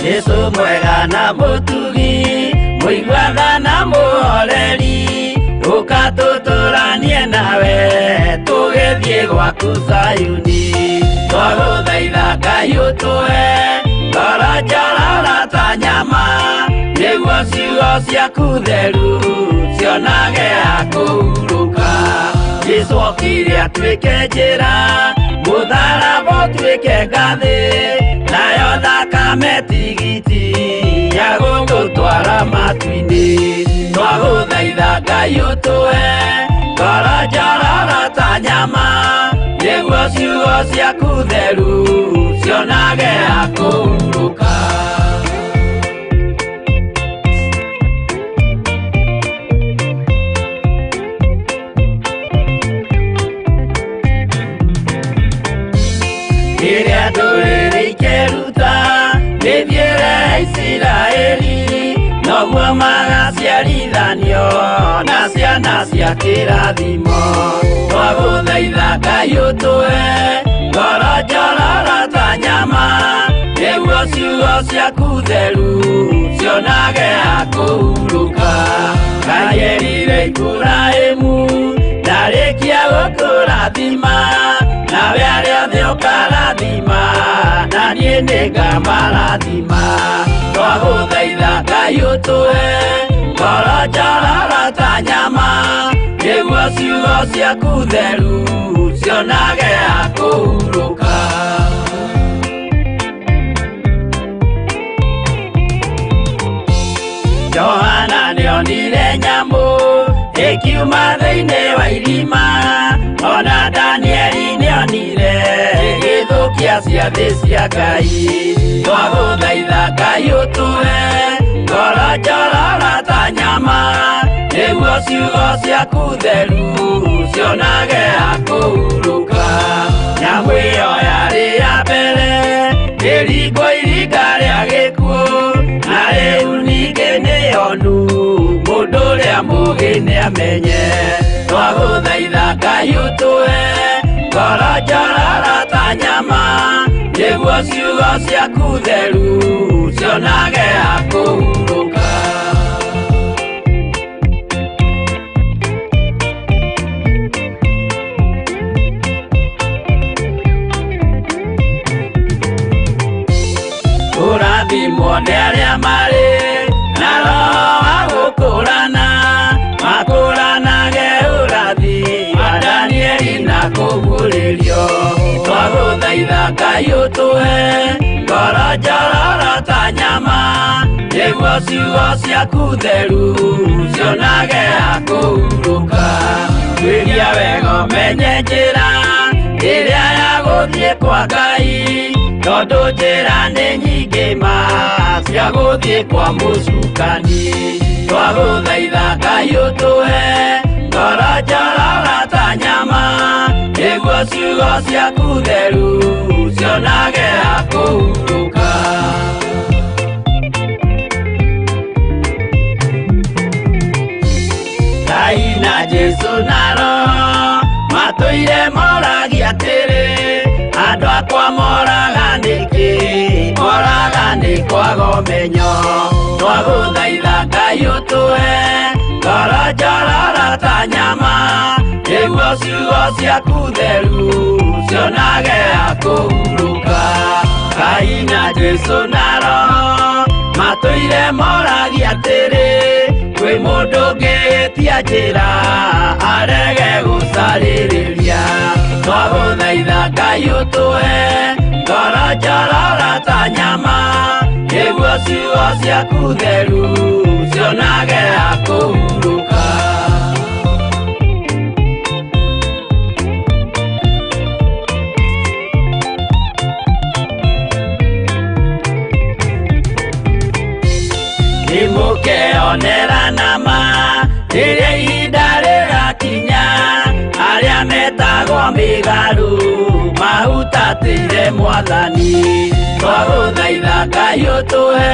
Jesu mwega na mũtugi mũiguaga na mũhoreri ũka tũtũranie nawe tũgĩthiĩ gwaku Zayuni twagũthaitha Ngai ũtũhe ngoro njororo ta nyama nĩguo ciugo ciaku theru cionage ha kũhurũka. Jesu okire atuĩke njĩra mũtharaba ũtuĩke ngathĩ nayo thakame tigiti ya gũtũtwara matu-inĩ. Twagũthaitha Ngai ũtũhe ngoro njororo ta nyama nĩguo ciugo ciaku theru cionage ha kũhurũka. Rĩrĩa ndũrĩrĩ ikeruta mĩthiĩre ya Isiraeli noguo magaciarithanio na ciana cia kĩrathimo. Twagũthaitha Ngai ũtũhe ngoro njororo ta nyama nĩguo ciugo ciaku theru cionage ha kũhurũka. Ngai erire Iburahĩmu ndarĩkia gũkũrathima nawe arĩa othe ũkarathima na niĩ nĩngamarathima. Twagũthaitha Ngai ũtũhe ngoro njororo ta nyama nĩguo ciugo ciaku theru cionage ha kũhurũka. Johana nĩonire nyamũ ĩkiuma thĩinĩ wa irima ona Danieli nĩonire ĩgĩthũkia ciathĩ cia Ngai. Twagũthaitha Ngai ũtũhe ngoro njororo ta nyama nĩguo ciugo ciaku theru cionage ha kũhurũka. Nyamũ ĩyo yarĩ ya mbere ĩringwo iringa rĩa gĩkuũ na rĩu ningĩ nĩyonu mũndũ ũrĩa mũũgĩ nĩamenye. Twagũthaitha Ngai ũtũhe ngoro njororo ta nyama nĩguo ciugo ciaku theru cionage ha kũhurũka. Kũrathimwo nĩ arĩa marĩ na roho wa gũkũrana makũranage ũrathi wa Danieli na kũguũrĩrio. Twagũthaitha Ngai ũtũhe ngoro njororo ta nyama nĩguo ciugo ciaku theru cionage ha kũhurũka. Tuĩria wega ũmenye njĩra ĩrĩa ya gũthiĩ kwa Ngai tondũ njĩra nĩ nyingĩ ma cia gũthiĩ kwa mũcukani. Twagũthaitha Ngai ũtũhe ngoro njororo ta nyama nĩguo ciugo ciaku theru cionage ha kũhurũka. Ngai na Jesu na Roho matũire moragia atĩrĩ andũ akwa moraga nĩkĩ moraga nĩ kwaga ũmenyo. Twagũthaitha Ngai ũtũhe ngoro njororo ta nyama nĩguo ciugo ciaku theru cionage ha kũhurũka. Ngai na Jesu na Roho matũire moragia atĩrĩ kwĩ mũndũ ũngĩtia njĩra arege gũcarĩrĩria. Twagũthaitha Ngai ũtũhe ngoro njororo ta nyama nĩguo ciugo ciaku theru cionage ha kũhurũka. Nĩmũkeonera nama rĩrĩa ihinda rĩgakinya arĩa metagwo mĩgarũ mahutatĩire Mwathani. Twagũthaitha Ngai ũtũhe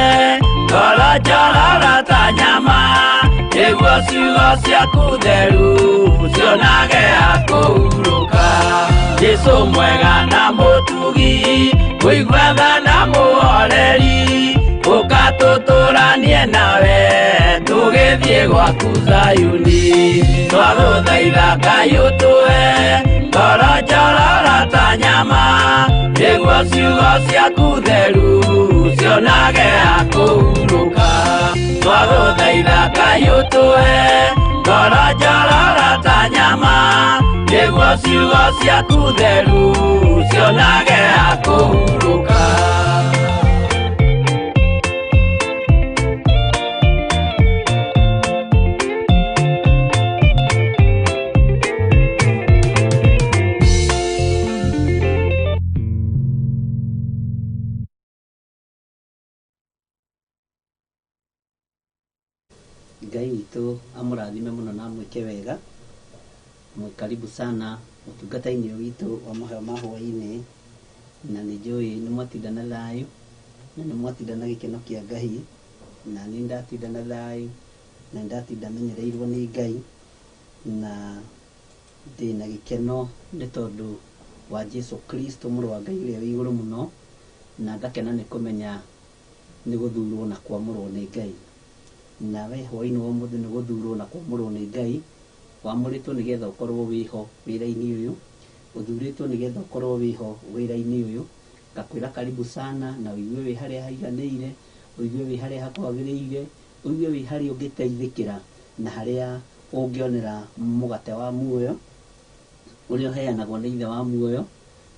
ngoro njororo ta nyama nĩguo ciugo ciaku theru cionage ha kũhurũka. Jesu mwega na mũtugi mũiguaga na mũhoreri. Gwaku Zayuni twagũthaitha Ngai ũtũhe ngoro njororo ta nyama nĩguo ciugo ciaku theru cionage ha kũhurũka twagũthaitha Ngai ũtũhe ngoro njororo ta nyama nĩguo ciugo ciaku theru cionage ha kũhurũka. Ngai witũ amũrathime mũno na amwĩke wega. Mwĩ karibu sana ũtungata-inĩ witũ wa mahoya ma hwaĩ-inĩ, na nĩ njũĩ nĩ mwatinda na thayũ na nĩ mwatinda na gĩkeno kĩa Ngai, na nĩ ndatinda na thayũ na nĩ ndatinda menyereirwo nĩ Ngai, na ndĩna gĩkeno nĩ tondũ wa Jesu Kristo mũrũ wa Ngai ũrĩa wĩ igũrũ mũno, na ngakena nĩ kũmenya nĩ gũthurwo na kwamũrwo nĩ Ngai. Nawe hwaĩ-inĩ wa ũmũthĩ nĩ gũthurwo na kwamũrwo nĩ Ngai, wamũrĩtwo nĩgetha ũkorwo wĩho wĩra-inĩ ũyũ, ũthurĩtwo nĩgetha ũkorwo wĩho wĩra-inĩ ũyũ. Ngakwĩra karibu sana, na ũigue wĩ harĩa haiganĩire, ũigue wĩ harĩa hakwagĩrĩire, ũigue wĩ harĩa ũngĩteithĩkĩra na harĩa ũngĩonera mũgate wa muoyo ũrĩa ũheanagwo nĩ Ithe wa muoyo,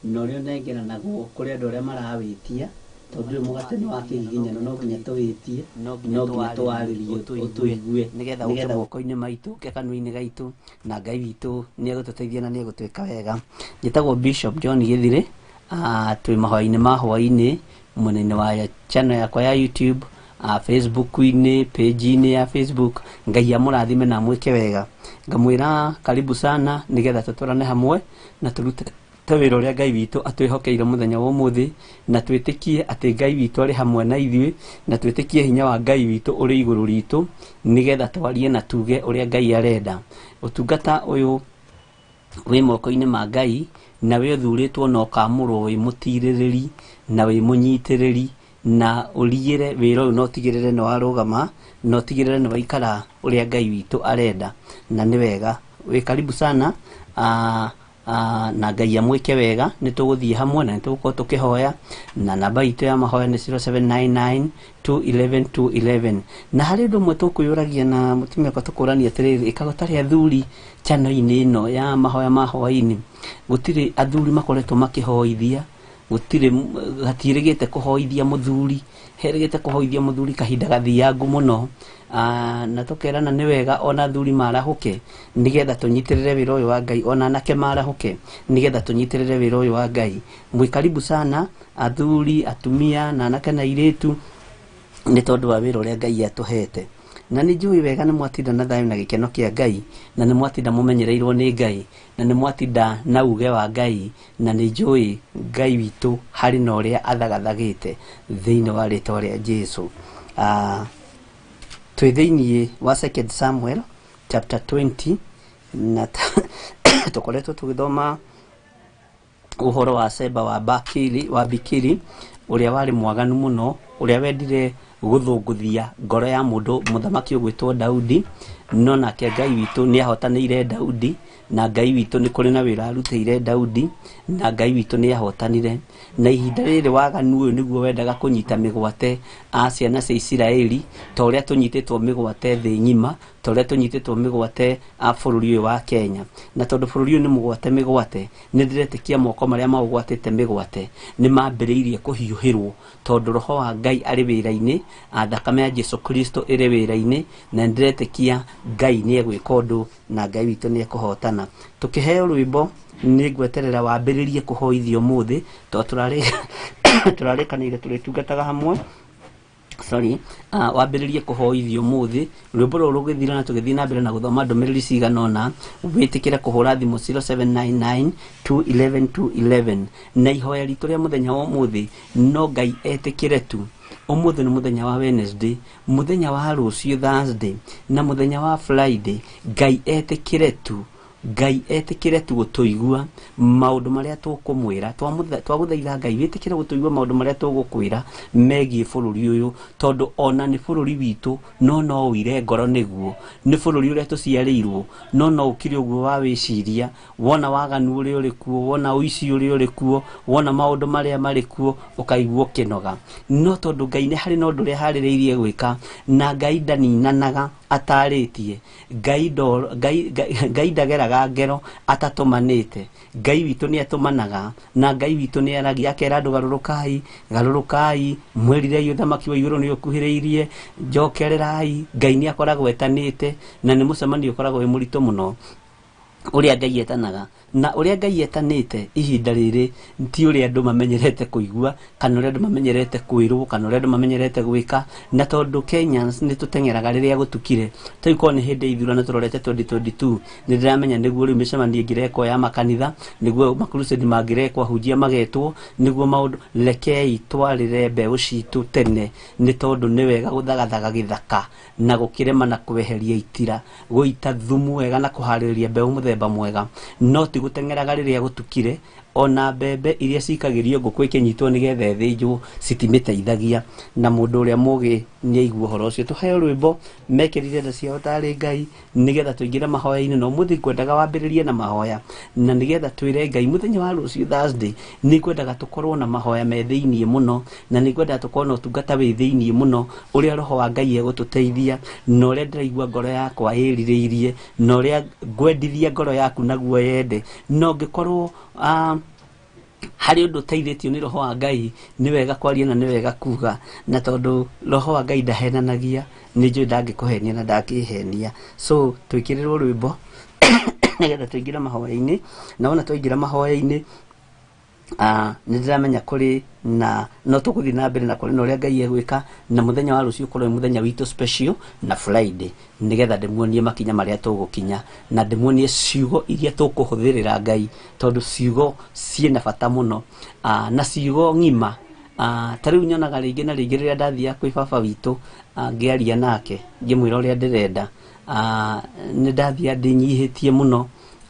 na ũrĩa ũnengeranagwo kũrĩ andũ arĩa marawĩtia, tondũ ũyũ mũgate nĩ wa kĩgiginyano, no nginya tũwĩtie, no nginya tũwarĩrie ũtũigue, nĩgetha ũke moko-inĩ maitũ, ũke kanua-inĩ gaitũ, na Ngai witũ nĩ egũtũteithia na nĩ egũtwĩka wega. Njĩtagwo Bishop John Gĩthirĩ, twĩ mahoya-inĩ ma hwaĩ-inĩ mwena-inĩ wa channel yakwa ya YouTube, Facebook-inĩ, page-inĩ ya Facebook. Ngai amũrathime na amwĩke wega. Ngamwĩra karibu sana nĩgetha tũtwarane hamwe na tũrute wĩra ũrĩa Ngai witũ atwĩhokeire mũthenya wa ũmũthĩ, na twĩtĩkie atĩ Ngai witũ arĩ hamwe na ithuĩ, na twĩtĩkie hinya wa Ngai witũ ũrĩ igũrũ ritũ, nĩgetha twarie na tuge ũrĩa Ngai arenda. Ũtungata ũyũ wĩ moko-inĩ ma Ngai, na wĩ ũthurĩtwo na ũkamũrwo wĩ mũtirĩrĩri na wĩ mũnyitĩrĩri, na ũriĩre wĩra ũyũ na ũtigĩrĩre nĩ warũgama na ũtigĩrĩre nĩ waikara ũrĩa Ngai witũ arenda, na nĩ wega. Wĩ karibu sana, na Ngai amwĩke wega. Nĩ tũgũthiĩ hamwe na nĩ tũgũkorwo tũkĩhoya, na namba itũ ya mahoya nĩ 0799 211 211. Na harĩ ũndũ ũmwe tũkwĩyũragia na mũtumia wakwa tũkũrania atĩrĩrĩ, ĩkaga ũtarĩ athuri channel-inĩ ĩno ya mahoya ma hwaĩ-inĩ, gũtirĩ athuri makoretwo makĩhoithia, gũtirĩ gatiĩrĩgĩte kũhoithia mũthuri, herĩgĩte kũhoithia mũthuri kahinda gathiangu mũno. Na tũkerana nĩ wega ona athuri marahũke nĩgetha tũnyitĩrĩre wĩra ũyũ wa Ngai, ona anake marahũke nĩgetha tũnyitĩrĩre wĩra ũyũ wa Ngai. Mwĩ karibu sana athuri, atumia na anake na airĩtu, nĩ tondũ wa wĩra ũrĩa Ngai atũhete. Na nĩ njũĩ wega nĩ mwatinda na thayũ na gĩkeno kĩa Ngai, na nĩ mwatinda mũmenyereirwo nĩ Ngai, na nĩ mwatinda na uge wa Ngai, na nĩ njũĩ Ngai witũ harĩ na ũrĩa athagathagĩte thĩinĩ wa rĩtwa rĩa Jesu. Twĩ thĩinĩ wa 2 Samuel chapter 20, na tũkoretwo tũgĩthoma ũhoro wa Seba wa Bakiri, wa Bikiri, ũrĩa warĩ mwaganu mũno, ũrĩa wendire gũthũngũthia ngoro ya mũndũ mũthamaki ũgwĩtwo Daudi, no nake Ngai witũ nĩ ahotanĩire Daudi, na Ngai witũ nĩ kũrĩ na wĩra arutĩire Daudi, na Ngai witũ nĩ ahotanire. Na ihinda rĩrĩ waganu ũyũ nĩguo wendaga kũnyita mĩgwate a ciana cia Isiraeli, ta ũrĩa tũnyitĩtwo mĩgwate thĩ ng'ima, ta ũrĩa tũnyitĩtwo mĩgwate a bũrũri ũyũ wa Kenya. Na tondũ bũrũri ũyũ nĩ mũgwate mĩgwate, nĩ ndĩretĩkia moko marĩa maũgwatĩte mĩgwate nĩ mambĩrĩirie kũhiũhĩrwo, tondũ roho wa Ngai arĩ wĩra-inĩ, thakame ya Jesu Kristo ĩrĩ wĩra-inĩ, na ndĩretĩkia Ngai nĩ egwĩka ũndũ na Ngai witũ nĩ ekũhotana. Tũkĩheo rwĩmbo nĩ ngweterera wambĩrĩrie kũhoithio ũmũthĩ, tondũ tũrarĩkanĩire tũrĩtungataga hamwe. Sorry, wambĩrĩrie kũhoithio ũmũthĩ. Rwĩmbo rũrũ rũgĩthira na tũgĩthiĩ na mbere na gũthoma ndũmĩrĩri cigana ũna, wĩtĩkĩre kũhũra thimũ 0799 211 211. Na ihoya ritũ rĩa mũthenya wa ũmũthĩ, no Ngai etĩkĩre tu. Ũmũthĩ nĩ mũthenya wa Wednesday, mũthenya wa rũciũ Thursday, na mũthenya wa Friday, Ngai etĩkĩre tu. Ngai etĩkĩre tu gũtũigua maũndũ marĩa tũkũmwĩra. Twagũthaitha Ngai wĩtĩkĩre gũtũigua maũndũ marĩa tũgũkwĩra megiĩ bũrũri ũyũ, tondũ ona nĩ bũrũri witũ no no ũire ngoro nĩguo nĩ bũrũri ũrĩa tũciarĩirwo, no no ũkire ũguo wa wĩciria, wona waganu ũrĩa ũrĩ kuo, wona ũici ũrĩa ũrĩ kuo, wona maũndũ marĩa marĩ kuo, ũkaigua ũkĩnoga. No tondũ Ngai nĩ harĩ na ũndũ ũrĩa harĩrĩirie gwĩka, na Ngai ndaninanaga atarĩtie, Ngai Ngai ndageraga ngero atatũmanĩte. Ngai witũ nĩ atũmanaga, na Ngai witũ nĩ aragia akera andũ garũrũkai, garũrũkai, mwĩrirei ũthamaki wa igũrũ nĩ ũkuhĩrĩirie, njokererai. Ngai nĩ akoragwo etanĩte, na nĩ mũcemanio ũkoragwo wĩ mũritũ mũno ũrĩa Ngai etanaga. Na ũrĩa Ngai etanĩte ihinda rĩrĩ ti ũrĩa andũ mamenyerete kũigua, kana ũrĩa andũ mamenyerete kwĩrwo, kana ũrĩa andũ mamenyerete gwĩka. Na tondũ Kenyans nĩ tũteng'eraga rĩrĩa gũtukire, tarĩu korwo nĩ hĩndĩ ya ithurano tũrorete 2022, nĩ ndĩramenya nĩguo rĩu mĩcemanio ĩngĩrekwo ya makanitha, nĩguo makrusedi mangĩrekwo, ahunjia magetwo, nĩguo maũndũ. Rekei twarĩre mbeũ citũ tene, nĩ tondũ nĩ wega gũthagathaga gĩthaka na gũkĩrĩma na kweheria itira, gũita thumu wega na kũharĩrĩria mbeũ mũthemba mwega, no ti gũteng'eraga rĩrĩa gũtukire. Ona mbembe iria cikagĩrio ngũkũ ĩkĩnyitwo nĩgetha ĩthĩnjwo citimĩteithagia, na mũndũ ũrĩa mũgĩ nĩ aigua ũhoro ũcio. Tũheo rwĩmbo mekĩrire nda ciao tarĩ Ngai, nĩgetha tũingĩre mahoya-inĩ. Na ũmũthĩ ngwendaga wambĩrĩrie na mahoya, na nĩgetha twĩre Ngai mũthenya wa rũciũ Thursday nĩ ngwendaga tũkorwo na mahoya me thĩiniĩ mũno, na nĩ ngwendaga tũkorwo na ũtungata wĩ thĩiniĩ mũno, ũrĩa Roho wa Ngai egũtũteithia, na ũrĩa ndĩraigua ngoro yakwa ĩrirĩirie, na ũrĩa ngwendithia ngoro yaku naguo yende. Na ũngĩkorwo harĩ ũndũ ũteithĩtio nĩ Roho wa Ngai, nĩ wega kwaria na nĩ wega kuga, na tondũ Roho wa Ngai ndahenanagia, nĩ njũĩ ndangĩkũhenia na ndangĩhenia. So twĩkĩrĩrwo rwĩmbo nĩgetha tũingĩre mahoya-inĩ. Na wona twaingĩra mahoya-inĩ, nĩ ndĩramenya kũrĩ na no tũgũthiĩ na mbere na kũrĩ na ũrĩa Ngai egwĩka, na mũthenya wa rũciũ ũkorwo wĩ mũthenya witũ special na Friday, nĩgetha ndĩmuonie makinya marĩa tũgũkinya, na ndĩmuonie ciugo iria tũkũhũthĩrĩra Ngai, tondũ ciugo ciĩna bata mũno, na ciugo ng'ima. Ta rĩu nyonaga rĩngĩ na rĩngĩ rĩrĩa ndathiaga kwĩ baba witũ, ngĩaria nake ngĩmwĩra ũrĩa ndĩrenda, nĩ ndathiaga ndĩnyihĩtie mũno,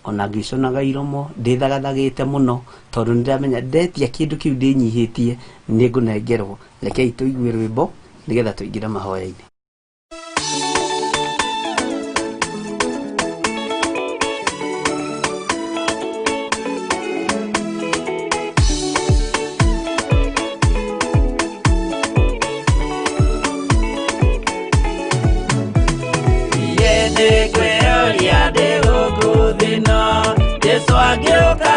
ona ngĩconaga iromo, ndĩthagathagĩte mũno, tondũ nĩ ndĩramenya ndetia kĩndũ kĩu ndĩnyihĩtie nĩ ngũnengerwo. Rekei tũigue rwĩmbo nĩgetha tũingĩre mahoya-inĩ. Jesu angĩũka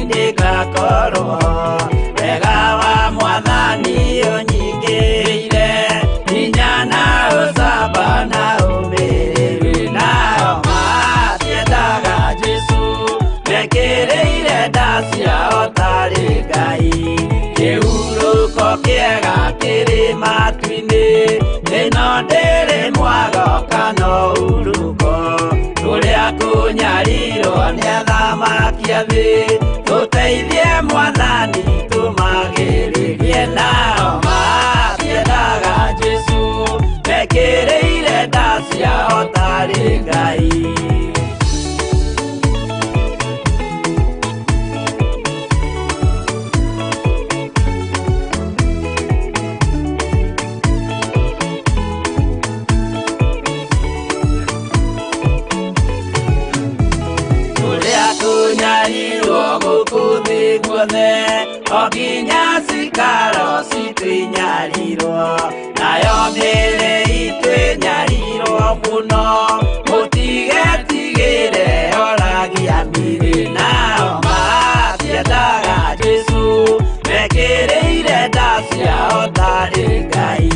ndĩgakorwo wega wa Mwathani ũnyingĩrĩire, hinya na ũcamba na ũmĩrĩru, nao matiendaga Jesu mekĩrĩire nda ciao tarĩ Ngai. Kĩhurũko kĩega kĩrĩ matu-inĩ, ĩno ndĩrĩ mwago kana ũhurũko, kũrĩa kũnyarirwo nĩ athamaki a thĩ, tũteithie Mwathani tũmagĩrĩrie. Nao matiendaga Jesu mekĩrĩire nda ciao tarĩ Ngai. Kũnyarirwo gũkũ thĩ guothe, o nginya cikaro citũ inyarirwo, nayo mĩĩrĩ itũ ĩnyarirwo mũno, mũtigetigĩre oragia mĩĩrĩ. Nao matiendaga Jesu mekĩrĩire nda ciao tarĩ Ngai.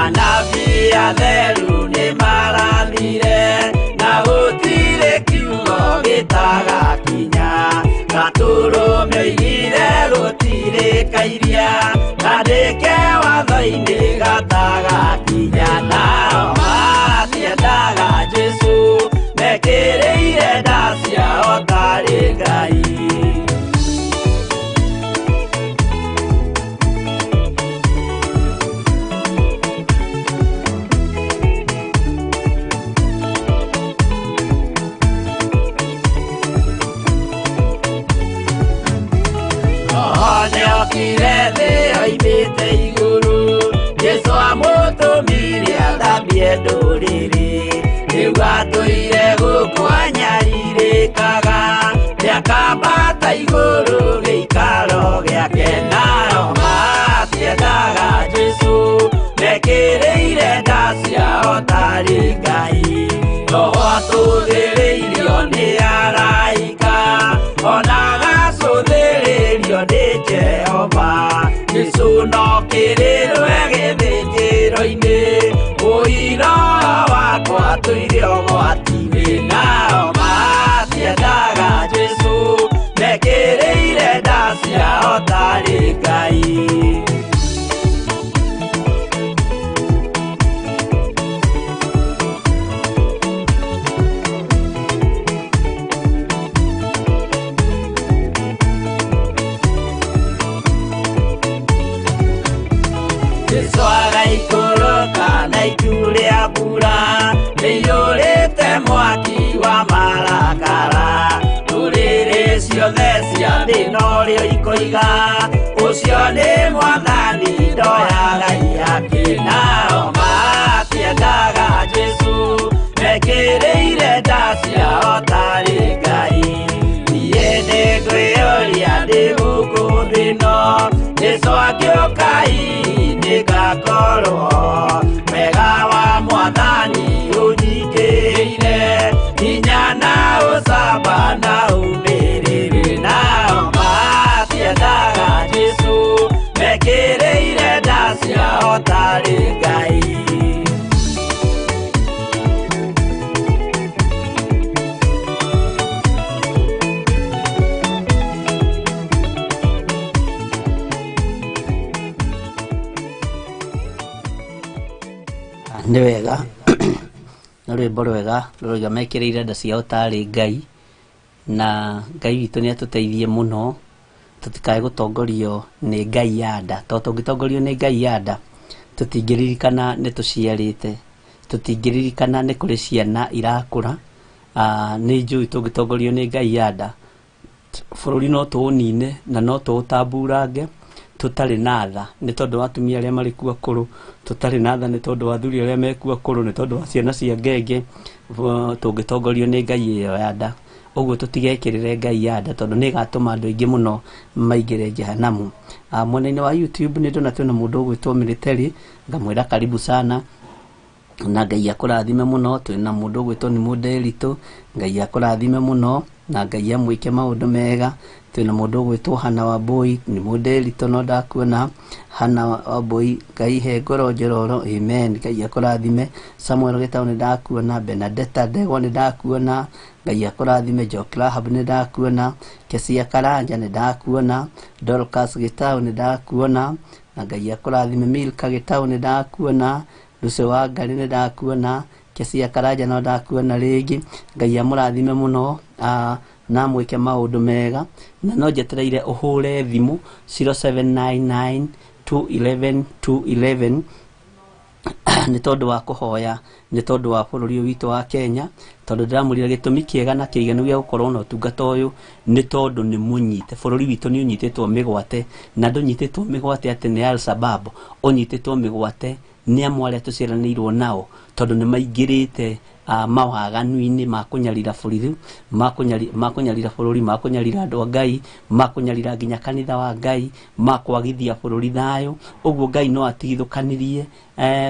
Anabii atheru nĩ marathire, na gũtirĩ kiugo gĩtagakinya, gatũrũme oigire gũtirĩ kairia, kandĩke watho-inĩ gatagakinya. Nao matiendaga Jesu mekĩrĩire nda ciao tarĩ Ngai. Okire thĩ oimĩte igũrũ, Jesũ amũtũmire athambie ndũrĩrĩ. Rĩu atũire gũkũ anyarirĩkaga, nĩakambata igũrũ gĩikaro gĩake. Nao matiendaga Jesũ, mekĩrĩire nda ciao tarĩ Ngai. Roho atũthĩrĩirio nĩ araika, ona agacũthĩrĩrio nĩ Jehova. Jesũ no kĩrĩrwe gĩthĩnjĩro-inĩ, ũira wakwa tũire ũgwati-inĩ. Nao matiendaga Jesũ, mekĩrĩire nda ciao tarĩ Ngai. Jesũ agaikũrũka na itu rĩa mbura, rĩiyũrĩte mwaki wa marakara. Ndũrĩrĩ ciothe cia thĩ norĩo ikoiga, ũcio nĩ Mwathani ndoyaga ihaki. Nao matiendaga Jesũ, mekĩrĩire nda ciao tarĩ Ngai. Niĩ nĩngwĩyũria ndĩ gũkũ thĩ ĩno, Jesũ angĩũka hihi nĩngakorwo. Wega wa Mwathani ũnyingĩrĩire, hinya na ũcamba na ũmĩrĩru. Nao matiendaga Jesũ, mekĩrĩire nda ciao tarĩ Ngai. Nĩ wega, nĩ rwĩmbo rwega rũrauga mekĩrĩire nda ciao tarĩ Ngai, na Ngai witũ nĩ atũteithie mũno tũtikae gũtongorio nĩ Ngai ya nda, tondũ tũngĩtongorio nĩ Ngai ya nda tũtingĩririkana nĩ tũciarĩte, tũtingĩririkana nĩ kũrĩ ciana irakũra. Nĩ njũĩ tũngĩtongorio nĩ Ngai ya nda bũrũri no tũũnine na no tũũtamburange tũtarĩ na tha, nĩ tondũ wa atumia arĩa marĩ kuo akũrũ, tũtarĩ na tha nĩ tondũ wa athuri arĩa mekuo akũrũ, nĩ tondũ wa ciana cia ngenge, tũngĩtongorio nĩ Ngai ĩyo ya nda. Ũguo tũtigekĩrĩre Ngai ya nda, tondũ nĩ ĩgatũma andũ aingĩ mũno maingĩre jehanamu. Mwena-inĩ wa YouTube nĩ ndona twĩna mũndũ ũgwĩtwo Military, ngamwĩra karibu sana na Ngai akũrathime mũno. Twĩna mũndũ ũgwĩtwo nĩ Mũnderitũ, Ngai akũrathime mũno na Ngai amwĩke maũndũ mega. Twĩna mũndũ ũgwĩtwo Hana Wambui, nĩ Mũnderitũ no ndakuona. Hana Wambui, Ngai he ngoro njororo, amen, Ngai akũrathime. Samuel Gĩtaũ nĩ ndakuona, Benadetta Ndegwa nĩ ndakuona, Ngai akũrathime. Jock Rahab nĩ ndakuona, Kesia Karanja nĩ ndakuona, Dorcas Gĩtaũ nĩ ndakuona, na Ngai akũrathime. Milka Gĩtaũ nĩ ndakuona, Lucy wa Ngarĩ nĩ ndakuona, Kesia Karanja no ndakuona rĩngĩ. Ngai amũrathime mũno, na amwĩke maũndũ mega. Na no njetereire ũhũre thimũ 0799 211 211 nĩ tondũ wa kũhoya, nĩ tondũ wa bũrũri ũyũ witũ wa Kenya, tondũ ndĩramwĩrire gĩtũmi kĩega na kĩiganu gĩa gũkorwo na ũtungata ũyũ nĩ tondũ nĩ mũnyite. Bũrũri witũ nĩ ũnyitĩtwo mĩgwate, na ndũnyitĩtwo mĩgwate atĩ nĩ Al-Shabaab, ũnyitĩtwo mĩgwate nĩ amwe arĩa tũciaranĩirwo nao, tondũ nĩ maingĩrĩte mawaganu-inĩ ma kũnyarira bũrũri, ma kũnyarira bũrũri, ma kũnyarira andũ a Ngai, ma kũnyarira nginya kanitha wa Ngai, ma kwagithia bũrũri thayũ. Ũguo Ngai no atigithũkanirie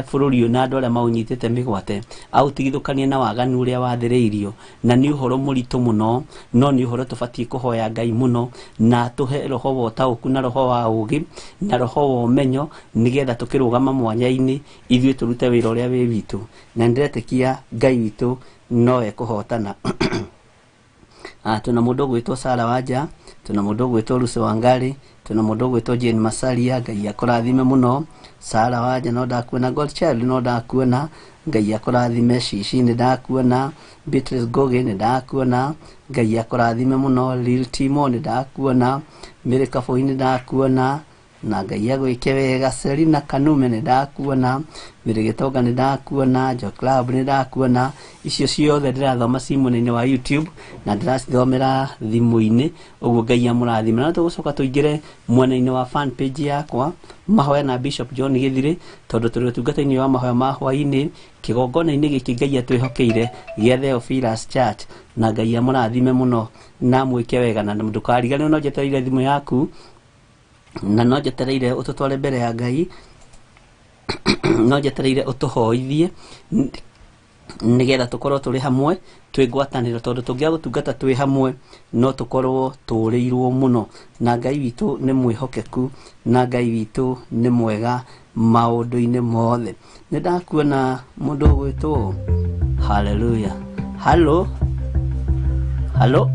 bũrũri ũyũ na andũ arĩa maũnyitĩte mĩgwate, aũtigithũkanie na waganu ũrĩa wathĩrĩirio. Na nĩ ũhoro mũritũ mũno, no nĩ ũhoro tũbatiĩ kũhoya Ngai mũno, na atũhe roho wa ũtaũku na roho wa ũũgĩ na roho wa ũmenyo, nĩgetha tũkĩrũgama mwanya-inĩ ithuĩ tũrute wĩra ũrĩa wĩ witũ. Na nĩndĩretĩkia Ngai witũ no ekũhotana. Twĩna mũndũ ũgwĩtwo Sarah Wanja, twĩna mũndũ ũgwĩtwo Lucy Wangari, twĩna mũndũ ũgwĩtwo Jane Masaria, Ngai akũrathime mũno. Sarah Wanja no ndakuona, Godchild no ndakuona, Ngai akũrathime. Shishi nĩ ndakuona, Beatrice Ngugi nĩ ndakuona, Ngai akũrathime mũno. Lil Timo nĩ ndakuona, Mary Kabui nĩ ndakuona, Na Ngai agwĩke wega. Selina Kanume nĩ ndakuona, Mary Gĩtonga nĩ ndakuona, Jo Club nĩ ndakuona. Icio ciothe ndĩrathoma ci mwena-inĩ wa YouTube na ndĩracithomera thimũ-inĩ, ũguo Ngai amũrathime. Na tũgũcoka tũingĩre mwena-inĩ wa fan page yakwa mahoya na Bishop John Gĩthirĩ, tondũ tũrĩ ũtungata-inĩ wa mahoya ma hwaĩ-inĩ kĩgongona-inĩ gĩkĩ Ngai atwĩhokeire gĩa Theophilus Church. Na Ngai amũrathime mũno na amwĩke wega, na ndũkariganĩrwo no njetereire thimũ yaku, na no njetereire ũtũtware mbere ya Ngai, no njetereire ũtũhoithie nĩgetha tũkorwo tũrĩ hamwe twĩ ngwatanĩro, tondũ tũngĩaga gũtungata twĩ hamwe no tũkorwo tũrĩirwo mũno. Na Ngai witũ nĩ mwĩhokeku, na Ngai witũ nĩ mwega maũndũ-inĩ mothe. Nĩ ndakuona mũndũ ũgwĩtwo haleluya. Halo, halo,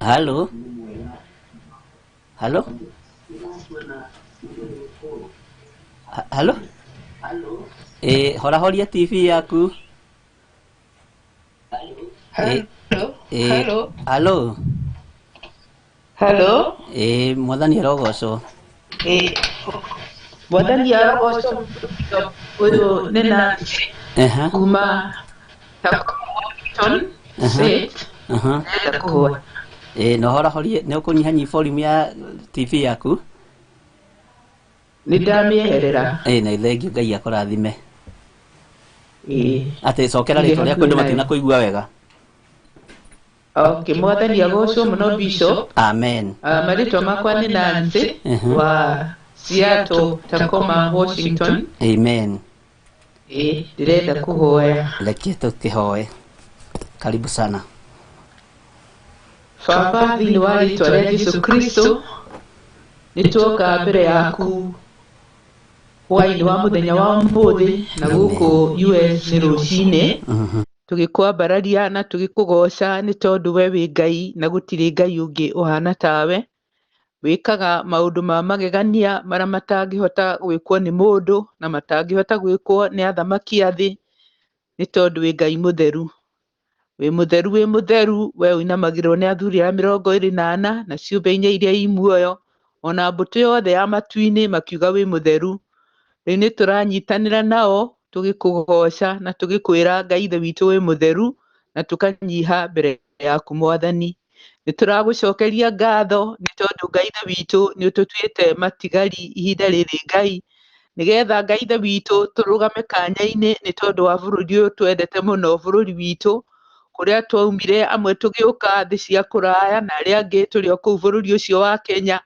halo, halo, halo. Horahoria TV yaku. Hello. Hello. Halo. Hello. Mwathani arogocwo. Mwathani arogocwo. Ũyũ nĩ Nancy kuma Washington State. Ndĩrenda kũhoya. Na ũhorahorie, nĩ ũkũnyihanyihia volume ya TV yaku. Nĩ ndamĩeherera. Na thengiũ, Ngai akũrathime. Atĩ cokera rĩtwa rĩaku, andũ matinakũigua wega. Okay, mwathani agocwo mũno Bishop. Amen. Marĩtwa makwa nĩ Nancy wa Seattle, Tacoma, Washington. Amen. Ndĩrenda kũhoya. Reke tũkĩhoe. Karibu sana. Baba, thĩinĩ wa rĩtwa rĩa Jesu Kristo, nĩ tuoka mbere yaku hwaĩ-inĩ wa mũthenya wa ũmũthĩ, na gũkũ US nĩ rũcinĩ, tũgĩkwambararia na tũgĩkũgoca nĩ tondũ we wĩ Ngai na gũtirĩ Ngai ũngĩ ũhana tawe. Wĩkaga maũndũ ma magegania marĩa matangĩhota gwĩkwo nĩ mũndũ na matangĩhota gwĩkwo nĩ athamaki a thĩ, nĩ tondũ wĩ Ngai mũtheru. Wĩ mũtheru, wĩ mũtheru, we ũinamagĩrĩrwo nĩ athuri arĩa 24 na ciũmbe inya iria i muoyo, ona mbũtũ yothe ya matu-inĩ makiuga wĩ mũtheru. Rĩu nĩ tũranyitanĩra nao tũgĩkũgoca na tũgĩkwĩra Ngai Ithe witũ wĩ mũtheru, na tũkanyiha mbere yaku Mwathani. Nĩ tũragũcokeria ngatho nĩ tondũ Ngai Ithe witũ nĩ ũtũtuĩte matigari ihinda rĩrĩ Ngai, nĩgetha Ngai Ithe witũ tũrũgame kanya-inĩ nĩ tondũ wa bũrũri ũyũ twendete mũno, bũrũri witũ kũrĩa twaumire, amwe tũgĩũka thĩ cia kũraya na arĩa angĩ tũrĩ o kũu bũrũri ũcio wa Kenya.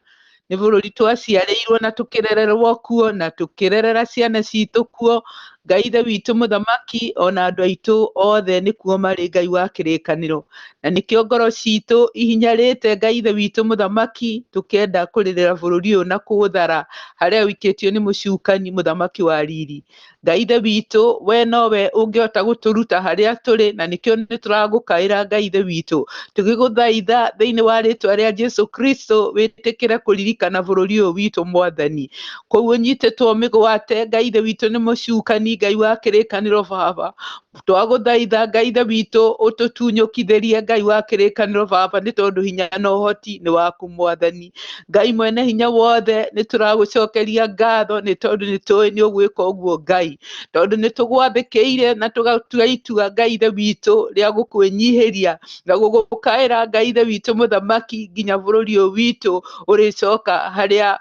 Nĩ bũrũri twaciarĩirwo na tũkĩrererwo kuo na tũkĩrerera ciana citũ kuo. Ngai Ithe witũ mũthamaki, ona andũ aitũ othe nĩkuo marĩ, Ngai wa kĩrĩkanĩro. Na nĩkĩo ngoro citũ ihinyarĩte, Ngai Ithe witũ mũthamaki, tũkĩenda kũrĩrĩra bũrũri ũyũ na kũũthara harĩa ũikĩtio nĩ mũcukani mũthamaki wa riri. Ngai Ithe witũ, we nowe ũngĩhota gũtũruta harĩa tũrĩ, na nĩkĩo nĩ tũragũkaĩra Ngai Ithe witũ, tũgĩgũthaitha thĩinĩ wa rĩtwa rĩa Jesu Kristo, wĩtĩkĩre kũririkana bũrũri ũyũ witũ Mwathani. Kũu ũnyitĩtwo mĩgwate Ngai Ithe witũ nĩ mũcukani, Ngai wa kĩrĩkanĩro Baba. Twagũthaitha Ngai Ithe witũ ũtũtunyũkithĩrie Ngai wa kĩrĩkanĩro Baba, nĩ tondũ hinya na ũhoti nĩ waku Mwathani. Ngai mwene hinya wothe, nĩ tũragũcokeria ngatho nĩ tondũ nĩ tũĩ nĩ ũgwĩka ũguo Ngai, tondũ nĩ tũgwathĩkĩire na tũgatua itua Ngai Ithe witũ rĩa gũkwĩnyihĩria na gũgũkaĩra Ngai Ithe witũ mũthamaki, nginya bũrũri ũyũ witũ ũrĩcoka harĩa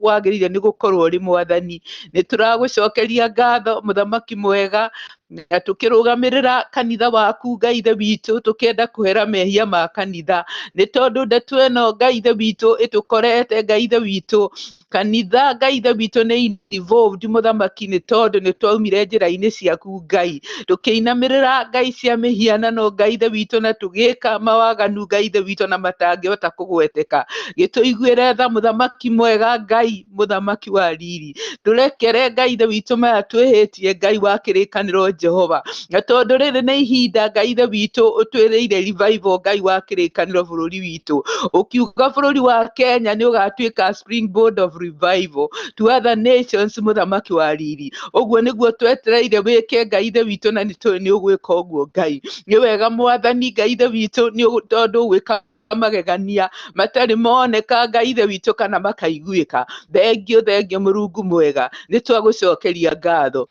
wagĩrĩire nĩ gũkorwo ũrĩ Mwathani. Nĩ tũragũcokeria ngatho mũthamaki mwega, na tũkĩrũgamĩrĩra kanitha waku Ngai Ithe witũ, tũkĩenda kũhera mehia ma kanitha, nĩ tondũ ndeto ĩno Ngai Ithe witũ ĩtũkorete Ngai Ithe witũ. Kanitha Ngai Ithe witũ nĩ involved mũthamaki, nĩ tondũ nĩ twaumire njĩra-inĩ ciaku Ngai, tũkĩinamĩrĩra Ngai cia mĩhianano Ngai Ithe witũ, na tũgĩka mawaganu Ngai Ithe witũ na matangĩhota kũgweteka. Gĩtũiguĩre tha mũthamaki mwega Ngai, mũthamaki wa riri, tũrekere Ngai Ithe witũ maya twĩhĩtie Ngai wa kĩrĩkanĩro Jehova, na tondũ rĩrĩ nĩ ihinda Ngai Ithe witũ ũtwĩrĩire revival Ngai wa kĩrĩkanĩro bũrũri witũ, ũkiuga bũrũri wa Kenya nĩ ũgatuĩka springboard of revival to other nations mũthamaki wa riri. Ũguo nĩguo twetereire wĩke Ngai Ithe witũ, na nĩ tũĩ nĩ ũgwĩka ũguo Ngai. Nĩ wega Mwathani Ngai Ithe witũ, nĩ tondũ ũgwĩka magegania matarĩ moneka Ngai Ithe witũ kana makaiguĩka. Thengio thengio Mũrungu mwega, nĩ twagũcokeria ngatho.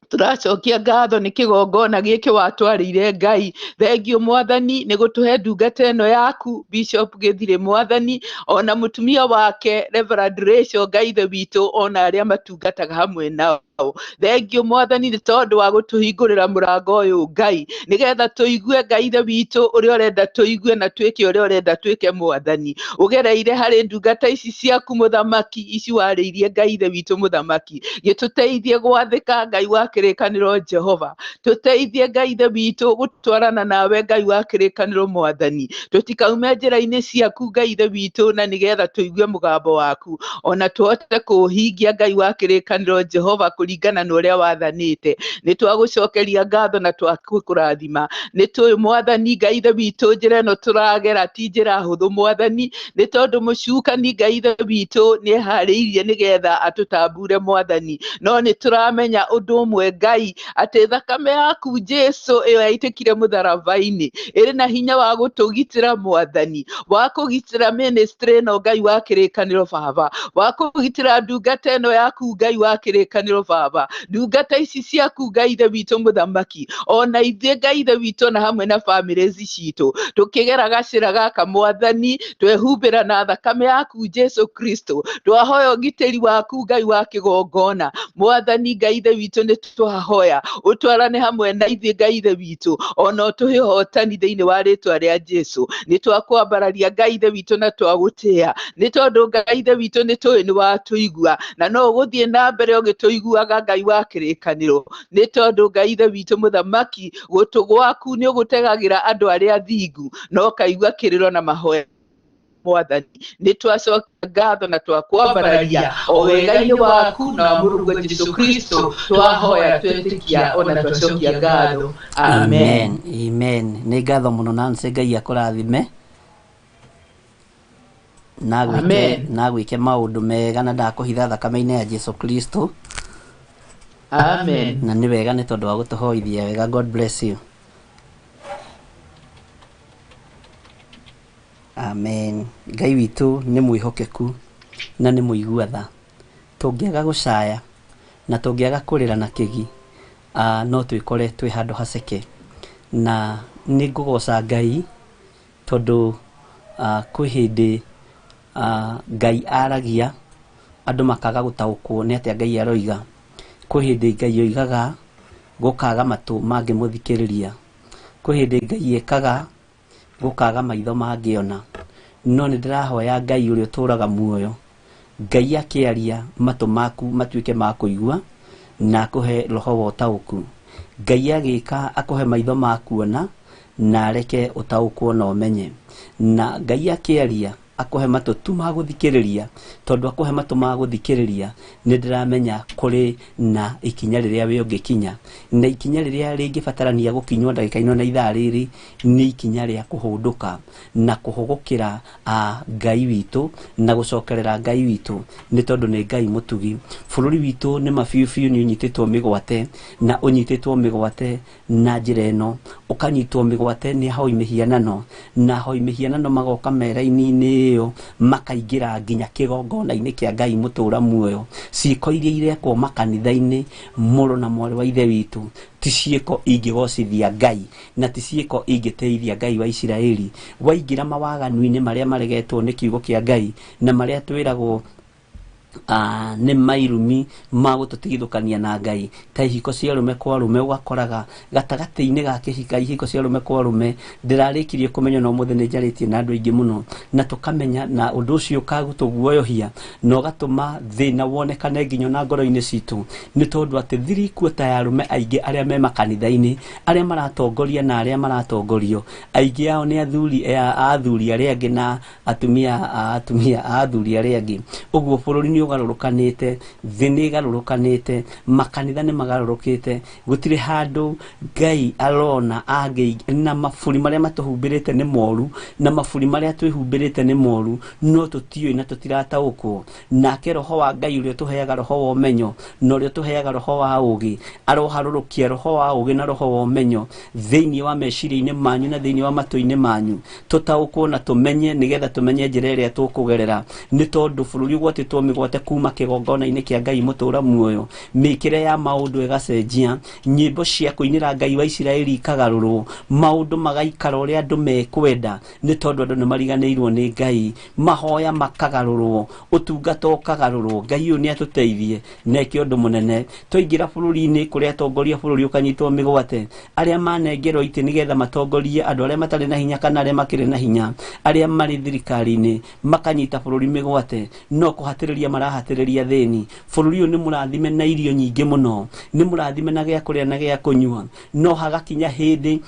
Tũracokia ngatho nĩ kĩgongona gĩkĩ watwarĩire Ngai. Thengio Mwathani nĩ gũtũhe ndungata ĩno yaku Bishop Gĩthirĩ Mwathani, ona mũtumia wake Reverend Rachel Ngai Ithe witũ, ona arĩa matungataga hamwe nao. Thengio Mwathani nĩ tondũ wa gũtũhingũrĩra mũrango ũyũ Ngai, nĩgetha tũigue Ngai Ithe witũ ũrĩa ũrenda tũigue na twĩke ũrĩa ũrenda twĩke Mwathani. Ũgereire harĩ ndungata ici ciaku Mũthamaki, ici warĩirie Ngai Ithe witũ Mũthamaki, gĩtũteithie gwathĩka Ngai wa kĩrĩkanĩro Jehova, tũteithie Ngai Ithe witũ gũtwarana nawe Ngai wa kĩrĩkanĩro Mwathani, tũtikaume njĩra-inĩ ciaku Ngai Ithe witũ, na nĩgetha tũigue mũgambo waku ona tũhote kũũhingia Ngai wa kĩrĩkanĩro Jehova kũringana na ũrĩa wathanĩte. Nĩ twagũcokeria ngatho na twakũrathima. Nĩ tũĩ Mwathani Ngai Ithe witũ njĩra ĩno tũragera ti njĩra hũthũ Mwathani, nĩ tondũ mũcukani Ngai Ithe witũ nĩ eharĩirie nĩgetha atũtambure Mwathani, no nĩ tũramenya ũndũ ũmwe Ngai, atĩ thakame yaku Jesu ĩyo yaitĩkire mũtharaba-inĩ ĩrĩ na hinya wa gũtũgitĩra Mwathani, wa kũgitĩra ministry ĩno Ngai wa kĩrĩkanĩro Baba, wa kũgitĩra ndungata ĩno yaku Ngai wa kĩrĩkanĩro Baba, ndungata ici ciaku Ngai Ithe witũ Mũthamaki, ona ithuĩ Ngai Ithe witũ na hamwe na families citũ tũkĩgera gacĩra gaka Mwathani, twehumbĩra na thakame yaku Jesu Kristo, twahoya ũgitĩri waku Ngai wa kĩgongona Mwathani Ngai Ithe witũ, nĩ twahoya ũtwarane hamwe na ithuĩ Ngai Ithe witũ, ona ũtũhe ũhotani thĩinĩ wa rĩtwa rĩa Jesu. Nĩ twakwambararia Ngai Ithe witũ na twagũtĩĩa, nĩ tondũ Ngai Ithe witũ nĩ tũĩ nĩ watũigua, na no ũgũthiĩ na mbere ũgĩtũiguaga Ngai wa kĩrĩkanĩro, nĩ tondũ Ngai Ithe witũ Mũthamaki, gũtũ gwaku nĩ ũgũtegagĩra andũ arĩa athingu, na ũkaigua kĩrĩro na mahoya Mwathani. Nĩ twacokia ngatho na twakwambararia o wega-inĩ waku na wa Mũrungu Jesu Kristo, twahoya twetĩkia ona twacokia ngatho. Amen. Amen. Nĩ ngatho mũno Nancy, Ngai akũrathime na gwĩke Amen. na gwĩke maũndũ mega, na ndakũhitha thakame-inĩ ya Jesu Kristo. Amen. Na nĩ wega nĩ tondũ wa gũtũhoithia wega. God bless you. Amen. Ngai witũ nĩ mwĩhokeku na nĩ mũigua tha. Tũngĩaga gũcaya na tũngĩaga kũrĩra na kĩgi, no twĩkore twĩ handũ haceke. Na nĩ ngũgoca Ngai tondũ kwĩ hĩndĩ Ngai aragia andũ makaga gũtaũkwo nĩ atĩa Ngai aroiga. Kwĩ hĩndĩ Ngai oigaga gũkaga matũ mangĩmũthikĩrĩria. Kwĩ hĩndĩ Ngai ekaga gũkaga maitho mangĩona. No nĩ ndĩrahoya Ngai ũrĩa ũtũũraga muoyo, Ngai akĩaria matũ maku matuĩke ma kũigua na akũhe roho wa ũtaũku. Ngai agĩka akũhe maitho ma kuona na areke ũtaũkwo na ũmenye. Na Ngai akĩaria akũhe matũ tu ma gũthikĩrĩria, tondũ akũhe matũ ma gũthikĩrĩria nĩ ndĩramenya kũrĩ na ikinya rĩrĩa we ũngĩkinya, na ikinya rĩrĩa rĩngĩbatarania gũkinywo ndagĩka ĩno na ithaa rĩrĩ nĩ ikinya rĩa kũhũndũka na kũhũgũkĩra Ngai witũ na gũcokerera Ngai witũ, nĩ tondũ nĩ Ngai mũtugi. Bũrũri witũ nĩ mabiũ biũ nĩ ũnyitĩtwo mĩgwate, na ũnyitĩtwo mĩgwate na njĩra ĩno, ũkanyitwo mĩgwate nĩ ahoi mĩhianano, na ahoi mĩhianano magoka meraini-inĩ ĩyo makaingĩra nginya kĩgongona-inĩ kĩa Ngai mũtũra muoyo. Ciĩko iria irekwo makanitha-inĩ, mũrũ na mwarĩ wa Ithe witũ, ti ciĩko ingĩgocithia Ngai na ti ciĩko ingĩteithia Ngai wa Isiraeli. Waingĩra mawaganu-inĩ marĩa maregetwo nĩ kiugo kĩa Ngai na marĩa twĩragwo nĩ mairumi ma gũtũtigithũkania na Ngai, ta ihiko cia arũme kwa arũme, ũgakoraga gatagatĩ-inĩ ga kĩhika ihiko cia arũme kwa arũme. Ndĩrarĩkirie kũmenya na ũmũthĩ nĩ njarĩtie na andũ aingĩ mũno, na tũkamenya na ũndũ ũcio ũkagũtũguoyohia na ũgatũma thĩna wonekane nginya ona ngoro-inĩ citũ, nĩ tondũ atĩ thirikuota ya arũme aingĩ arĩa me makanitha-inĩ, arĩa maratongoria na arĩa maratongorio, aingĩ ao nĩ athuri a athuri arĩa angĩ na atumia a atumia a athuri arĩa angĩ. Ũguo bũrũri nĩ nĩ ũgarũrũkanĩte, thĩ nĩ ĩgarũrũkanĩte, makanitha nĩ magarũrũkĩte, gũtirĩ handũ Ngai arona angĩ, na maburi marĩa matũhumbĩrĩte nĩ moru, na maburi marĩa twĩhumbĩrĩte nĩ moru, no tũtiũĩ na tũtirataũkwo. Nake roho wa Ngai ũrĩa ũtũheaga roho wa ũmenyo na ũrĩa ũtũheaga roho wa ũũgĩ, aroharũrũkia roho wa ũũgĩ na roho wa ũmenyo thĩinĩ wa meciria-inĩ manyu na thĩinĩ wa matũ-inĩ manyu, tũtaũkwo na tũmenye, nĩgetha tũmenye njĩra ĩrĩa tũkũgerera. Nĩ tondũ bũrũri ũgwatĩtwo mĩgwate kuma kĩgongona-inĩ kĩa Ngai mũtũra muoyo, mĩkĩre ya maũndũ ĩgacenjia, nyĩmbo cia kũinĩra Ngai wa Isiraeli ikagarũrwo, maũndũ magaikara ũrĩa andũ mekwenda, nĩ tondũ andũ nĩ mariganĩirwo nĩ Ngai, mahoya makagarũrwo, ũtungata ũkagarũrwo. Ngai ũyũ nĩ atũteithie na eke ũndũ mũnene. Twaingĩra bũrũri-inĩ kũrĩa atongoria bũrũri ũkanyitwo mĩgwate, arĩa manengerwo itĩ nĩgetha matongorie andũ arĩa matarĩ na hinya kana arĩa makĩrĩ na hinya, arĩa marĩ thirikari-inĩ makanyita bũrũri mĩgwate, no kũhatĩrĩria marahatĩrĩria thĩni. Bũrũri ũyũ nĩ mũrathime na irio nyingĩ mũno, nĩ mũrathime na gĩa kũrĩa na gĩa kũnyua, no hagakinya hĩndĩ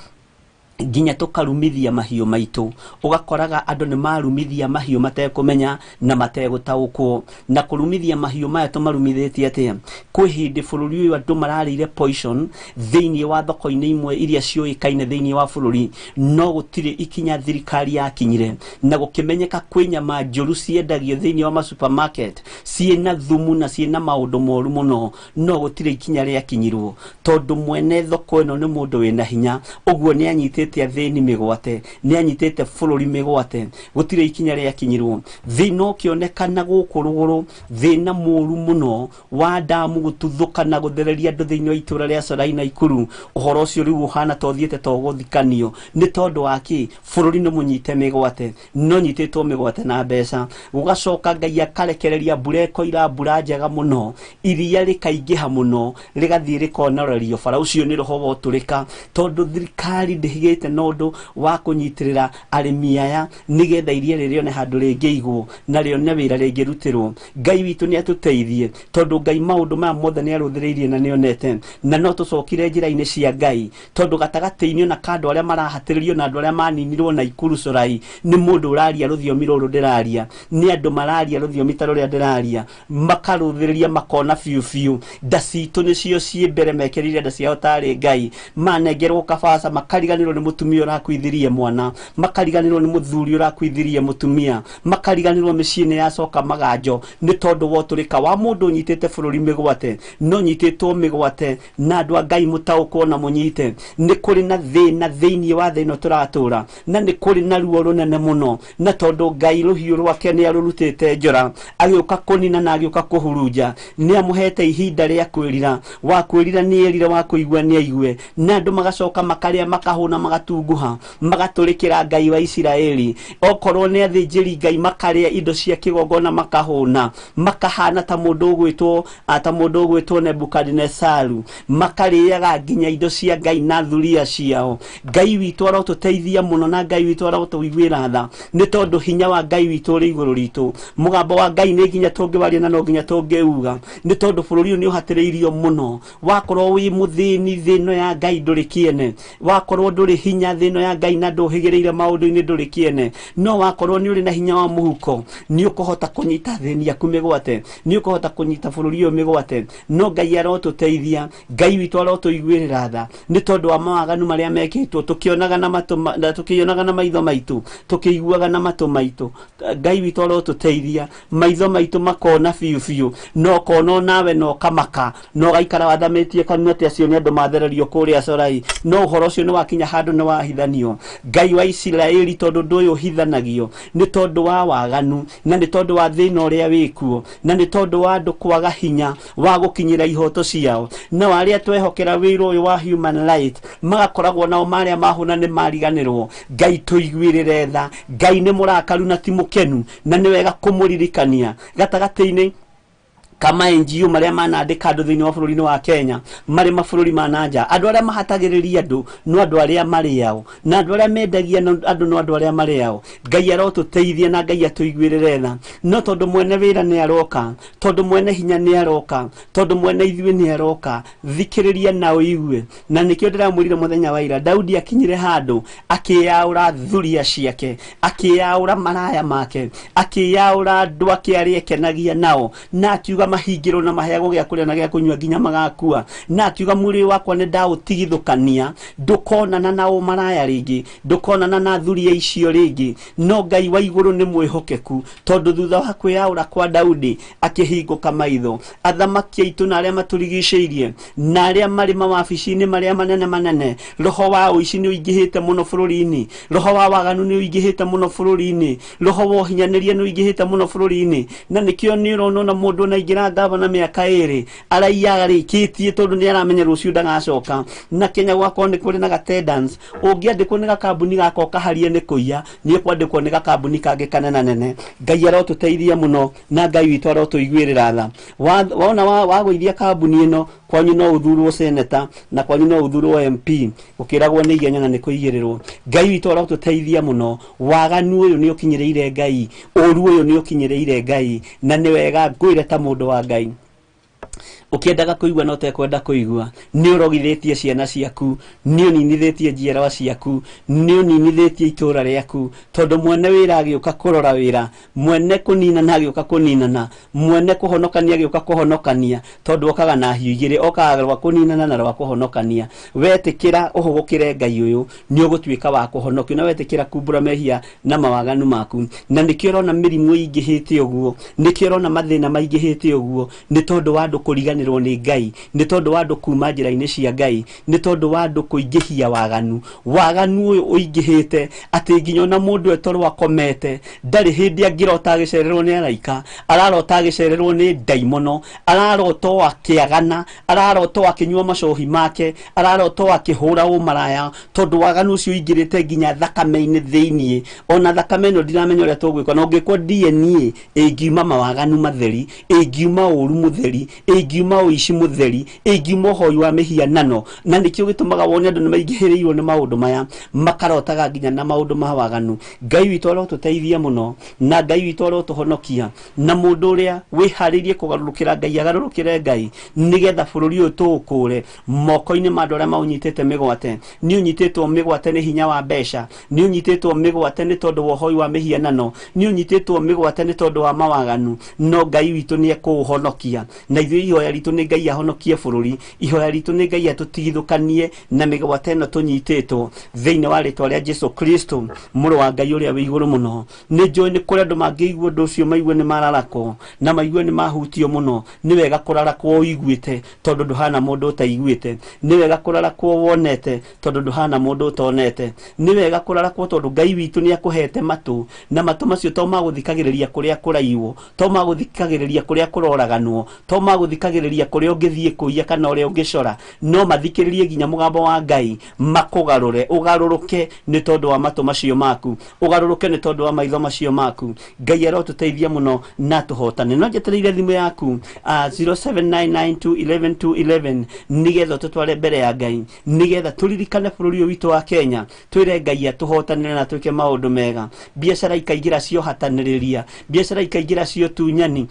nginya tũkarumithia mahiũ maitũ. Ũgakoraga andũ nĩ marumithia mahiũ matekũmenya na mategũtaũkwo. Na kũrumithia mahiũ maya tũmarumithĩtie atĩa? Kwĩ hĩndĩ bũrũri ũyũ andũ mararĩire poison thĩinĩ wa thoko-inĩ imwe iria ciũĩkaine thĩinĩ wa bũrũri, no gũtirĩ ikinya thirikari yakinyire na gũkĩmenyeka kwĩ nyama njũru ciendagio thĩinĩ wa masupermarket ciĩna thumu na ciĩna maũndũ moru mũno, no gũtirĩ ikinya rĩakinyirwo tondũ mwene thoko ĩno nĩ mũndũ wĩna hinya. Ũguo nĩ anyitĩte athĩni mĩgwate, nĩ anyitĩte bũrũri mĩgwate, gũtirĩ ikinya rĩakinyirwo. Thĩna ũkĩonekana gũkũ rũgũrũ, thĩna mũru mũno wa ndamu gũtuthũka na gũthereria andũ thĩinĩ wa itũra rĩa Sorai na Ikuru. Ũhoro ũcio rĩu ũhana ta ũthiĩte ta ũgũthikanio. Nĩ tondũ wa kĩ? Bũrũri nĩ mũnyite mĩgwate, no nyitĩtwo mĩgwate na mbeca. Gũgacoka Ngai akarekereria mbura ĩkoira mbura njega mũno, iria rĩkaingĩha mũno, rĩgathiĩ rĩkonorerio bara. Ũcio nĩ roho wa ũtũrĩka, tondũ thirikari ndĩhigĩte na ũndũ wa kũnyitĩrĩra arĩmi aya nĩgetha iria rĩrĩone handũ rĩngĩigwo na rĩone wĩra rĩngĩrutĩrwo. Ngai witũ nĩ atũteithie, tondũ Ngai maũndũ maya mothe nĩ arũthĩrĩirie na nĩonete, na no tũcokire njĩra-inĩ cia Ngai, tondũ gatagatĩ-inĩ ona ka andũ arĩa marahatĩrĩrio na andũ arĩa maninirwo na Ikuru Sorai, nĩ mũndũ ũraria rũthiomi rũrũ ndĩraria, nĩ andũ mararia rũthiomi ta rũrĩa ndĩraria, makarũthĩrĩria makona biũ biũ nda citũ nĩcio ciĩ mbere, mekĩrĩire nda ciao tarĩ Ngai, manengerwo kabaca makariganĩrwo nĩ mũtumia ũrakuithirie mwana, makariganĩrwo nĩ mũthuri ũrakuithirie mũtumia, makariganĩrwo mĩciĩ nĩ yacoka maganjo nĩ tondũ wa ũtũrĩka wa mũndũ ũnyitĩte bũrũri mĩgwate. No nyitĩtwo mĩgwate na andũ a Ngai mũtaũkwo na mũnyite, nĩ kũrĩ na thĩna thĩinĩ wa thĩ ĩno tũratũra, na nĩ kũrĩ na ruo rũnene mũno, na tondũ Ngai rũhiũ rwake nĩ arũrutĩte njora, agĩũka kũnina na agĩũka kũhurunja, nĩ amũhete ihinda rĩa kwĩrira, wa kwĩrira nĩ erire, wa kũigua nĩ aigue, na andũ magacoka makarĩa makahũna magatunguha, magatũrĩkĩra Ngai wa Isiraeli. Okorwo nĩ athĩnjĩri Ngai makarĩa indo cia kĩgongona makahũna, makahana ta mũndũ ũgwĩtwo, ta mũndũ ũgwĩtwo Nebukadinesaru, makarĩaga nginya indo cia Ngai na thuria ciao. Ngai witũ arotũteithia mũno na Ngai witũ arotũiguĩra tha, nĩ tondũ hinya wa Ngai witũ ũrĩ igũrũ ritũ. Mũgambo wa Ngai nĩ nginya tũngĩwaria na no nginya tũngĩuga, nĩ tondũ bũrũri ũyũ nĩ ũhatĩrĩirio mũno. Wakorwo wĩ mũthĩni thĩ ĩno ya Ngai ndũrĩ kĩene, wakorwo ndũrĩ hinya thĩ ĩno ya Ngai na ndũhĩgĩrĩire maũndũ-inĩ ndũrĩ kĩene, no wakorwo nĩ ũrĩ na hinya wa mũhuko nĩ ũkũhota kũnyita thĩni yaku mĩgwate, nĩ ũkũhota kũnyita bũrũri ũyũ mĩgwate. No Ngai arotũteithia, Ngai witũ arotũiguĩrĩra tha, nĩ tondũ wa mawaganu marĩa mekĩtwo tũkĩonaga na matũ na tũkĩonaga na maitho maitũ, tũkĩiguaga na matũ maitũ. Ngai witũ arotũteithia, maitho maitũ makona biũ biũ, no ũkona nawe no ũkamaka, no ũgaikara wathamĩtie kanua atĩ acio nĩ andũ mathererio kũrĩa Sorai, no ũhoro ũcio nĩ wakinya handũ nĩ wahithanio. Ngai wa Isiraeli, tondũ ũndũ ũyũ ũhithanagio nĩ tondũ wa waganu, na nĩ tondũ wa thĩna ũrĩa wĩkuo, na nĩ tondũ wa andũ kwaga hinya wa gũkinyĩra ihoto ciao, na arĩa twehokera wĩra ũyũ wa human right magakoragwo nao marĩa mahũna nĩ mariganĩrwo. Ngai tũiguĩrĩre tha. Ngai nĩ mũrakaru na ti mũkenu, na nĩ wega kũmũririkania gatagatĩ-inĩ Kama NGO marĩa manandĩka andũ thĩinĩ wa bũrũri-inĩ wa Kenya marĩ mabũrũri ma nanja, andũ arĩa mahatagĩrĩria andũ no andũ arĩa marĩao, na andũ arĩa mendagia andũ no andũ arĩa marĩao. Ngai arotũteithia na Ngai atũiguĩrĩre tha. No tondũ mwene wĩra nĩ aroka, tondũ mwene hinya nĩ aroka, tondũ mwene ithuĩ nĩ aroka, thikĩrĩria na ũigue. Na nĩkĩo ndĩramwĩrire mũthenya wa ira, Daudi akinyire handũ akĩyaũra thuria ciake, akĩyaũra maraya make, akĩyaũra andũ ake arĩa ekenagia nao, na akiuga mahingĩrwo na maheagwo gĩa kũrĩa na gĩa kũnyua nginya magakua, na akiuga mwĩrĩ wakwa nĩ ndaũtigithũkania, ndũkonana na ũmaraya rĩngĩ, ndũkonana na thuria icio rĩngĩ. No Ngai wa igũrũ nĩ mwĩhokeku, tondũ thutha wa kwĩyaũra kwa Daudi akĩhingũka maitho. Athamaki aitũ na arĩa matũrigicĩirie na arĩa marĩ mawabici-inĩ marĩa manene manene, roho wa ũici nĩ ũingĩhĩte mũno bũrũri-inĩ, roho wa waganu nĩ ũingĩhĩte mũno bũrũri-inĩ, roho wa ũhinyanĩria nĩ ũingĩhĩte mũno bũrũri-inĩ. Na nĩkĩo nĩ ũrona ona mũndũ ona aingĩra ngavana mĩaka ĩrĩ araiya arĩkĩtie, tondũ nĩ aramenya rũciũ ndagacoka. Na Kenya gwakorwo nĩ kũrĩ na gatendance, ũngĩandĩkwo nĩ gakambuni gaka ũkaharie nĩ kũiya, nĩ ũkwandĩkwo nĩ gakambuni kangĩ kanene nene. Ngai arotũteithia mũno na Ngai witũ arotũiguĩrĩra tha. Wona wagũithia kambuni ĩno, kwanyu no ũthurwo seneta na kwanyu no ũthurwo MP, ũkĩragwo nĩ igenya na nĩ kũigĩrĩrwo. Ngai witũ arotũteithia mũno. Waganu ũyũ nĩ ũkinyĩrĩire Ngai, ũru ũyũ nĩ ũkinyĩrĩire Ngai, na nĩ wega ngwĩre ta mũndũ wa Ngai, ũkĩendaga kũigua na ũtekwenda kũigua, nĩ ũrogithĩtie ciana ciaku, nĩ ũninithĩtie njiarwa ciaku, nĩ ũninithĩtie itũra rĩaku, tondũ mwene wĩra agĩũka kũrora wĩra, mwene kũninana agĩũka kũninana, mwene kũhonokania agĩũka kũhonokania, tondũ okaga na hiũ igĩrĩ, okaga rwa kũninana na rwa kũhonokania. Wetĩkĩra ũhũgũkĩre Ngai ũyũ, nĩ ũgũtuĩka wa kũhonokio, na wetĩkĩra kumbũra mehia na mawaganu maku. Na nĩkĩo ũrona mĩrimũ ĩingĩhĩte ũguo, nĩkĩo ũrona mathĩna maingĩhĩte ũguo, nĩ tondũ wa andũ kũriganĩrwo nĩ Ngai, nĩ tondũ wa andũ kuma njĩra-inĩ cia Ngai, nĩ tondũ wa andũ kũingĩhia waganu. Waganu ũyũ ũingĩhĩte atĩ nginya ona mũndũ etorwo akomete ndarĩ hĩndĩ angĩrota agĩcererwo nĩ araika, ararota agĩcererwo nĩ ndaimono, ararota o akĩagana, ararota o akĩnyua macohi make, ararota o akĩhũra ũmaraya, tondũ waganu ũcio ũingĩrĩte nginya thakame-inĩ thĩiniĩ. Ona thakame ĩno ndiramenya ũrĩa tũgwĩka, na ũngĩkwo DNA ĩngiuma mawaganu matheri, ĩngiuma ũru mũtheri, ĩngiuma ũici mũtheri, ĩngiuma ũhoi wa mĩhianano. Na nĩkĩo gĩtũmaga wone andũ nĩ maingĩhĩrĩirwo nĩ maũndũ maya, makarotaga nginya na maũndũ ma waganu. Ngai witũ arotũteithia mũno, na Ngai witũ arotũhonokia, na mũndũ ũrĩa wĩharĩirie kũgarũrũkĩra Ngai agarũrũkĩre Ngai, nĩgetha bũrũri ũyũ tũũkũre moko-inĩ ma andũ arĩa maũnyitĩte mĩgwate. Nĩ ũnyitĩtwo mĩgwate nĩ hinya wa mbeca, nĩ ũnyitĩtwo mĩgwate nĩ tondũ wa ũhoi wa mĩhianano, nĩ ũnyitĩtwo mĩgwate nĩ tondũ wa mawaganu, no Ngai witũ nĩ ekũũhonokia. Na ithuĩ ihoya ritũ nĩ Ngai ahonokie bũrũri, ihoya ritũ nĩ Ngai atũtigithũkanie na mĩgwate ĩno tũnyitĩtwo, thĩinĩ wa rĩtwa rĩa Jesu Kristo mũrũ wa Ngai ũrĩa wĩ igũrũ mũno. Nĩ njũĩ nĩ kũrĩ andũ mangĩigua ũndũ ũcio maigue nĩ mararakwo na maigue nĩ mahutio mũno. Nĩ wega kũrarakwo ũiguĩte, tondũ ndũhana mũndũ ũtaiguĩte. Nĩ wega kũrarakwo wonete, tondũ ndũhana mũndũ ũtonete. Nĩ wega kũrarakwo tondũ Ngai witũ nĩ akũhete matũ, na matũ macio to magũthikagĩrĩria kũrĩa kũraiywo, to magũthikagĩrĩria kũrĩa kũroraganwo, to magũthikagĩrĩria kũrĩa ũngĩthiĩ kũiya kana ũrĩa ũngĩcora, no mathikĩrĩrie nginya mũgambo wa Ngai makũgarũre, ũgarũrũke nĩ tondũ wa matũ macio maku, ũgarũrũke nĩ tondũ wa maitho macio maku. Ngai arotũteithia mũno na tũhotane. No njetereire thimũ yaku 0799211211 nĩgetha tũtware mbere ya Ngai, nĩgetha tũririkane bũrũri ũyũ witũ wa Kenya, twĩre Ngai atũhotanĩre na twĩke maũndũ mega. Biacara ikaingĩra ciohatanĩrĩria, biacara ikaingĩra ciotunyani.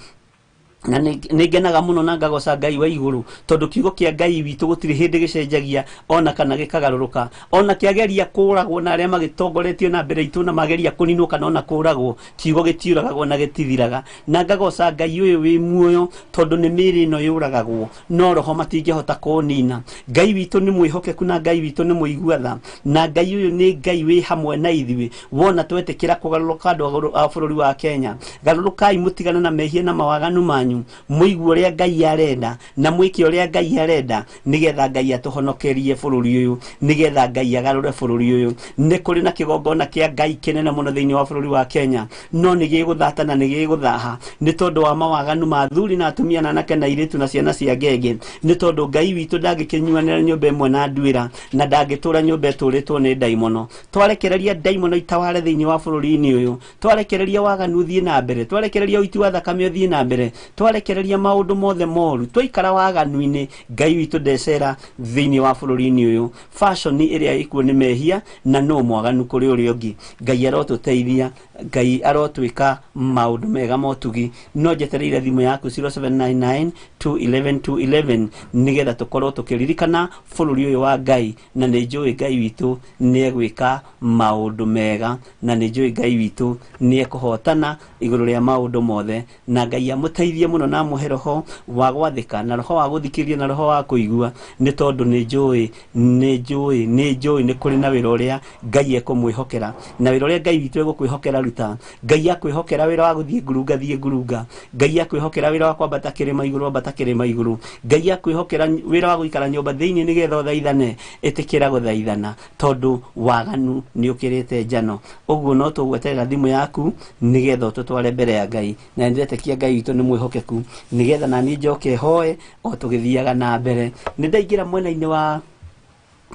Na nĩ ngenaga mũno na ngagoca Ngai wa igũrũ, tondũ kiugo kĩa Ngai witũ gũtirĩ hĩndĩ gĩcenjagia ona kana gĩkagarũrũka. Ona kĩageria kũragwo na arĩa magĩtongoretio na mbere itũ na mageria kũninwo kana ona kũragwo, kiugo gĩtiũragagwo na gĩtithiraga. Na ngagoca Ngai ũyũ wĩ muoyo, tondũ nĩ mĩĩrĩ ĩno yũragagwo no roho matingĩhota kũnina. Ngai witũ nĩ mwĩhokeku na Ngai witũ nĩ mũigua tha, na Ngai ũyũ nĩ Ngai wĩ hamwe na ithuĩ. Wona twetĩkĩra kũgarũrũka andũ a bũrũri wa Kenya, garũrũkai mũtigane na mehia na mawaganu manyu, mũigue ũrĩa Ngai arenda na mwĩke ũrĩa Ngai arenda, nĩgetha Ngai atũhonokerie bũrũri ũyũ, nĩgetha Ngai agarũre bũrũri ũyũ. Nĩ kũrĩ na kĩgongona kĩa Ngai kĩnene mũno thĩinĩ wa bũrũri wa Kenya, no nĩ gĩgũthata na nĩ gĩgũthaha nĩ tondũ wa mawaganu ma athuri na atumia na anake na airĩtu na ciana cia ngenge, nĩ tondũ Ngai witũ ndangĩkĩnyuanĩra nyũmba ĩmwe na nduĩra, na ndangĩtũra nyũmba ĩtũrĩtwo nĩ ndaimono. Twarekereria ndaimono itaware thĩinĩ wa bũrũri-inĩ ũyũ, twarekereria waganu ũthiĩ na mbere, twarekereria ũiti wa thakame ũthiĩ na mbere, Twarekereria maũndũ mothe moru, twaikara waganu-inĩ, Ngai witũ ndecera thĩinĩ wa bũrũri-inĩ ũyũ. Fashion ĩrĩa ĩkuo nĩ mehia na no mwaganu kũrĩ ũrĩa ũngĩ. Ngai arotũteithia, Ngai arotwĩka maũndũ mega motugi. No njetereire thimũ yaku 0799 211 211 nĩgetha tũkorwo tũkĩririkana bũrũri ũyũ wa Ngai, na nĩ njũĩ Ngai witũ nĩ egwĩka maũndũ mega, na nĩ njũĩ Ngai witũ nĩ ekũhotana igũrũ rĩa maũndũ mothe, na Ngai amũteithie mũno na amũhe roho wa gwathĩka na roho wa gũthikĩrĩria na roho wa kũigua, nĩ tondũ nĩ njũĩ nĩ njũĩ nĩ njũĩ nĩ kũrĩ na wĩra ũrĩa Ngai ekũmwĩhokera, na wĩra ũrĩa Ngai witũ egũkwĩhokera ruta. Ngai akwĩhokera wĩra wa gũthiĩ ngurunga, thiĩ ngurunga. Ngai akwĩhokera wĩra wa kwambata kĩrĩma igũrũ, ambata kĩrĩma igũrũ. Ngai akwĩhokera wĩra wa gũikara nyũmba thĩinĩ nĩgetha ũthaithane, ĩtĩkĩra gũthaithana, tondũ waganu nĩ ũkĩrĩte njano. Ũguo no tũgweterera thimũ yaku nĩgetha ũtũtware mbere ya Ngai, na nĩndĩretĩkia Ngai witũ nĩ mwĩhokeku, nĩgetha naniĩ njoke hoe o tũgĩthiaga na mbere. Nĩ ndaingĩra mwena-inĩ wa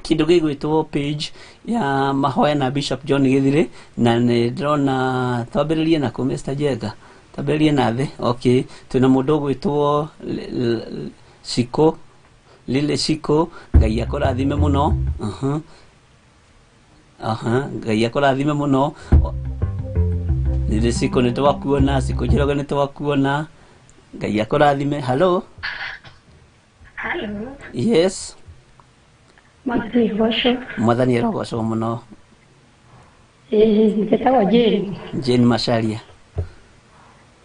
kĩndũ gĩgwĩtwo page ya mahoya na Bishop John Githire, na nĩ ndĩrona twambĩrĩrie na kũ Mr. Jenga, twambĩrĩrie na thĩ. Okay, twĩna mũndũ ũgwĩtwo Shiko Lile Shiko, Ngai akũrathime mũno. Aha, Ngai akũrathime mũno. Lile Shiko nĩ twakuona, Shiko Njoroge nĩ twakuona, Ngai akũrathime. Hello. Hello. Yes. Mwathani agocwo. Mwathani arogocwo mũno. Njĩtagwo Jane. Jane Macharia.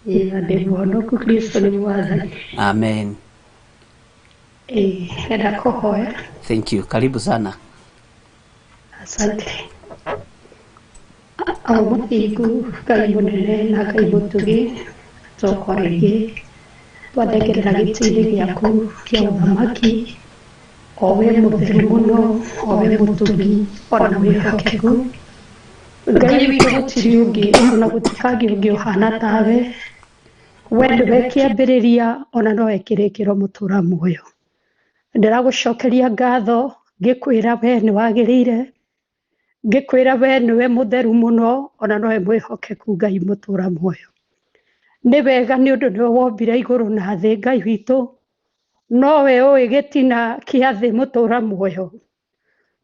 Na ndĩ mũhonoku, Kristo nĩ Mwathani. Amen. Ndĩrenda kũhoya. Thank you. Karibu sana. Asante. O mũthingu Ngai mũnene na Ngai mũtugi, twoka rĩngĩ twathengerera gĩtĩ-inĩ gĩaku kĩa ũthamaki, o we mũtheru mũno, o we mũtugi ona mwĩhokeku. Ngai witũ gũtirĩ ũngĩ ona gũtikagĩa ũngĩ ũhana tawe. We nĩwe kĩambĩrĩria ona nowe kĩrĩkĩro mũtũra muoyo. Ndĩragũcokeria ngatho ngĩkwĩra we nĩ wagĩrĩire, ngĩkwĩra we nĩwe mũtheru mũno ona nowe mwĩhokeku Ngai mũtũra muoyo. Nĩ wega nĩ ũndũ nĩwe wombire igũrũ na thĩ Ngai witũ, nowe ũĩ gĩtina kĩa thĩ mũtũra muoyo,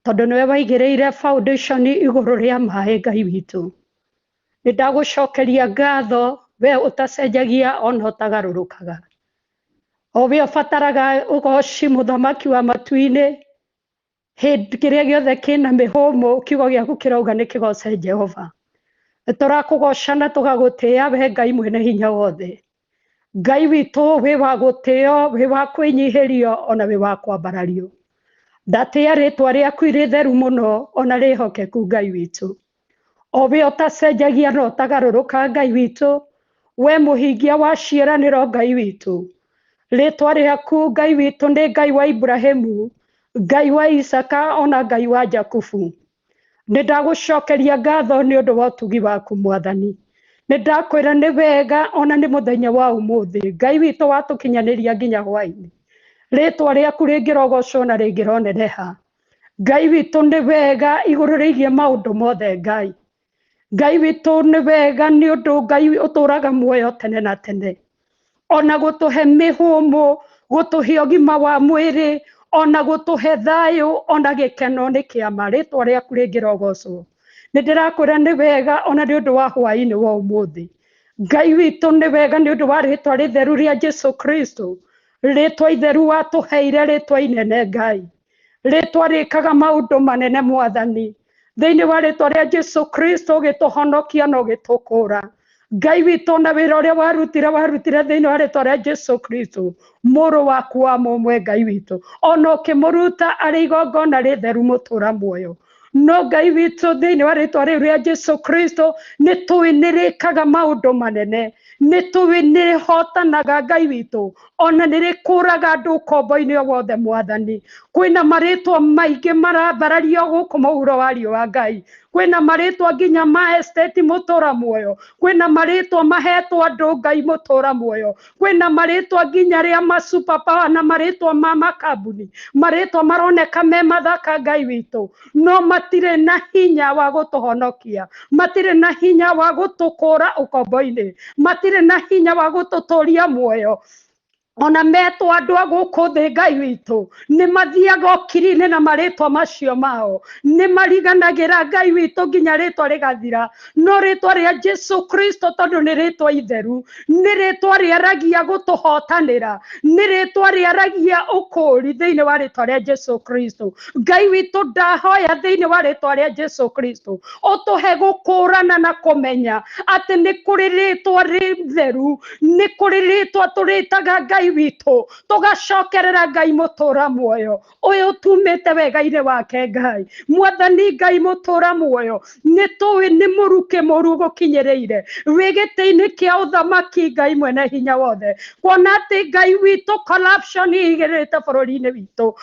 tondũ nĩwe waigĩrĩire foundation igũrũ rĩa maĩ Ngai witũ. Nĩ ndagũcokeria ngatho we ũtacenjagia ona ũtagarũrũkaga, o we ũbataraga ũgoci mũthamaki wa matu-inĩ. Hĩndĩ kĩrĩa gĩothe kĩna mĩhũmũ kiugo gĩaku kĩrauga nĩ kĩgoce Jehova. Tũrakũgoca na tũgagũtĩĩa we Ngai mwene hinya wothe. Ngai witũ wĩ wa gũtĩo, wĩ wa kwĩnyihĩrio ona wĩ wa kwambarario. Ndatĩĩa rĩtwa rĩaku rĩtheru mũno ona rĩhokeku Ngai witũ. O we ũtacenjagia na ũtagarũrũka Ngai witũ, we mũhingia wa ciĩranĩro Ngai witũ. Rĩtwa rĩaku Ngai witũ nĩ Ngai wa Ibrahimu, Ngai wa Isaka ona Ngai wa Jakubu. Nĩ ndagũcokeria ngatho nĩ ũndũ wa ũtugi waku Mwathani. Nĩ ndakwĩra nĩ wega ona nĩ mũthenya wa ũmũthĩ Ngai witũ watũkinyanĩria nginya hwaĩ-inĩ. Rĩtwa rĩaku rĩngĩrogocwo na rĩngĩroneneha. Ngai witũ nĩ wega igũrũ rĩgiĩ maũndũ mothe Ngai. Ngai witũ nĩ wega nĩ ũndũ Ngai ũtũraga muoyo tene na tene. Ona gũtũhe mĩhũmũ, gũtũhe ũgima wa mwĩrĩ, ona gũtũhe thayũ, ona gĩkeno nĩ kĩama. Rĩtwa rĩaku rĩngĩrogocwo. Nĩ ndĩrakwĩra nĩ wega ona nĩ ũndũ wa hwaĩ-inĩ wa ũmũthĩ. Ngai witũ nĩ wega nĩ ũndũ wa rĩtwa rĩtheru rĩa Jesu Kristo. Rĩtwa itheru watũheire, rĩtwa inene Ngai. Rĩtwa rĩkaga maũndũ manene Mwathani. Thĩinĩ wa rĩtwa rĩa Jesu Kristo ũgĩtũhonokia na ũgĩtũkũra. Ngai witũ na wĩra ũrĩa warutire thĩinĩ wa rĩtwa rĩa Jesu Kristo, mũrũ waku wa mũmwe Ngai witũ, ona ũkĩmũruta arĩ igongona rĩtheru mũtũra muoyo. No Ngai witũ thĩinĩ wa rĩtwa rĩu rĩa Jesu Kristo nĩ tũĩ nĩ rĩkaga maũndũ manene, nĩ tũĩ nĩ rĩhotanaga Ngai witũ, ona nĩ rĩkũraga andũ ũkombo-inĩ o wothe Mwathani. Kwĩna marĩtwa maingĩ marambarario gũkũ mũhuro wa riũa Ngai, kwĩna marĩtwa nginya ma estate mũtũra muoyo, kwĩna marĩtwa mahetwo andũ Ngai mũtũra muoyo, kwĩna marĩtwa nginya rĩa ma super power na marĩtwa ma makambuni, marĩtwa maroneka me mathaka Ngai witũ, no matirĩ na hinya wa gũtũhonokia, matirĩ na hinya wa gũtũkũra ũkombo-inĩ, matirĩ Matirĩ na hinya wa gũtũtũria muoyo. Ona metwo andũ a gũkũ thĩ Ngai witũ nĩ mathiaga ũkiri-inĩ na marĩtwa macio mao, nĩ mariganagĩra Ngai witũ nginya rĩtwa rĩgathira. No rĩtwa rĩa Jesu Kristo tondũ nĩ rĩtwa itheru, nĩ rĩtwa rĩaragia gũtũhotanĩra, nĩ rĩtwa rĩaragia ũkũũri thĩinĩ wa rĩtwa rĩa Jesu Kristo. Ngai witũ ndahoya thĩinĩ wa rĩtwa rĩa Jesu Kristo ũtũhe gũkũrana na kũmenya atĩ nĩ kũrĩ rĩtwa rĩtheru, nĩ kũrĩ rĩtwa tũrĩtaga Ngai witũ, tũgacokerera Ngai mũtũra muoyo ũyũ tumĩte wega-inĩ wake. Ngai Mwathani Ngai mũtũra muoyo, nĩ tũĩ nĩ mũrukĩ mũru gũkinyĩrĩire wĩ gĩtĩ-inĩ kĩa ũthamaki Ngai mwene hinya wothe, kuona atĩ Ngai witũ corruption ĩigĩrĩte bũrũri-inĩ witũ,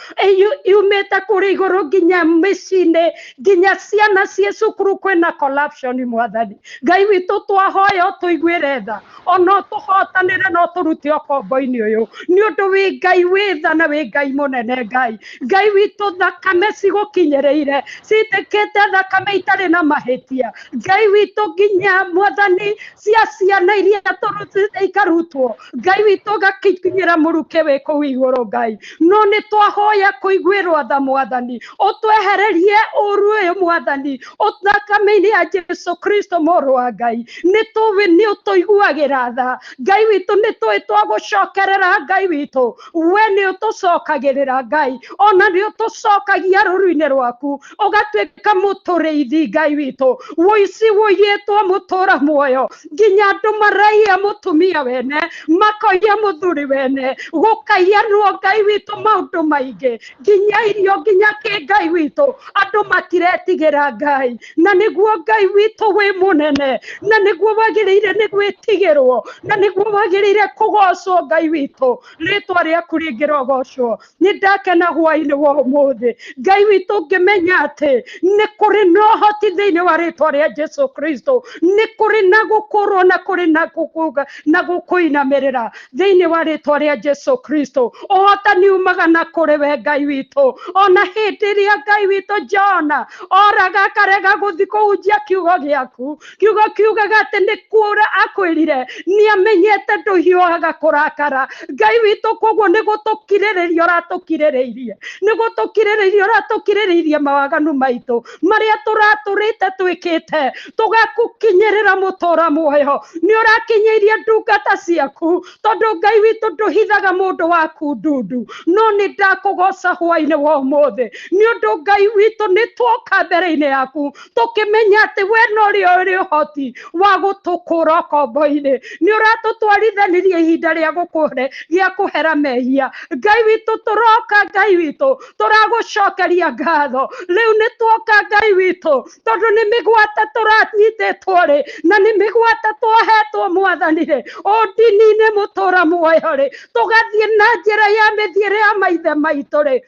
yumĩte kũrĩ igũrũ nginya mĩciĩ-inĩ, nginya ciana ciĩ cukuru kwĩna corruption. Mwathani Ngai witũ twahoya ũtũiguĩre tha, ona ũtũhotanĩre na ũtũrute ũkombo-inĩ ũyũ, nĩ ũndũ wĩ Ngai wĩ tha na wĩ Ngai mũnene. Ngai Ngai witũ thakame cigũkinyĩrĩire, citĩkĩte thakame itarĩ na mahĩtia. Ngai witũ nginya Mwathani cia ciana iria tũrutĩte ikarutwo, Ngai witũ ũgakinyĩra mũrukĩ wĩ kũu igũrũ. Ngai no nĩ twahoya kũiguĩrwo tha Mwathani, ũtwehererie ũru ũyũ Mwathani, thakame-inĩ ya Jesu Kristo mũrũ wa Ngai. Nĩ tũĩ nĩ ũtũiguagĩra tha Ngai witũ, nĩ tũĩ twagũcokerera Ngai witũ, we nĩ ũtũcokagĩrĩra Ngai, ona nĩ ũtũcokagia rũru-inĩ rwaku, ũgatuĩka mũtũrĩithi Ngai witũ. Wũici wũiyĩtwo mũtũra muoyo, nginya andũ maraiya mũtumia wene, makoiya mũthuri wene, gũkaiyanwo Ngai witũ maũndũ maingĩ, nginya irio, nginya kĩ Ngai witũ, andũ matiretigĩra Ngai. Na nĩguo Ngai witũ wĩ mũnene, na nĩguo wagĩrĩire nĩ gwĩtigĩrwo, na nĩguo wagĩrĩire kũgocwo Ngai witũ, rĩtwa rĩaku rĩngĩrogocwo. Nĩ ndakena hwaĩ-inĩ wa ũmũthĩ Ngai witũ ngĩmenya atĩ nĩ kũrĩ na ũhoti thĩinĩ wa rĩtwa rĩa Jesu Kristo, nĩ kũrĩ na gũkũrwo na kũrĩ na gũkũga na gũkũinamĩrĩra thĩinĩ wa rĩtwa rĩa Jesu Kristo. Ũhotani umaga na kũrĩ we Ngai witũ. Ona hĩndĩ ĩrĩa Ngai witũ Jona oraga akarega gũthiĩ kũhunjia kiugo gĩaku, kiugo kiugaga atĩ nĩ kũra akwĩrire, nĩ amenyete ndũhiũhaga kũrakara Ngai witũ, koguo nĩ gũtũkirĩrĩria ũratũkirĩrĩirie, nĩ gũtũkirĩrĩria ũratũkirĩrĩirie mawaganu maitũ marĩa tũratũrĩte twĩkĩte, tũgakũkinyĩrĩra mũtũra muoyo. Nĩ ũrakinyĩirie ndungata ciaku, tondũ Ngai witũ ndũhithaga mũndũ waku ndundu. No nĩ ndakũgoca hwaĩ-inĩ wa ũmũthĩ, nĩ ũndũ Ngai witũ nĩ tuoka mbere-inĩ yaku tũkĩmenya atĩ we norĩo ũrĩ ũhoti wa gũtũkũra ũkombo-inĩ. Nĩ ũratũtwarithanirie ihinda rĩa gũkũhe gĩa kũhera mehia. Ngai witũ tũroka, Ngai witũ tũragũcokeria ngatho. Rĩu nĩ tuoka Ngai witũ, tondũ nĩ mĩgwate tũranyitĩtwo rĩ, na nĩ mĩgwate twohetwo Mwathani rĩ, ũndini-inĩ mũtũra muoyo rĩ, tũgathiĩ na njĩra ya mĩthiĩre ya maithe maitũ rĩ,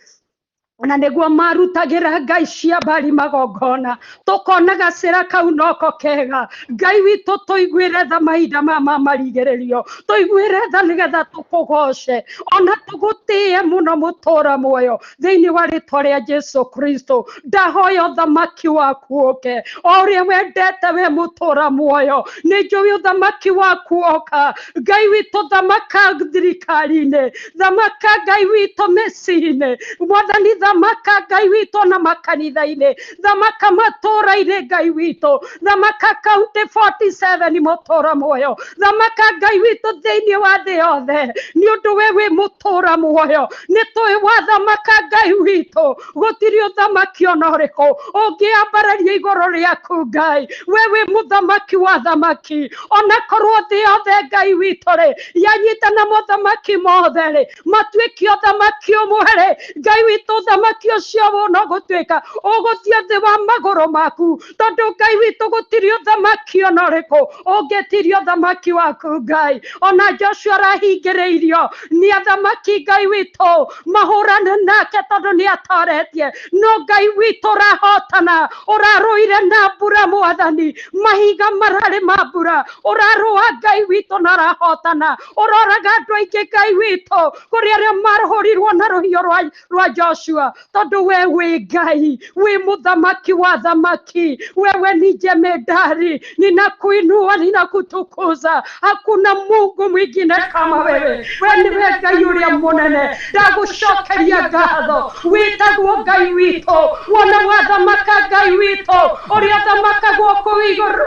na nĩguo marutagĩra Ngai cia mbari magongona, tũkona gacĩra kau noko kega. Ngai witũ tũiguĩre tha mahinda maya ma marigĩrĩrio, tũiguĩre tha nĩgetha tũkũgoce ona tũgũtĩe mũno mũtũra muoyo thĩinĩ wa rĩtwa rĩa Jesu Kristo. Ndahoya ũthamaki waku ũke o ũrĩa wendete we mũtũra muoyo, nĩ njũĩ ũthamaki waku oka. Ngai witũ thamaka thirikari-inĩ, thamaka Ngai witũ mĩciĩ-inĩ, Mwathani thamaka Ngai witũ na makanitha-inĩ, thamaka matũra-inĩ Ngai witũ, thamaka kaunti 47 mũtũra muoyo, thamaka Ngai witũ thĩinĩ wa thĩ yothe, nĩ ũndũ we wĩ mũtũra muoyo. Nĩ tũĩ wathamaka Ngai witũ, gũtirĩ ũthamaki ona ũrĩkũ ũngĩambararia igũrũ rĩaku Ngai. We wĩ mũthamaki wa thamaki, ona korwo thĩ yothe Ngai witũ rĩ yanyitana mothamaki mothe rĩ matuĩke ũthamaki ũmwe rĩ, Ngai witũ ũthamaki ũcio no gũtuĩka ũgũthiĩ thĩ wa magũrũ maku, tondũ Ngai witũ gũtirĩ ũthamaki ona ũrĩkũ ũngĩtiria ũthamaki waku Ngai. Ona Joshua arahingĩrĩirio nĩ athamaki Ngai witũ mahũrane nake tondũ nĩ atoretie, no Ngai witũ ũrahotana, ũrarũire na mbura Mwathani, mahiga mararĩ ma mbura, ũrarũa Ngai witũ na ũrahotana, ũroraga andũ aingĩ Ngai witũ kũrĩ arĩa marahũrirwo na rũhiũ rwa Joshua. Ndakũinua tondũ we wĩ Ngai, wĩ mũthamaki wa thamaki, wewe ni jemedari. Ninakuinua, ninakutukuza, hakuna Mungu mwingine kama wewe. We nĩwe Ngai ũrĩa mũnene, ndagũcokeria ngatho. Wĩtagwo Ngai witũ, wona wathamaka Ngai witũ, ũrĩa ũthamakagwo kũu igũrũ,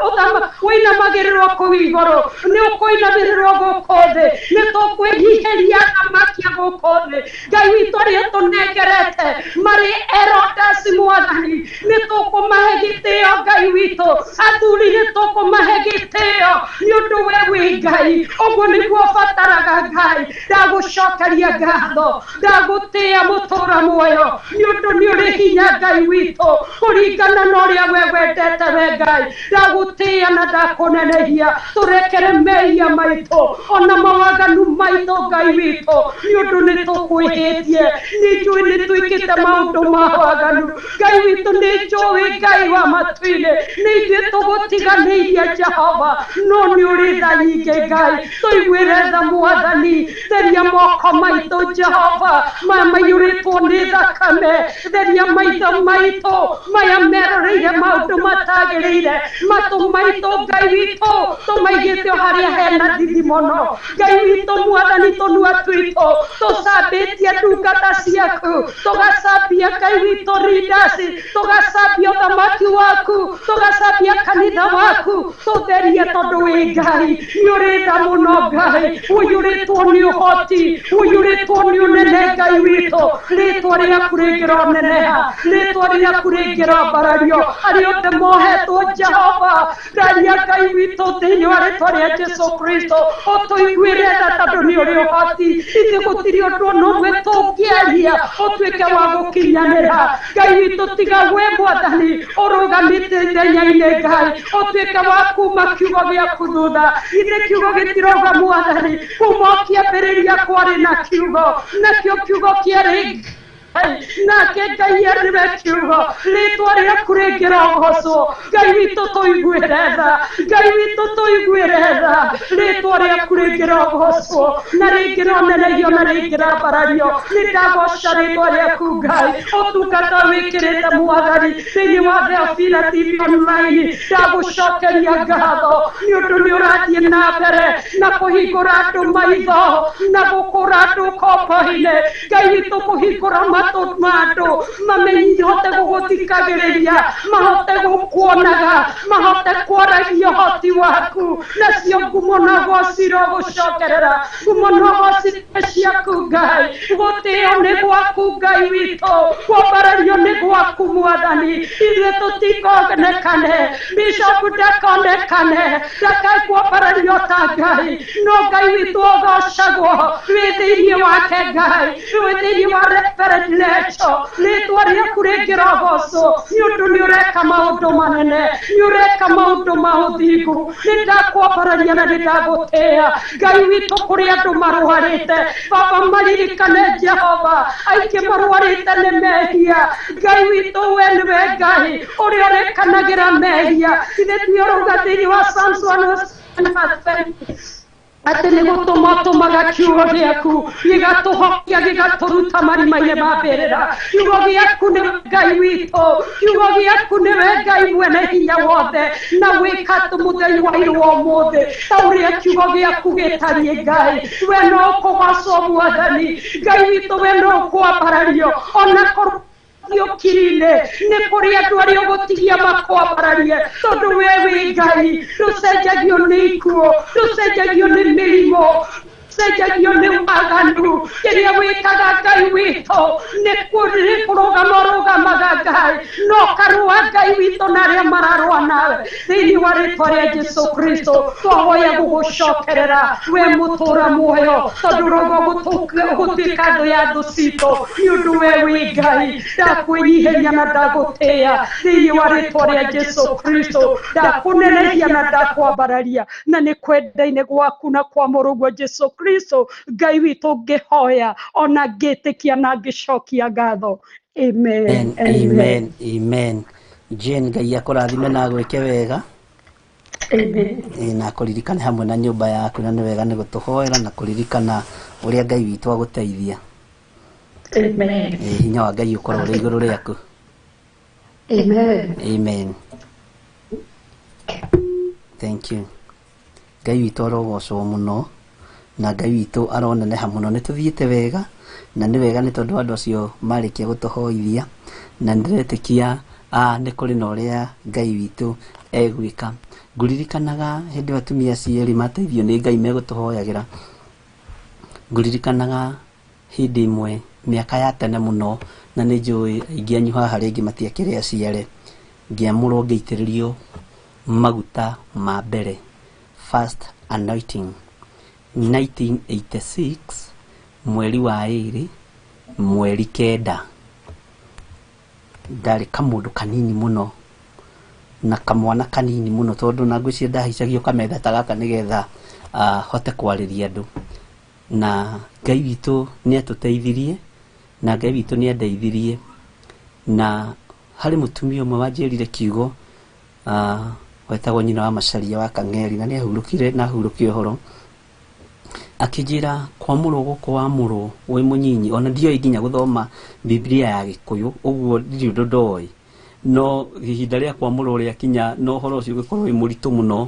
ũinamagĩrĩrwo kũu igũrũ, nĩ ũkũinamĩrĩrwo gũkũ thĩ. Nĩ tũkwĩnyihĩria athamaki a gũkũ thĩ, Ngai witũ, arĩa tũnengerete marĩ erodasi mwathani, nĩ tũkũmahe gĩtĩo. Ngai witũ, athuri nĩ tũkũmahe gĩtĩo nĩ ũndũ we wĩ Ngai. Ũguo nĩguo bataraga. Ngai, ndagũcokeria ngatho, ndagũtĩĩa mũtũra muoyo nĩ ũndũ nĩ ũrĩ hinya. Ngai witũ, kũringana na ũrĩa we wendete, we Ngai, ndagũtĩĩa na ndakũnenehia. Tũrekere mehia maitũ ona mawaganu maitũ, Ngai witũ, nĩ ũndũ nĩ tũkwĩhĩtie. Nĩ njũĩ nĩ twĩkĩte maũndũ ma waganu. Ngai witũ, nĩ njũĩ, Ngai wa matu-inĩ, nĩ ithuĩ tũgũtiganĩirie Jehova, no nĩ ũrĩ tha nyingĩ. Ngai, tũiguĩre tha. Mwathani, theria moko maitũ, Jehova, maya maiyũrĩtwo nĩ thakame. Theria maitho maitũ maya meroreire maũndũ matagĩrĩire. Matũ maitũ, Ngai witũ, tũmaigĩte o harĩa hena thithi mũno. Ngai witũ, Mwathani, tũnua twitũ tũcambĩtie ndungata ciaku, tũgacambia, Ngai witũ, leaders, tũgacambia ũthamaki waku, tũgacambia kanitha waku. Tũtherie tondũ wĩ Ngai, nĩ ũrĩ tha mũno. Ngai ũiyũrĩtwo nĩ ũhoti, ũiyũrĩtwo nĩ ũnene. Ngai witũ, rĩtwa rĩaku rĩngĩroneneha, rĩtwa rĩaku rĩngĩrambarario. Arĩa othe mohetwo, Jehova, ndaria, Ngai witũ, thĩinĩ wa rĩtwa rĩa Jesu Kristo, ũtũiguĩre tha tondũ nĩ ũrĩ ũhoti. Ithuĩ gũtirĩ ũndũ ona ũmwe tũngĩaria ũtuĩke wa gũkinyanĩra. Ngai witũ, tiga we Mwathani ũrũgamĩte ithenya-inĩ, Ngai, ũtuĩke wa kuma kiugo gĩaku thutha. Ithe kiugo gĩtirauga, Mwathani, kuma o kĩambĩrĩria kwarĩ na kiugo, nakĩo kiugo kĩarĩ Ngai, nake Ngai nĩwe kiugo. Rĩtwa rĩaku rĩngĩrogocwo. Ngai witũ, tũiguĩre tha. Ngai witũ, tũiguĩre tha. Rĩtwa rĩaku rĩngĩrogocwo na rĩngĩronenehio na rĩngĩrambarario. Nĩ ndagoca rĩtwa rĩaku, Ngai. Ũtungata wĩkĩrĩte, Mwathani, thĩinĩ wa Theofila TV Online, ndagũcokeria ngatho nĩ ũndũ nĩ ũrathiĩ na mbere na kũhingũra andũ maitho na gũkũra andũ ngombo-inĩ. Ngai witũ, kũhingũra matũ ma andũ mamenye hote gũgũthikagĩrĩria, mahote gũkuonaga, mahote kwaragia ũhoti waku. Nacio ngumo na ũgoci gũcokerera, ngumo na ũgoci ciaku, Ngai. Gũtĩo nĩ gwaku, Ngai witũ, kwambarario nĩ gwaku, Mwathani. Ithuĩ tũtikonekane, bishop ndakonekane, ndakae kwambarario ta Ngai, no Ngai witũ ũgocagwo wĩ thĩinĩ wake. Ngai, wĩ thĩinĩ wa Reverend Lecho, rĩtwa rĩaku rĩngĩrogocwo nĩ ũndũ nĩ ũreka maũndũ manene, nĩ ũreka maũndũ ma ũthingu. Nĩ ndakwambararia na nĩ ndagũtĩĩa. Ngai witũ, kũrĩ andũ marwarĩte, Baba, maririkane, Jehova. Aingĩ marwarĩte nĩ mehia. Ngai witũ, we nĩwe Ngai ũrĩa ũrekanagĩra mehia. Ithe ti ũrauga thĩinĩ wa Psalms 107 atĩ nĩ gũtũma ũtũmaga kiugo gĩaku gĩgatũhokia, gĩgatũruta marima-inĩ ma mbĩrĩra. Kiugo gĩaku nĩ Ngai witũ, kiugo gĩaku nĩwe Ngai mwene hinya wothe, na wĩka mũthenya wa irũa ũmũthĩ ta ũrĩa kiugo gĩaku gĩtariĩ. Ngai, we no ũkũgocwo. Mwathani Ngai witũ, we no ũkwambarario. Ona korwo ũkiri-inĩ nĩ kũrĩ andũ arĩa ũgũtigia makwambararie, tondũ we wĩ Ngai, ndũcenjagio nĩ ikuũ, ndũcenjagio nĩ mĩrimũ, cenjagio nĩ waganu. Kĩrĩa wĩkaga, Ngai witũ, nĩ kũrũgama ũrũgamaga, Ngai, no karũa, Ngai witũ, na arĩa mararũa nawe. Thĩinĩ wa rĩtwa rĩa Jesu Kristo, twahoya gũgũcokerera, we mũtũra muoyo, tondũ ũrauga ũgũtuĩka thũ ya thũ citũ nĩ ũndũ we wĩ Ngai. Ndakwĩnyihĩria na ndagũtĩĩa thĩinĩ wa rĩtwa rĩa Jesu Kristo. Ndakũnenehia na ndakwambararia, na nĩ kwenda-inĩ gwaku na kwa mũrũguo Jesu Kristo, Ngai witũ, ngĩhoya ona ngĩtĩkia na ngĩcokia ngatho. Amen. Amen, amen. Jane, Ngai akũrathime na agwĩke wega. Amen. Ĩ, na akũririkane hamwe na nyũmba yaku, na nĩ wega nĩ gũtũhoera na kũririkana ũrĩa Ngai witũ agũteithia. Amen. Hinya wa Ngai ũkorwo ũrĩ igũrũ rĩaku. Amen. Amen. Thank you. Ngai witũ arogocwo mũno na Ngai witũ aroneneha mũno. Nĩ tũthiĩte wega na nĩ wega nĩ tondũ andũ acio marĩkia gũtũhoithia na nĩndĩretĩkia nĩ kũrĩ na ũrĩa Ngai witũ egwĩka. Ngũririkanaga hĩndĩ ĩyo atumia acio erĩ mateithio nĩ Ngai megũtũhoyagĩra. Ngũririkanaga hĩndĩ ĩmwe mĩaka ya tene mũno na nĩ njũĩ aingĩ anyu haha rĩngĩ matiakĩrĩ aciare, ngĩamũrwo ngĩitĩrĩrio maguta ma mbere, first anointing, 1986 mweri wa 2 mweri 9. Ndarĩ kamũndũ kanini mũno na kamwana kanini mũno tondũ na ngwĩciria ndahaicagio kametha ta gaka nĩgetha hote kwarĩria andũ. Na Ngai witũ nĩ atũteithirie na Ngai witũ nĩ andeithirie. Na harĩ mũtumia ũmwe wanjĩrire kiugo, wetagwo nyina wa Macharia wa Kang'eri, na nĩ ahurũkire na ahurũkia ũhoro. Akĩnjĩra kwamũrwo gũkũ wamũrwo wĩ mũnyinyi, ona ndioĩ nginya gũthoma Biblia ya Gĩkũyũ, ũguo ndirĩ ũndũ ndoĩ. No ihinda rĩa kwamũrwo rĩakinya na ũhoro ũcio ũgĩkorwo wĩ mũritũ mũno,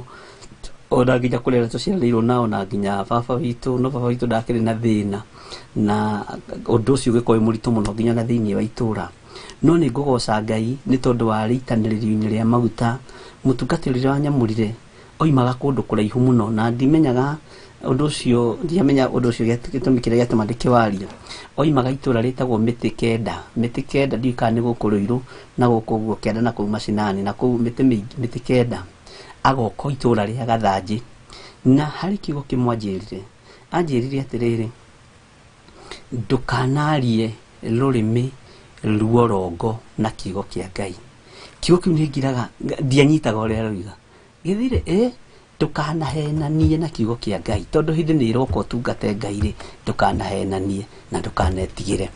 ona nginya kũrĩ arĩa tũciaranĩirwo nao na nginya baba witũ, no baba witũ ndakĩrĩ na thĩna, na ũndũ ũcio ũgĩkorwo wĩ mũritũ mũno nginya na thĩinĩ wa itũra. No nĩ ngũgoca Ngai nĩ tondũ wa rĩitanĩrĩrio-inĩ rĩa maguta. Mũtungatĩri ũrĩa wanyamũrire oimaga kũndũ kũraihu mũno na ndimenyaga ũndũ ũcio, ndiamenya ũndũ ũcio gĩtũmi kĩrĩa gĩatũma ndĩkĩwarie. Oimaga itũra rĩtagwo Mĩtĩ Kenda. Mĩtĩ Kenda ndiũĩ kana nĩ gũkũ Rũirũ na gũkũ ũguo kĩanda na kũu macinani na kũu mĩtĩ mĩingĩ, Mĩtĩ Kenda. Agoka itũra rĩa Gathanjĩ. Na harĩ kiugo kĩmwe anjĩrire. Anjĩrire atĩrĩrĩ, ndũkanarie rũrĩmĩ ruorongo na kiugo kĩa Ngai. Kiugo kĩu nĩ ngiraga, ndianyitaga ũrĩa aroiga. Gĩthire, ndũkanahenanie na kiugo kĩa Ngai, tondũ hĩndĩ nĩ ĩroka ũtungate Ngai rĩ, ndũkanahenanie na ndũkanetigĩre.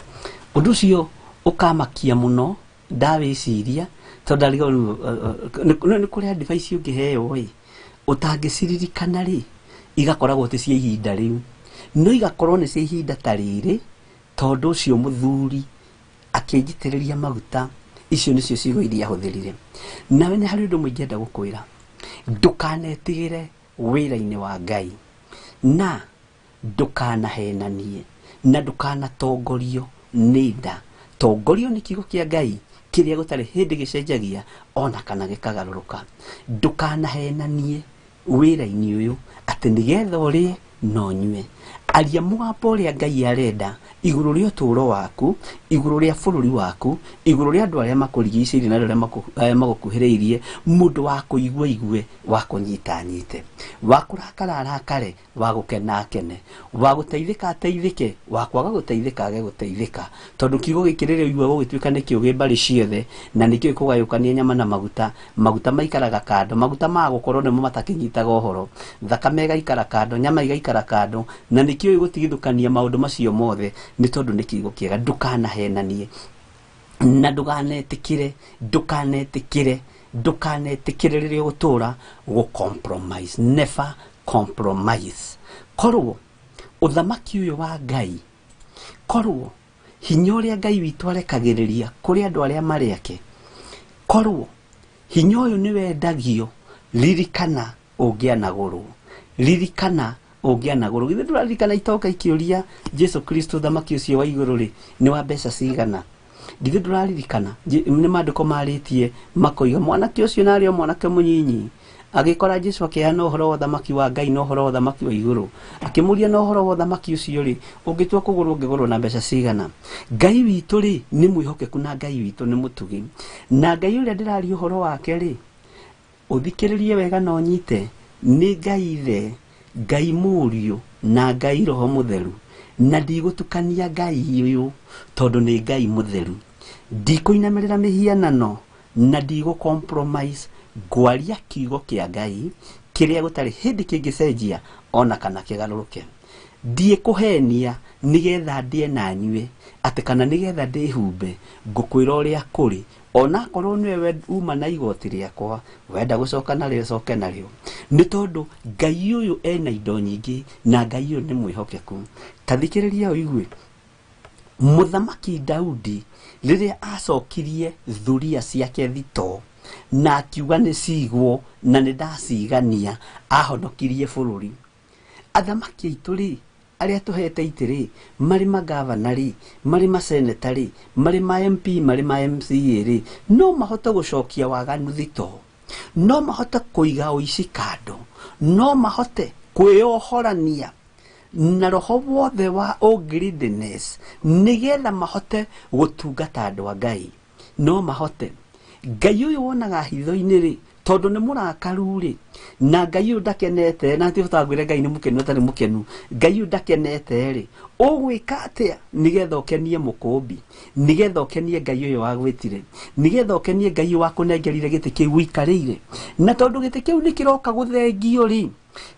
Ũndũ ũcio ũkamakia mũno ndawĩciria, tondũ ndarigwo rĩu, nĩ kũrĩ advice ũngĩheo ĩ, ũtangĩciririkana rĩ, igakoragwo ti cia ihinda rĩu, no igakorwo nĩ cia ihinda ta rĩrĩ, tondũ ũcio mũthuri akĩnjitĩrĩria maguta, icio nĩcio ciugo iria ahũthĩrire. Nawe nĩ harĩ ũndũ ũmwe ingĩenda gũkwĩra, ndũkanetigĩre wĩra-inĩ wa Ngai, na ndũkanahenanie, na ndũkanatongorio nĩ nda. Tongorio nĩ kiugo kĩa Ngai kĩrĩa gũtarĩ hĩndĩ gĩcenjagia ona kana gĩkagarũrũka. Ndũkanahenanie wĩra-inĩ ũyũ atĩ nĩgetha ũrĩe na ũnyue. Aria mũgambo ũrĩa Ngai arenda igũrũ rĩa ũtũũro waku, igũrũ rĩa bũrũri waku, igũrũ rĩa andũ arĩa makũrigicĩirie na andũ arĩa magũkuhĩrĩirie, mũndũ wa kũigua igue, wa kũnyita anyite, wa kũrakara arakare, wa gũkena akene, wa gũteithĩka ateithĩke, wa kwaga gũteithĩka age gũteithĩka. Tondũ kiugo gĩkĩ rĩrĩa ũigua gũgĩtuĩka nĩ kĩũgĩ mbarĩ ciothe, na nĩkĩo gĩkũgayũkania nyama na maguta, maguta maikaraga kando, maguta ma gũkorwo nĩmo matakĩnyitaga ũhoro, thakame ĩgaikara kando, nyama igaikara kando, na nĩkĩo gĩgũtigithũkania maũndũ macio mothe, nĩ tondũ nĩ kiugo kĩega. Ndũkanahenanie na ndũkanetĩkĩre, ndũkanetĩkĩre, ndũkanetĩkĩre rĩrĩa ũgũtũra gũ compromise. Never compromise. Korwo ũthamaki ũyũ wa Ngai, korwo hinya ũrĩa Ngai witũ arekagĩrĩria kũrĩ andũ arĩa marĩ ake, korwo hinya ũyũ nĩ wendagio, ririkana ũngĩanagũrwo, ririkana ũngĩanagũrwo. Githĩ ndũraririkana itonga ikĩũria Jesu Kristo ũthamaki ũcio wa igũrũ rĩ nĩ wa mbeca cigana? Githĩ ndũraririkana? Nĩ maandĩko marĩtie makoiga mwanake ũcio narĩ o mwanake mũnyinyi agĩkora Jesu akĩheana ũhoro wa ũthamaki wa Ngai na ũhoro wa ũthamaki wa igũrũ, akĩmũria na ũhoro wa ũthamaki ũcio rĩ, ũngĩtua kũgũrwo ũngĩgũrwo na mbeca cigana? Ngai witũ rĩ nĩ mwĩhokeku na Ngai witũ nĩ mũtugi, na Ngai ũrĩa ndĩraria ũhoro wake rĩ, ũthikĩrĩrie wega na ũnyite, nĩ Ngai Ithe, Ngai Mũriũ na Ngai Roho Mũtheru, na ndigũtukania Ngai ũyũ tondũ nĩ Ngai mũtheru. Ndikũinamĩrĩra mĩhianano na ndigũ compromise, ngwaria kiugo kĩa Ngai kĩrĩa gũtarĩ hĩndĩ kĩngĩcenjia ona kana kĩgarũrũke. Ndiĩkũhenia nĩgetha ndĩe na nyue, atĩ kana nĩgetha ndĩhumbe, ngũkwĩra ũrĩa kũrĩ, onakorwo nĩwe uma na igoti rĩakwa, wenda gũcoka narĩo coke narĩo, nĩ tondũ Ngai ũyũ ena indo nyingĩ na Ngai ũyũ nĩ mwĩhokeku. Ta thikĩrĩria ũigue, Mũthamaki Daudi rĩrĩa acokirie thuria ciake thito na akiuga nĩ cigwo na nĩ ndacigania, ahonokirie bũrũri. Athamaki aitũ rĩ, arĩa tũhete itĩ rĩ, marĩ magavana rĩ, marĩ maseneta rĩ, marĩ ma MP, marĩ ma MCA rĩ, no mahote gũcokia waganu thito, no mahote kũiga ũici kando, no mahote kwĩyohorania na roho wothe wa greediness nĩgetha mahote gũtungata andũ a Ngai. No mahote. Ngai ũyũ wonaga hitho-inĩ rĩ, tondũ nĩ mũrakaru rĩ, na Ngai ũyũ ndakenete, na tihotaga kwĩra Ngai nĩ mũkenu atarĩ mũkenu, Ngai ũyũ ndakenete rĩ, ũgwĩka atĩa nĩgetha ũkenie mũkũmbi, nĩgetha ũkenie Ngai ũyũ wagwĩtire, nĩgetha ũkenie Ngai ũyũ wakũnengerire gĩtĩ kĩu ũikarĩire? Na tondũ gĩtĩ kĩu nĩ kĩroka gũthengio rĩ,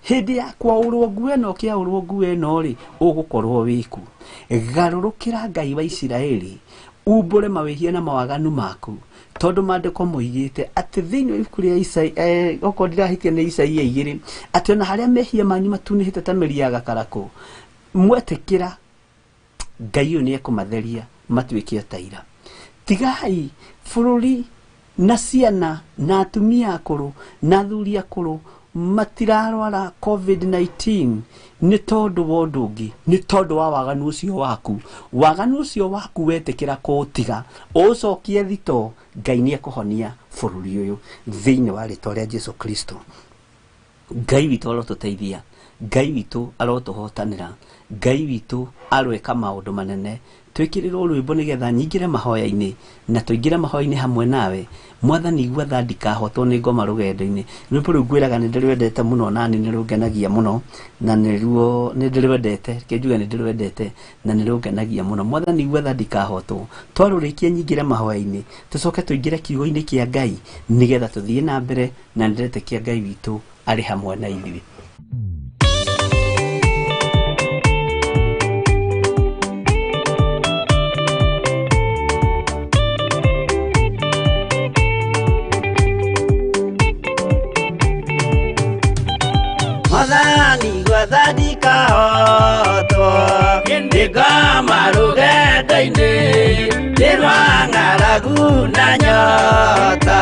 hĩndĩ ya kwaũrwo nguo ĩno ũkĩaũrwo nguo ĩno rĩ, ũgũkorwo wĩku. Garũrũkĩra Ngai wa Isiraeli, umbũre mawĩhia na mawaganu maku, tondũ maandĩko moigĩte atĩ thĩinĩ wa ibuku rĩa Isaia, okorwo ndirahĩtia nĩ Isaia 2, atĩ ona harĩa mehia manyu matunĩhĩte ta mĩri ya gakarakũ, mwetĩkĩra Ngai ũyũ nĩekũmatheria matuĩke o ta ira. Tigai bũrũri na ciana na atumia akũrũ na athuri akũrũ matirarwara COVID-19 nĩ tondũ wa ũndũ ũngĩ, nĩ tondũ wa waganu ũcio waku. Waganu ũcio waku wetĩkĩra kũũtiga ũũcokie thito, Ngai nĩekũhonia bũrũri ũyũ thĩinĩ wa rĩtwa rĩa Jesu Kristo. Ngai witũ arotũteithia, Ngai witũ arotũhotanĩra, Ngai witũ aroeka maũndũ manene. Twĩkĩrĩrwo rwĩmbo nĩgetha nyingĩre mahoya-inĩ na tũingĩre mahoya-inĩ hamwe nawe. Mwathani igua tha ndikahotwo nĩ ngoma rũgendo-inĩ. Rwĩmbo rũu ngwĩraga nĩ ndĩrwendete mũno, na nĩ rũngenagia mũno, na nĩruo nĩ ndĩrwendete, reke njuge nĩ ndĩrwendete na nĩ rũngenagia mũno. Mwathani igua tha ndikahotwo. Twarũrĩkia nyingĩre mahoya-inĩ, tũcoke tũingĩre kiugo-inĩ kĩa Ngai nĩgetha tũthiĩ na mbere, na nĩndĩretĩkia Ngai witũ arĩ hamwe na ithuĩ. Mwathani gwatha ndikahotwo, ndĩngoma rũgendo-inĩ, nĩ rwa ng'aragu na nyota.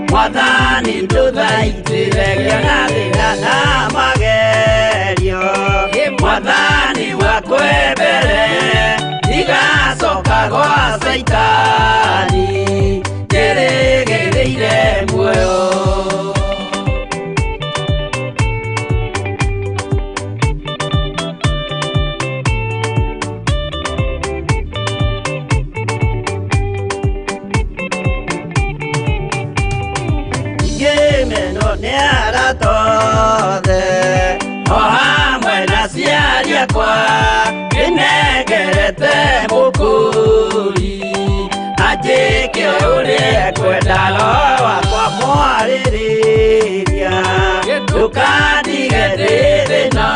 Mwathani ndũthaitĩre ngĩona thĩna na magerio. Mwathani wakwembere, ndigacoka gwa Caitani, njĩrĩgĩrĩire muoyo. O hamwe na aciari akwa nĩnengerete mũkũri, anjĩke ũrĩa ekwenda, roho wakwa mwarĩrĩria. Ndũkandige ndĩ thĩna,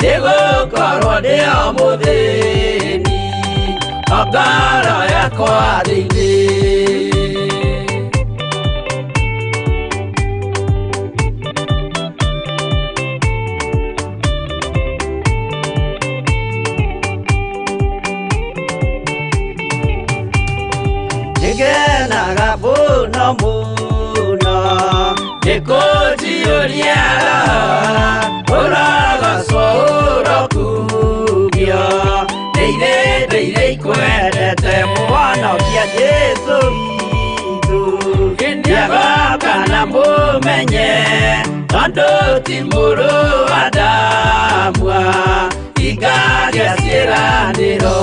nĩgũkorwo ndĩ o mũthĩni, o ngoro yakwa thĩinĩ. Nĩngenaga mũno mũno nĩkũnjiyũria roho, ũrogocwo ũrokumio. Ndĩire ndĩire ikwendete mũhonokia Jesũ witũ, nĩagoka na mũmenye tondũ ti mũrũ wa Adamu ingagĩa ciĩranĩro.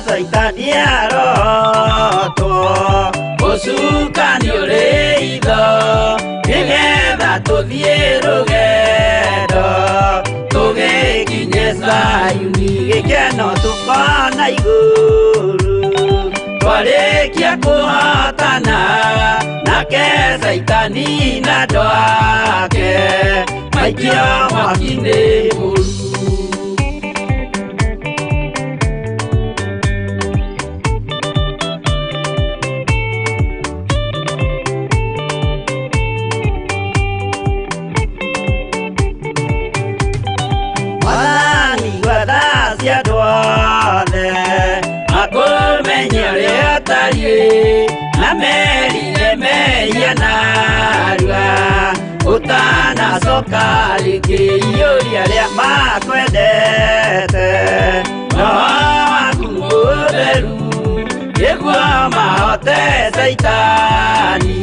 Caitani arotwo, ũcukani ũrĩ itho, nĩgetha tũthiĩ rũgendo tũgĩkinye Zayuni, gĩkeno tũkona igũrũ. Twarĩkia kũhotana nake Caitani na andũ ake, maikio mwaki-inĩ mũru. Mwathani gwatha cia andũ othe makũmenye ũrĩa ũtariĩ na merire mehia narua ũtanacoka rĩngĩ iyũria arĩa makwendete roho waku mũtheru nĩguo mahote Caitani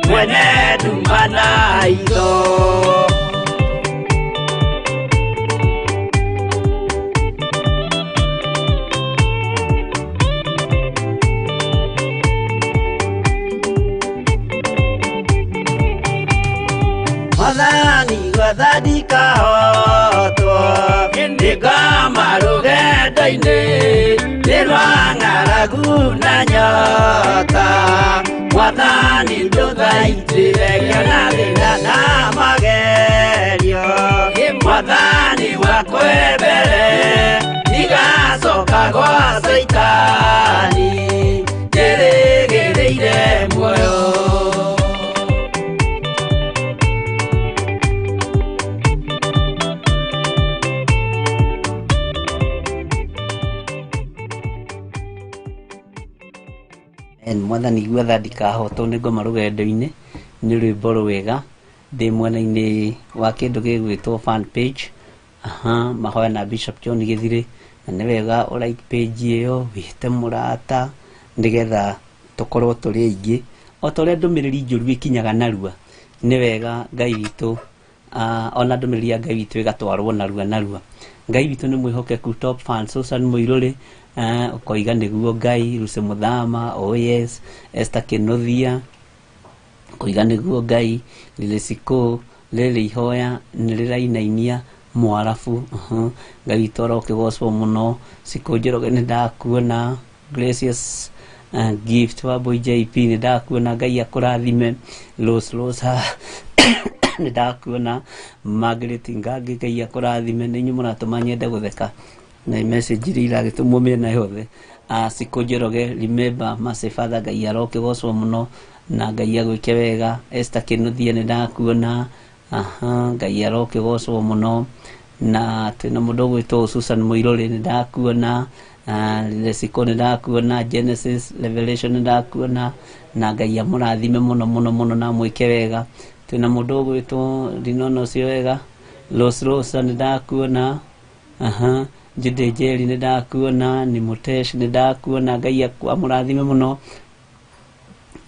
mwene nduma na itho. Mwathani gwatha ndikahotwo nĩngoma rũgendo-inĩ nĩ rwa ng'aragu na nyota Mwathani ndũthaitĩre ngĩona thĩna na magerio Mwathani wakwe mbere ndigacoka gwa Caitani njĩrĩgĩrĩire muoyo. Mwathani gwatha ndikahotwo nĩ ngoma rũgendo-inĩ nĩ rwĩmbo rwega ndĩ mwena-inĩ wa kĩndũ gĩgwĩtwo fan page. Aha, mahoya na Bishop John Gĩthirĩ, na nĩ wega ũ like page ĩyo wĩte mũrata nĩgetha tũkorwo tũrĩ aingĩ o ta ũrĩa ndũmĩrĩri njũru ĩkinyaga narua. Nĩ wega Ngai witũ ona ndũmĩrĩri ya Ngai witũ ĩgatwarwo narua narua. Ngai witũ nĩ mwĩhokeku. Top fan Susan Mũirũrĩ ũkoiga nĩguo Ngai. Lucy Mũthama, oh yes. Esther Kĩnuthia ũkoiga nĩguo Ngai. Lilesiko rĩrĩ ihoya nĩ rĩrainainia Mwarabu. Ngai witũ arokĩgocwo mũno. Cikũ Njoroge nĩ ndakuona. Gracious Gift wa Boy JP nĩ ndakuona. Ngai akũrathime. Rose Rosa nĩ ndakuona. Margaret Ngangi Ngai akũrathime. Nĩ inyuĩ mũratũma nyende gũtheka na message iria iragĩtũmwo mĩena yothe. Cikũ Njoroge, remember Mercy Father, Ngai arokĩgocwo mũno na Ngai agwĩke wega. Esther Kĩnuthia nĩ ndakuona. Aha, Ngai arokĩgocwo mũno. Na twĩna mũndũ ũgwĩtwo Susan Mũirũrĩ nĩ ndakuona. Lesiko nĩ ndakuona. Genesis Revelation nĩ ndakuona na Ngai amũrathime mũno mũno mũno na amwĩke wega. Twĩna mũndũ ũgwĩtwo ndinona ũcio wega. Rose Rosa nĩ ndakuona. Aha, Jude Njeri nĩ ndakuona. Ni Mutesh nĩ ndakuona. Ngai amũrathime mũno.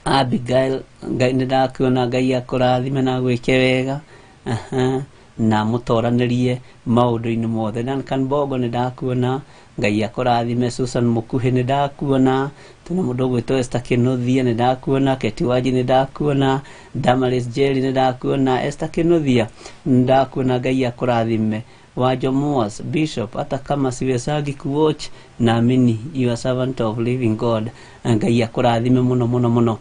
Abigail Ngai nĩ ndakuona. Ngai akũrathime na agwĩke wega. Aha, na mũtoranĩrie maũndũ-inĩ mothe. Duncan Bogo nĩ ndakuona. Ngai akũrathime. Susan Mũkuhĩ nĩ ndakuona. Twĩna mũndũ ũgwĩtwo Esther Kĩnuthia nĩ ndakuona. Keti Wanji nĩ ndakuona. Damaris Jerry nĩ ndakuona. Esther Kĩnuthia nĩ ndakuona. Ngai akũrathime. Wajo Moas Bishop, hata kama siwezagi kuwatch, naamini you are servant of living God. Ngai akũrathime mũno mũno mũno.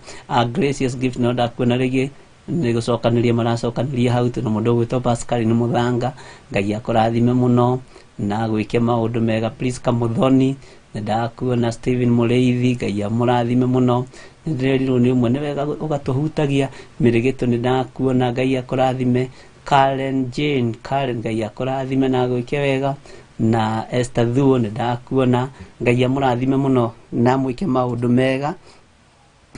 Gracious Gift no ndakuona rĩngĩ nĩ gũcokanĩria maracokanĩria hau. Twĩna mũndũ ũgwĩtwo Pascal nĩ Mũthanga, Ngai akũrathime mũno na gwĩke maũndũ mega. Priska Mũthoni nĩ ndakuona. Stephen Mũrĩithi, Ngai amũrathime mũno. Nĩ ndĩrerirwo nĩ ũmwe nĩ wega ũgatũhutagia. Mĩrĩgĩtũ nĩ ndakuona. Ngai akũrathime. Karen Jane, Karen Ngai akũrathime na gwĩke wega. Na Esther Thuo nĩ ndakuona. Ngai amũrathime mũno na mwĩke maũndũ mega.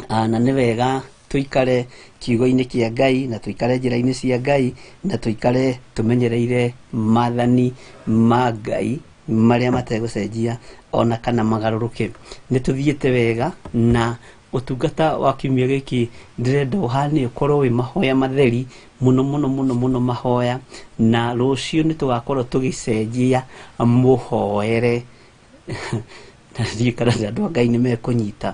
Na nĩ wega tũikare kiugo-inĩ kĩa Ngai na tũikare njĩra-inĩ cia Ngai na tũikare tũmenyereire maathani ma Ngai marĩa mategũcenjia ona kana magarũrũke. Nĩ tũthiĩte wega na ũtungata wa kiumia gĩkĩ ndĩrenda ũhane ũkorwo wĩ mahoya matheri mũno mũno mũno mũno mahoya. Na rũciũ nĩ tũgakorwo tũgĩcenjia mũhoere. Na ndiũĩ kana andũ a Ngai nĩ mekũnyita,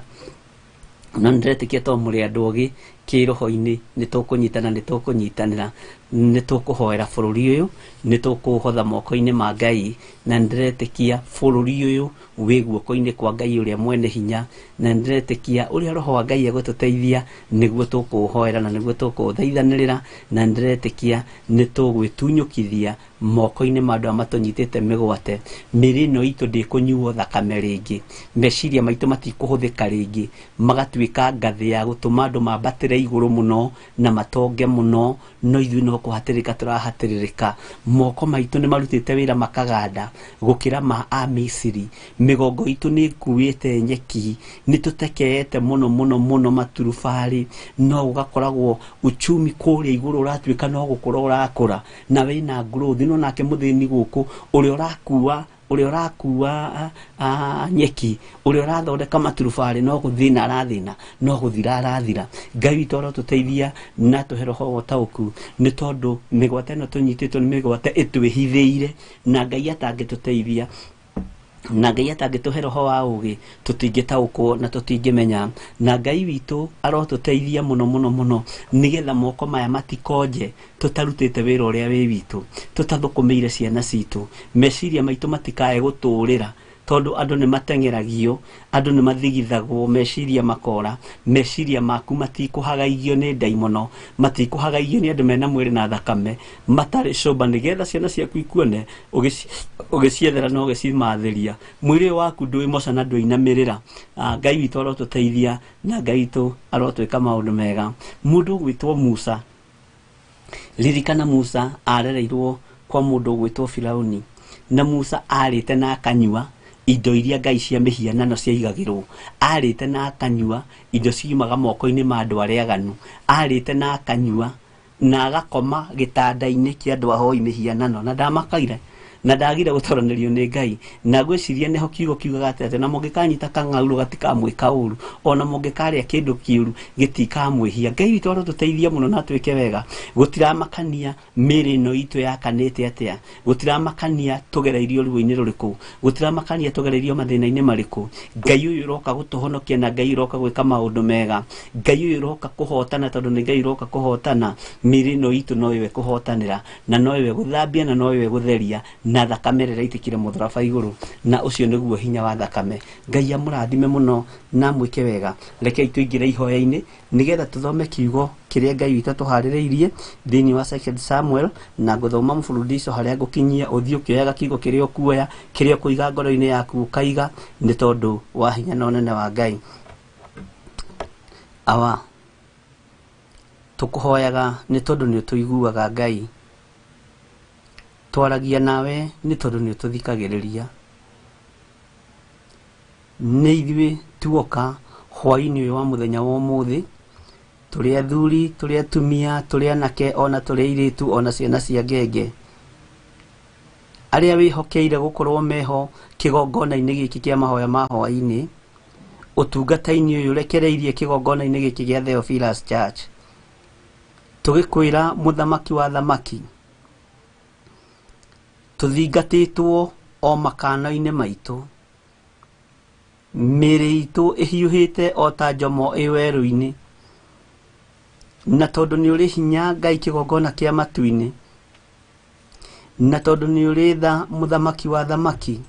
no nĩ ndĩretĩkia to mũrĩ andũ ogĩ kĩroho-inĩ nĩ tũkũnyitana, nĩ tũkũnyitanĩra, nĩ tũkũhoera bũrũri ũyũ, nĩ tũkũũhotha moko-inĩ ma Ngai. Na nĩ ndĩretĩkia bũrũri ũyũ wĩ guoko-inĩ kwa Ngai ũrĩa mwene hinya, na nĩ ndĩretĩkia ũrĩa roho wa Ngai egũtũteithia nĩguo tũkũũhoera na nĩguo tũkũũthaithanĩrĩra. Na nĩ ndĩretĩkia nĩ tũgwĩtunyũkithia moko-inĩ ma andũ arĩa matũnyitĩte mĩgwate. Mĩĩrĩ ĩno itũ ndĩkũnyuo thakame rĩngĩ, meciria maitũ matikũhũthĩka rĩngĩ, magatuĩka ngathĩ ya gũtũma andũ mambatĩre maingĩre igũrũ mũno na matonge mũno, no ithuĩ no kũhatĩrĩka tũrahatĩrĩrĩka. Moko maitũ nĩ marutĩte wĩra makaganda gũkĩra ma a Misiri. Mĩgongo itũ nĩ ĩkuĩte nyeki, nĩ tũtekeete mũno mũno mũno maturubarĩ, no gũgakoragwo uchumi kũrĩa igũrũ ũratuĩka no gũkũra ũrakũra na wĩna growth, no nake mũthĩni gũkũ ũrĩa ũrakua nyeki, ũrĩa ũrathondeka maturubarĩ no gũthĩna arathĩna, no gũthira arathira. Ngai witũ arotũteithia na tũhe roho wa ũtaũku, nĩ tondũ mĩgwate ĩno tũnyitĩtwo nĩ mĩgwate ĩtwĩhithĩire, na Ngai atangĩtũteithia na Ngai atangĩtũhe roho wa ũgĩ tũtingĩtaũkwo na tũtingĩmenya. Na Ngai witũ arotũteithia mũno mũno mũno, nĩgetha moko maya matikonje tũtarutĩte wĩra ũrĩa wĩ witũ, tũtathũkũmĩire ciana citũ, meciria maitũ matikae gũtũrĩra, tondũ andũ nĩ mateng'eragio, andũ nĩ mathigithagwo, meciria makora, meciria maku matikũhagaigio nĩ ndaimono, matikũhagaigio nĩ andũ mena mwĩrĩ na thakame matarĩ coba, nĩgetha ciana ciaku ikuone ũgĩciethera na ũgĩcimathĩria. Mwĩrĩ ũyũ waku ndwĩ moca na ndwĩinamĩrĩra. Ngai witũ arotũteithia na Ngai witũ arotwĩka maũndũ mega. Mũndũ ũgwĩtwo Musa, ririkana Musa arereirwo kwa mũndũ ũgwĩtwo Firauni, na Musa arĩte na akanyua indo iria ngai cia mĩhianano ciaigagĩrwo, arĩte na akanyua indo ciumaga moko-inĩ ma andũ arĩa aganu, arĩte na akanyua na agakoma gĩtanda-inĩ kĩa andũ ahoi mĩhianano, na ndamakaire na ndagire gũtoranĩrio nĩ Ngai. Na ngwĩciria nĩho kiugo kiugaga atĩ na mũngĩkanyita kang'aurũ gatikamwĩka ũru, ona mũngĩkarĩa kĩndũ kĩũru gĩtikamwĩhia. Ngai witũ arotũteithia mũno na atwĩke wega. Gũtiramakania mĩĩrĩ ĩno itũ yakanĩte atĩa, gũtiramakania tũgereirio ruo-inĩ rũrĩkũ, gũtiramakania tũgereirio mathĩna-inĩ marĩkũ. Ngai ũyũ ũroka gũtũhonokia na Ngai ũroka gwĩka maũndũ mega, Ngai ũyũ ũroka kũhotana, tondũ nĩ Ngai ũroka kũhotana. Mĩĩrĩ ĩno itũ no ĩwe kũhotanĩra, na no ĩwe gũthambia, na no ĩwe gũtheria, na thakame ĩrĩa ĩraitĩkire mũtharaba igũrũ, na ũcio nĩguo hinya wa thakame. Ngai amũrathime mũno na amwĩke wega. Rekei tũingĩre ihoya-inĩ nĩgetha tũthome kiugo kĩrĩa Ngai witũ atũharĩrĩirie thĩinĩ wa 2 Samuel, na ngũthoma mũburundico harĩa ngũkinyia, ũthiĩ ũkĩoyaga kiugo kĩrĩa ũkuoya, kĩrĩa ũkũiga ngoro-inĩ yaku ũkaiga, nĩ tondũ wa hinya na ũnene wa Ngai. Awa, tũkũhoyaga nĩ tondũ nĩ ũtũiguaga Ngai, twaragia nawe nĩ tondũ nĩ ũtũthikagĩrĩria. Nĩ ithuĩ tuoka hwaĩ-inĩ ũyũ wa mũthenya wa ũmũthĩ, tũrĩ athuri, tũrĩ atumia, tũrĩ anake, ona tũrĩ airĩtu, ona ciana cia ngenge, arĩa wĩhokeire gũkorwo meho kĩgongona-inĩ gĩkĩ kĩa mahoya ma hwaĩ-inĩ, ũtungata-inĩ ũyũ ũrekereirie kĩgongona-inĩ gĩkĩ gĩa Theophilus Church. Tũgĩkwĩra mũthamaki wa thamaki, tũthingatĩtwo o makano-inĩ maitũ, mĩĩrĩ itũ ĩhiũhĩte o ta njomo ĩ werũ-inĩ, na tondũ nĩ ũrĩ hinya Ngai kĩgongona kĩa matu-inĩ, na tondũ nĩ ũrĩ tha mũthamaki wa thamaki,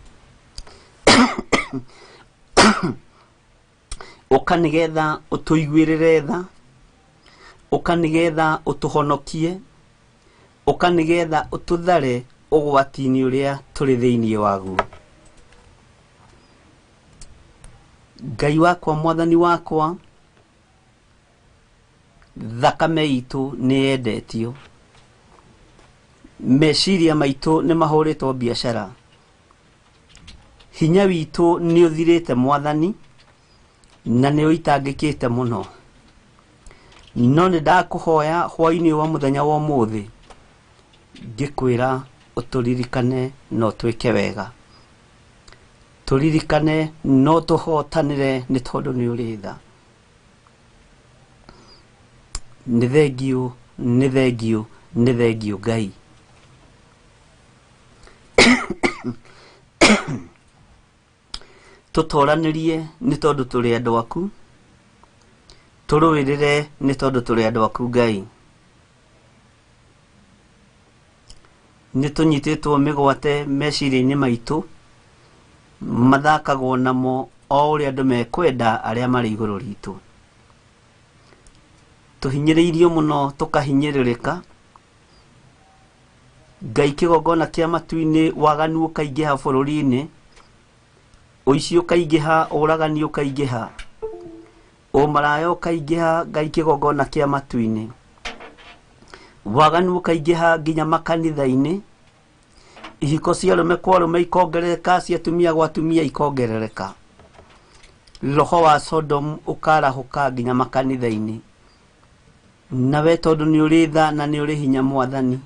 ũka nĩgetha ũtũiguĩrĩre tha, ũka nĩgetha ũtũhonokie, ũka nĩgetha ũtũthare ũgwati-inĩ ũrĩa tũrĩ thĩinĩ waguo. Ngai wakwa, mwathani wakwa, thakame itũ nĩ yendetio, meciria maitũ nĩ mahũrĩtwo biacara, hinya witũ nĩ ũthirĩte mwathani, na nĩ ũitangĩkĩte mũno. No nĩ ndakũhoya hwaĩ-inĩ wa mũthenya wa ũmũthĩ, ngĩkwĩra ũtũririkane na ũtwĩke wega, tũririkane no tũhotanĩre nĩ tondũ nĩ ũrĩ tha. Nĩ thengiũ, nĩ thengiũ, nĩ thengiũ Ngai. Tũtoranĩrie nĩ tondũ tũrĩ andũ aku, tũrũĩrĩre nĩ tondũ tũrĩ andũ aku Ngai. Nĩ tũnyitĩtwo mĩgwate meciria-inĩ maitũ, mathakagwo namo o ũrĩa andũ mekwenda arĩa marĩ igũrũ ritũ. Tũhinyĩrĩirio mũno tũkahinyĩrĩrĩka, Ngai kĩgongona kĩa matu-inĩ, waganu ũkaingĩha bũrũri-inĩ, ũici ũkaingĩha, ũragani ũkaingĩha, Ũmaraya ũkaingĩha Ngai kĩgongona kĩa matu-inĩ. Waganu ũkaingĩha nginya makanitha-inĩ. Ihiko cia arũme kwa arũme ikongerereka, cia atumia gwa atumia ikongerereka. Roho wa Sodom ũkarahũka nginya makanitha-inĩ. Nawe tondũ nĩ ũrĩ tha na nĩ ũrĩ hinya Mwathani,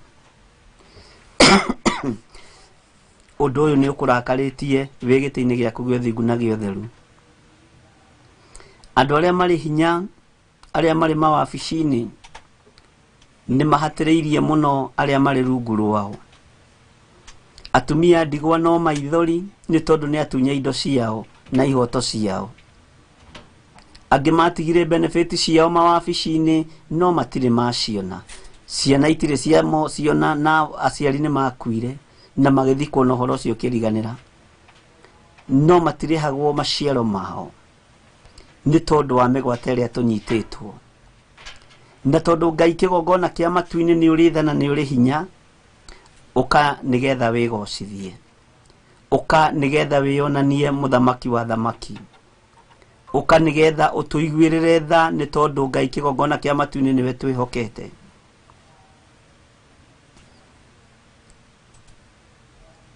ũndũ ũyũ nĩ ũkũrakarĩtie wĩ gĩtĩ-inĩ gĩaku gĩa ũthingu na gĩa ũtheru. Andũ arĩa marĩ hinya, arĩa marĩ mawabici-inĩ, nĩ mahatĩrĩirie mũno arĩa marĩ rungu rwao. Atumia ndigwa no maithori nĩ tondũ nĩ atunye indo ciao na ihoto ciao. Angĩ matigire benefit ciao mawabici-inĩ no matirĩ maciona. Ciana itirĩ ciona na aciari nĩ makuire na magĩthikwo na ũhoro ũcio ũkĩriganĩra. No matirĩhagwo maciaro mao nĩ tondũ wa mĩgwate ĩrĩa tũnyitĩtwo. Na tondũ Ngai kĩgongona kĩa matu-inĩ nĩ ũrĩ tha na nĩ ũrĩ hinya, ũka nĩgetha wĩgocithie. Ũka nĩgetha wĩyonanie mũthamaki wa thamaki. Ũka nĩgetha ũtũiguĩrĩre tha nĩ tondũ Ngai kĩgongona kĩa matu-inĩ nĩwe twĩhokete.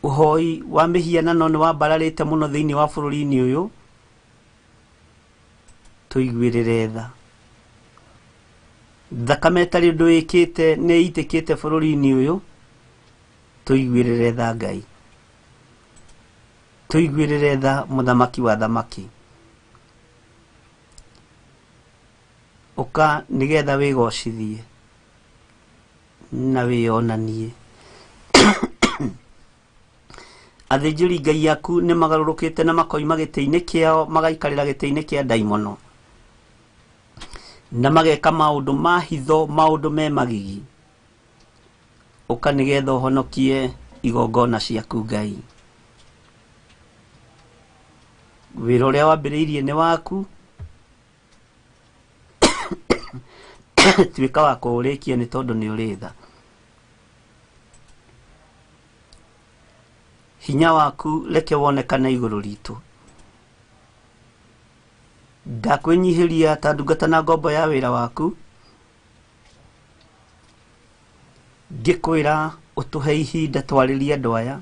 Ũhoi wa mĩhianano nĩ wambararĩte mũno thĩinĩ wa bũrũri-inĩ ũyũ, tũiguĩrĩre tha. Thakame ĩtarĩ ũndũ ĩkĩte nĩ ĩitĩkĩte bũrũri-inĩ ũyũ, tũiguĩrĩre tha Ngai. Tũiguĩrĩre tha mũthamaki wa thamaki. Ũka nĩgetha wĩgocithie na wĩyonanie. Athĩnjĩri Ngai aku nĩ magarũrũkĩte na makoima gĩtĩ-inĩ kĩao magaikarĩra gĩtĩ-inĩ kĩa ndaimono. Na mageka maũndũ ma hitho, maũndũ me magigi. Ũka nĩgetha ũhonokie igongona ciaku Ngai. Wĩra ũrĩa wambĩrĩirie nĩ waku, tuĩka wa kũũrĩkia nĩ tondũ nĩ ũrĩ tha. Hinya waku reke wonekane igũrũ ritũ. Ndakwĩnyihĩria ta ndungata na ngombo ya wĩra waku, ngĩkwĩra ũtũhe ihinda twarĩrie andũ aya.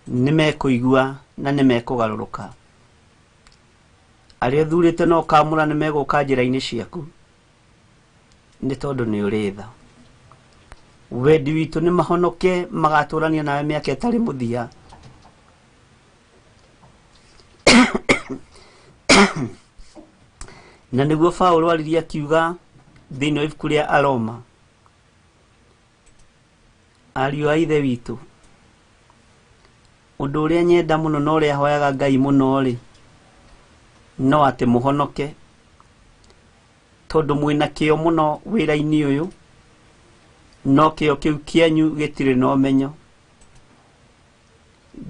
Nĩ mekũigua na nĩ mekũgarũrũka. Arĩa ũthurĩte na ũkaamũra nĩ megũka njĩra-inĩ ciaku nĩ tondũ nĩ ũrĩ tha. Wendi witũ nĩ mahonoke magatũrania nawe mĩaka ĩtarĩ mũthia. Na nĩguo Paũlũ aririe akiuga thĩinĩ wa ibuku rĩa Aroma, ariũ a Ithe witũ, ũndũ ũrĩa nyenda mũno na ũrĩa hoyaga Ngai mũno rĩ, no atĩ mũhonoke, tondũ mwĩna kĩo mũno wĩra-inĩ ũyũ, no kĩo kĩu kĩanyu gĩtirĩ na ũmenyo.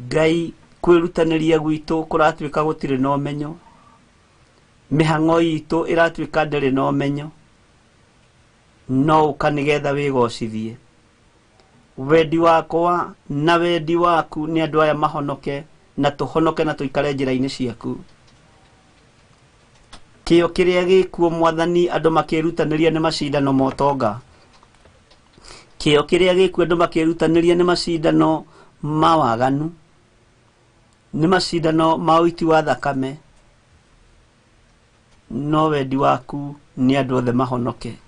Ngai kwĩrutanĩria gwitũ kũratuĩka gũtirĩ na ũmenyo. Mĩhang'o itũ ĩratuĩka ndĩrĩ na ũmenyo. No ũka nĩgetha wĩgocithie. Wendi wakwa na wendi waku nĩ andũ aya mahonoke na tũhonoke na tũikare njĩra-inĩ ciaku. Kĩo kĩrĩa gĩkuo Mwathani andũ makĩrutanĩria nĩ macindano ma ũtonga. Kĩo kĩrĩa gĩkuo andũ makĩrutanĩria nĩ macindano ma waganu, nĩ macindano ma ũiti wa thakame. No wendi waku nĩ andũ othe mahonoke.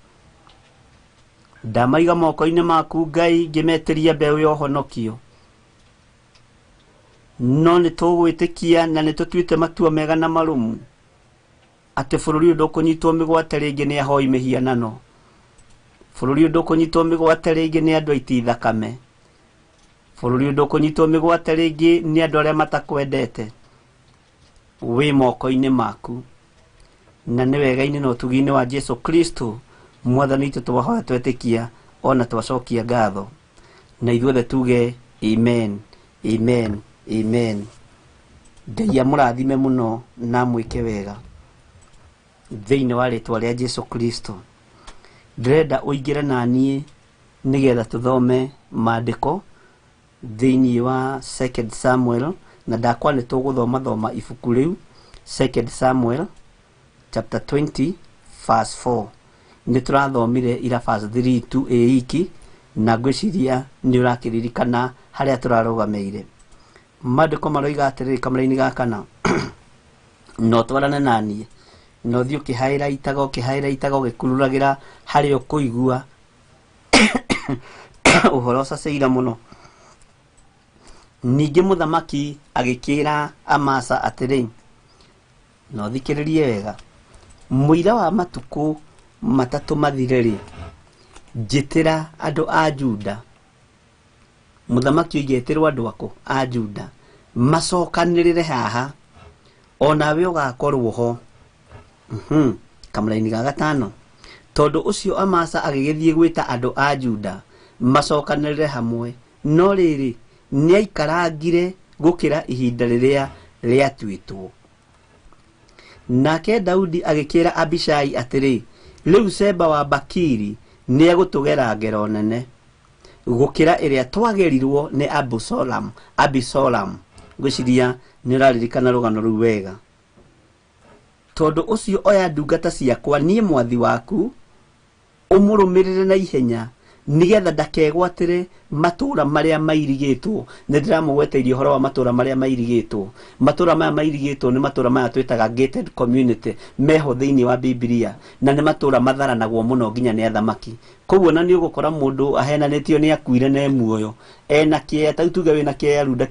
Ndamaiga moko-inĩ maku Ngai ngĩmetĩria mbeũ ya ũhonokio. No nĩ tũgwĩtĩkia na nĩ tũtuĩte matua mega na marũmu atĩ bũrũri ũyũ ndũkũnyitwo mĩgwate rĩngĩ nĩ ahoi mĩhianano. Bũrũri ũyũ ndũkũnyitwo mĩgwate rĩngĩ nĩ andũ aiti thakame. Bũrũri ũyũ ndũkũnyitwo mĩgwate rĩngĩ nĩ andũ arĩa matakwendete. Wĩ moko-inĩ maku. Na nĩ wega-inĩ na ũtugi-inĩ wa Jesu Kristo Mwathani witũ twahoya twetĩkia ona twacokia ngatho. Na ithuothe tuge amen, amen, amen. Ngai amũrathime mũno na amwĩke wega thĩinĩ wa rĩtwa rĩa Jesu Kristo. Ndĩrenda ũingĩre na niĩ nĩgetha tũthome maandĩko thĩinĩ wa 2 Samuel, na ndakwa nĩ tũgũthoma thoma ibuku rĩu 2 Samuel chapter 20 verse 4. Nĩ tũrathomire ira verse 3 tu ĩ iki, na ngwĩciria nĩ ũrakĩririkana harĩa tũrarũgamĩire. Maandĩko maroiga atĩrĩrĩ kamũra-inĩ ga kana, no twarane naniĩ, no thiĩ ũkĩhaĩra itaga ũkĩhaĩra itaga ũgĩkururagĩra harĩa ũkũigua ũhoro ũcacĩire mũno. Ningĩ mũthamaki agĩkĩra Amasa atĩrĩ, no thikĩrĩrie wega, mũira wa matukũ matatũ mathire-rĩ, njĩtĩra andũ a Juda. Mũthamaki oigĩtĩrwo andũ akũ a Juda macokanĩrĩre haha, onawe ũgakorwo ho. Kamũra-inĩ ga gatano, tondũ ũcio Amasa agĩgĩthiĩ gwĩta andũ a Juda macokanĩrĩre hamwe, no rĩrĩ nĩaikarangire gũkĩra ihinda rĩrĩa rĩatuĩtwo. Nake Daudi agĩkĩra Abishai atĩrĩ, rĩu Seba wa Bakiri nĩegũtũgera ngero nene gũkĩra ĩrĩa twagerirwo nĩ Abisolam. Abisolam, ngwĩciria nĩ ũraririkana rũgano rũu wega. Tondũ ũcio oya ndungata ciakwa niĩ mwathi waku, ũmũrũmĩrĩre na ihenya, nĩgetha ndakegwatĩre matũra marĩa mairigĩtwo. Nĩ ndĩramũgweteirie ũhoro wa matũra marĩa mairigĩtwo. Matũra maya mairigĩtwo nĩ matũra maya twĩtaga gated community, meho thĩinĩ wa Bibilia, na nĩ matũra matharanagwo mũno nginya nĩ athamaki. Koguo na nĩ ũgũkora mũndũ ahenanĩtio nĩ akuire na e muoyo, ena kĩea, ta tuge wĩna kĩea runda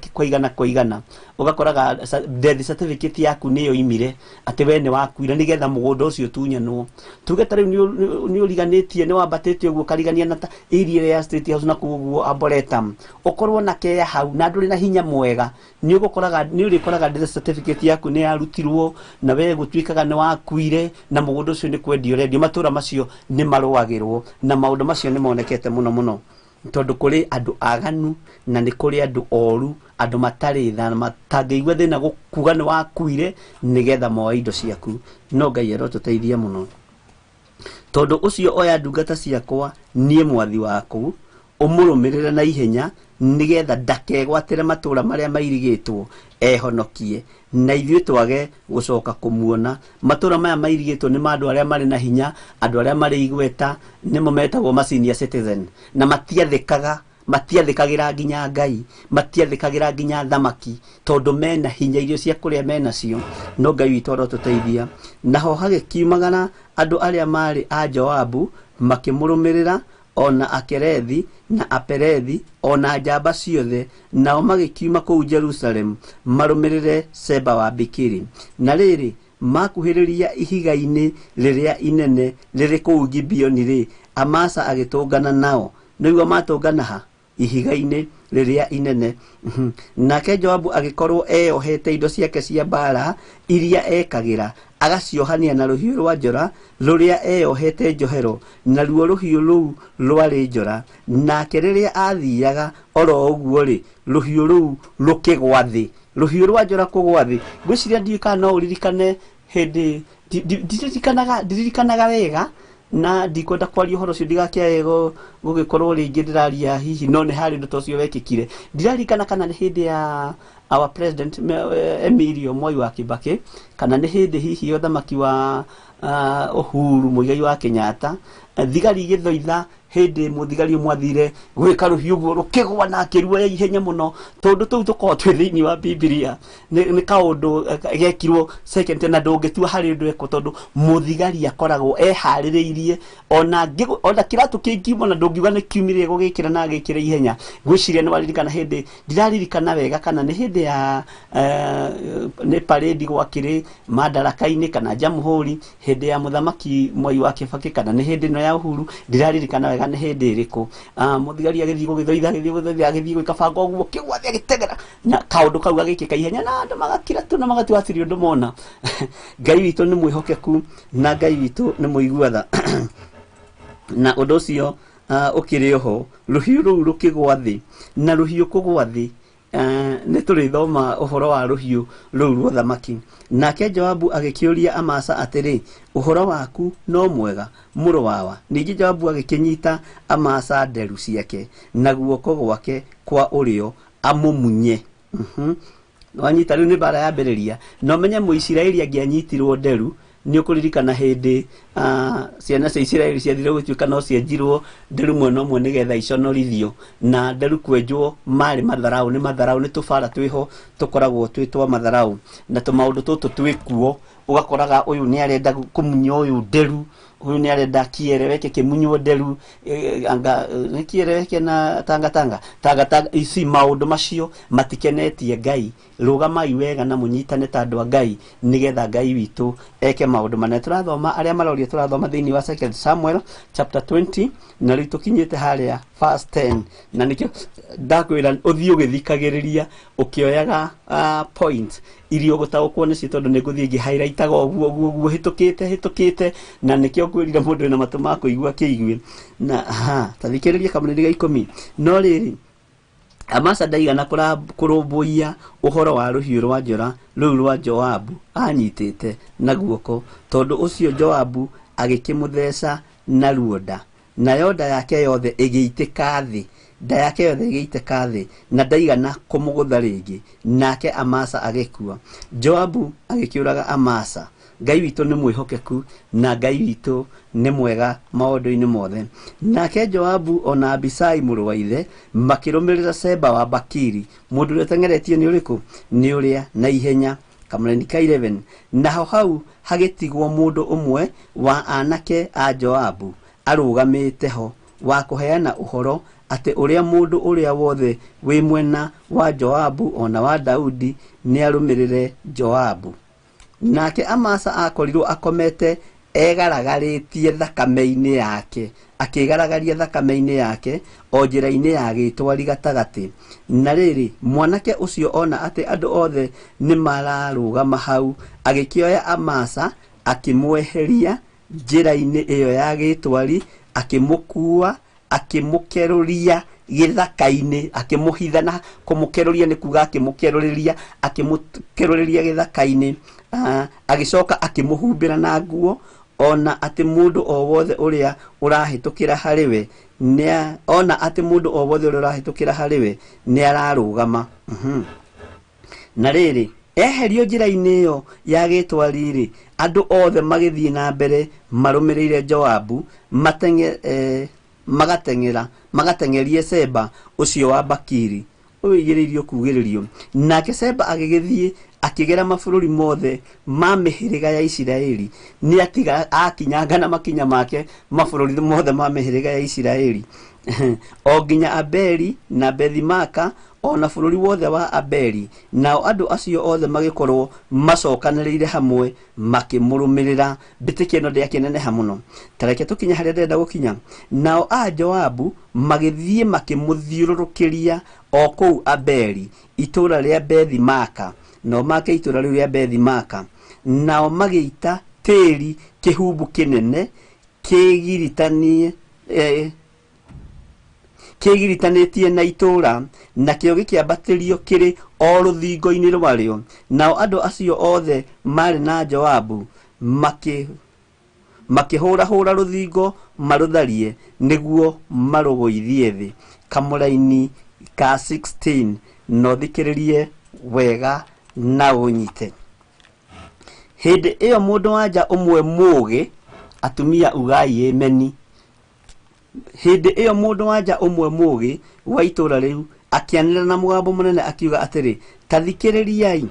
kwa igana, ũgakoraga death certificate yaku nĩyo imire atĩ we nĩ wakuire, nĩgetha mũgũnda ũcio ũtunyanwo. Tuge ta rĩu nĩ ũriganĩtie, nĩ wambatĩte ũguo ũkarigania na area ya State House na kũu ũguo Arboretum, ũkorwo na kĩea hau na ndũrĩ na hinya mwega, nĩ ũgũkoraga, nĩ ũrĩkoraga death certificate yaku nĩ yarutirwo na we gũtuĩkaga nĩ wakuire, na mũgũnda ũcio nĩ kwendio ũrendio. Matũra macio nĩ marũagĩrwo, na maũndũ macio nĩ monekete mũno mũno, tondũ kũrĩ andũ aganu na nĩ kũrĩ andũ oru, andũ matarĩ tha, matangĩigua thĩna gũkuga nĩ wakuire nĩgetha moe indo ciaku. No Ngai arotũteithia mũno. Tondũ ũcio oya ndungata ciakwa niĩ mwathi waku, ũmũrũmĩrĩre na ihenya, nĩgetha ndakegwatĩre matũra marĩa mairigĩtwo ehonokie, na ithuĩ twage gũcoka kũmuona. Matũra maya mairigĩtwo nĩ ma andũ arĩa marĩ na hinya, andũ arĩa marĩ igweta, nĩmo metagwo ma senior citizen, na matiathĩkagĩra nginya Ngai, matiathĩkagĩra nginya thamaki, tondũ mena hinya, irio cia kũrĩa menacio. No Ngai witũ arotũteithia. Naho hagĩkiumagara andũ arĩa marĩ a Joabu makĩmũrũmĩrĩra, ona Akerethi na Aperethi, ona njamba ciothe, nao magĩkiuma kũu Jerusalemu marũmĩrĩre Seba wa Bikiri. Na rĩrĩ, makuhĩrĩria ihiga-inĩ rĩrĩa inene rĩrĩ kũu Gibeoni-rĩ, Amasa agĩtũngana nao. Nĩguo matũngana ha? Ihiga-inĩ rĩrĩa inene. Nake Joabu agĩkorwo eyohete indo ciake cia mbaara iria ekagĩra, agaciohania na rũhiũ rwa njora rũrĩa eyohete njohero, naruo rũhiũ rũu rwarĩ njora. Nake rĩrĩa athiaga oro ũguo-rĩ, rũhiũ rũu rũkĩgwa thĩ. Rũhiũ rwa njora kũgwa thĩ. Ngwĩciria ndiũĩ kana no ũririkane hĩndĩ, ndiririkanaga wega, na ndikwenda kwaria ũhoro ũcio ndigakĩae gũgĩkorwo rĩngĩ ndĩraria hihi, no nĩ harĩ ũndũ ta ũcio wekĩkire. Ndirarikana kana nĩ hĩndĩ ya our president Emilio Moi wa Kibaki, kana nĩ hĩndĩ hihi ya ũthamaki wa Uhuru Muigai wa Kenyatta, thigari igĩthoitha hĩndĩ mũthigari ũmwe athire gwĩka rũhiũ ũguo rũkĩgwa na akĩruoya ihenya mũno, tondũ tũu tũkoragwo twĩ thĩinĩ wa Bibilia. Nĩ kaũndũ gekirwo second, na ndũngĩtua harĩ ũndũ ekwo, tondũ mũthigari akoragwo eharĩrĩirie, ona kĩratũ kĩngiuma na ndũngiuga nĩ kiumire gũgĩkĩra na agĩkĩra ihenya. Ngwĩciria nĩ waririkana hĩndĩ, ndiraririkana wega kana nĩ hĩndĩ ya nĩ parade gwakĩrĩ Madaraka-inĩ kana Jamhuri, hĩndĩ ya mũthamaki Mwai wa Kibaki, kana nĩ hĩndĩ ĩno ya Uhuru, ndiraririkana wega nĩ hĩndĩ ĩrĩkũ. Mũthigari agĩthiĩ gũgĩthoitha, agĩthiĩ gũgĩthoitha, agĩthiĩ gwĩka banga ũguo, kĩgwa thĩ agĩteng'era, na kaũndũ kau gagĩkĩka ihenya, na andũ magakira tu na magatua hatirĩ ũndũ mona. Ngai witũ nĩ mwĩhokeku, na Ngai witũ nĩ mũigua tha. Na ũndũ ũcio ũkĩrĩ oho, rũhiũ rũu rũkĩgwa thĩ, na rũhiũ kũgwa thĩ, nĩ tũrĩthoma ũhoro wa rũhiũ rũu rwa ũthamaki. Nake Joabu agĩkĩũria Amasa atĩrĩ, ũhoro waku no mwega, mũrũ wawa? Ningĩ Joabu agĩkĩnyita Amasa nderu ciake na guoko gwake kwa ũrĩo amũmunye. Wanyita rĩu nĩ mbara yambĩrĩria. Na ũmenye Mũisiraeli angĩanyitirwo nderu, nĩ ũkũririkana hĩndĩ ciana cia Isiraeli ciathire gũtuĩka no cienjirwo nderu mwena ũmwe nĩgetha iconorithio, na nderu kwenjwo marĩ matharau, nĩ matharau, nĩ tũbara twĩho tũkoragwo twĩ twa matharau, na tũmaũndũ tũtũ twĩkuo, ũgakoraga ũyũ nĩ arenda kũmunya ũyũ nderu, ũyũ nĩ arenda kiereweke kĩmunywo nderu, anga nĩ kiereweke na tangatanga tangatanga. Ici maũndũ macio matikenetie Ngai. Rũgamai wega na mũnyitane ta andũ a Ngai nĩgetha Ngai witũ eke maũndũ manene. Tũrathoma arĩa maroria, tũrathoma thĩinĩ wa 2 Samuel chapter 20, na rĩu tũkinyĩte harĩa verse 10, na nĩkĩo ndakwĩra ũthiĩ ũgĩthikagĩrĩria ũkĩoyaga point iria ũgũtaũkwo nĩcio, tondũ nĩ ngũthiĩ ngĩ-highlightaga ũguo ũguo ũguo hĩtũkĩte, na nĩkĩo ngwĩrire mũndũ wĩna matũ ma kũigua kĩigue. Na ha ta thikĩrĩria kamũnini ga 10. No rĩrĩ, Amasa ndaigana kũrũmbũiya ũhoro wa rũhiũ rwa njora rũu rwa Joabu anyitĩte na guoko, tondũ ũcio Joabu agĩkĩmũtheca naruo nda, nayo nda yake yothe ĩgĩitĩka thĩ, nda yake yothe ĩgĩitĩka thĩ, na ndaigana kũmũgũtha rĩngĩ, nake Amasa agĩkua. Joabu agĩkĩũraga Amasa. Ngai witũ nĩ mwĩhokeku na Ngai witũ nĩ mwega maũndũ-inĩ mothe. Nake Joabu ona Abisai mũrũ wa ithe makĩrũmĩrĩra Seba wa Bakiri. Mũndũ ũrĩa ũteng'eretio nĩ ũrĩkũ? Nĩ ũrĩa na ihenya. Kamũraini ka 11. Naho hau hagĩtigwo mũndũ ũmwe wa anake a Joabu arũgamĩte ho, wa kũheana ũhoro atĩ ũrĩa mũndũ ũrĩa wothe wĩ mwena wa Joabu ona wa Daudi nĩarũmĩrĩre Joabu. Nake Amasa akorirwo akomete egaragarĩtie thakame-inĩ yake, akĩgaragaria thakame-inĩ yake o njĩra-inĩ ya gĩtwari gatagatĩ. Na rĩrĩ, mwanake ũcio ona atĩ andũ othe nĩ mararũgama hau, agĩkĩoya Amasa akĩmweheria njĩra-inĩ ĩyo ya gĩtwari, akĩmũkua akĩmũkerũria gĩthaka-inĩ, akĩmũhitha. Na kũmũkerũria nĩ kuga akĩmũkerũrĩria, akĩmũkerũrĩria gĩthaka-inĩ. Agĩcoka akĩmũhumbĩra na nguo, ona atĩ mũndũ o wothe ũrĩa ũrahĩtũkĩra harĩ we ona atĩ mũndũ o wothe ũrĩa ũrahĩtũkĩra harĩ we nĩ ararũgama. Na rĩrĩ, eherio njĩra-inĩ ĩyo ya gĩtwari-rĩ, andũ othe magĩthiĩ na mbere marũmĩrĩire Joabu, magateng'erie Seba ũcio wa Bakiri, ũyũ ũigĩrĩirio kugĩrĩrio. Nake Seba agĩgĩthiĩ akĩgera mabũrũri mothe ma mĩhĩrĩga ya Isiraeli, nĩ atiga akinyanga na makinya make mabũrũri mothe ma mĩhĩrĩga ya Isiraeli, o nginya Abeli na Bethimaka, ona bũrũri wothe wa Abeli. Nao andũ acio othe magĩkorwo macokanĩrĩire hamwe makĩmũrũmĩrĩra. Mbĩtĩka ĩno ndĩakĩneneha mũno. Ta reke tũkinye harĩa ndĩrenda gũkinya. Nao a Joabu magĩthiĩ makĩmũthiũrũrũkĩria o kũu Abeli, itũũra rĩa Bethimaka, nao make itũũra rĩu rĩa Bethimaka. Nao magĩita tĩri kĩhumbu kĩnene kĩgiritanĩtie na itũũra, nakĩo gĩkĩambatĩrio kĩrĩ o rũthingo-inĩ rwarĩo. Nao andũ acio othe marĩ na Joabu makĩhũrahũra rũthingo marũtharie nĩguo marũgũithie thĩ. Kamũraini ka 16. No thikĩrĩrie wega na ũnyite. Hĩndĩ ĩyo mũndũ wa nja ũmwe mũũgĩ, atumia ugai ĩmeni. Hĩndĩ ĩyo mũndũ wa nja ũmwe mũũgĩ wa itũũra rĩu akĩanĩrĩra na mũgambo mũnene akiuga atĩrĩ, ta thikĩrĩriai,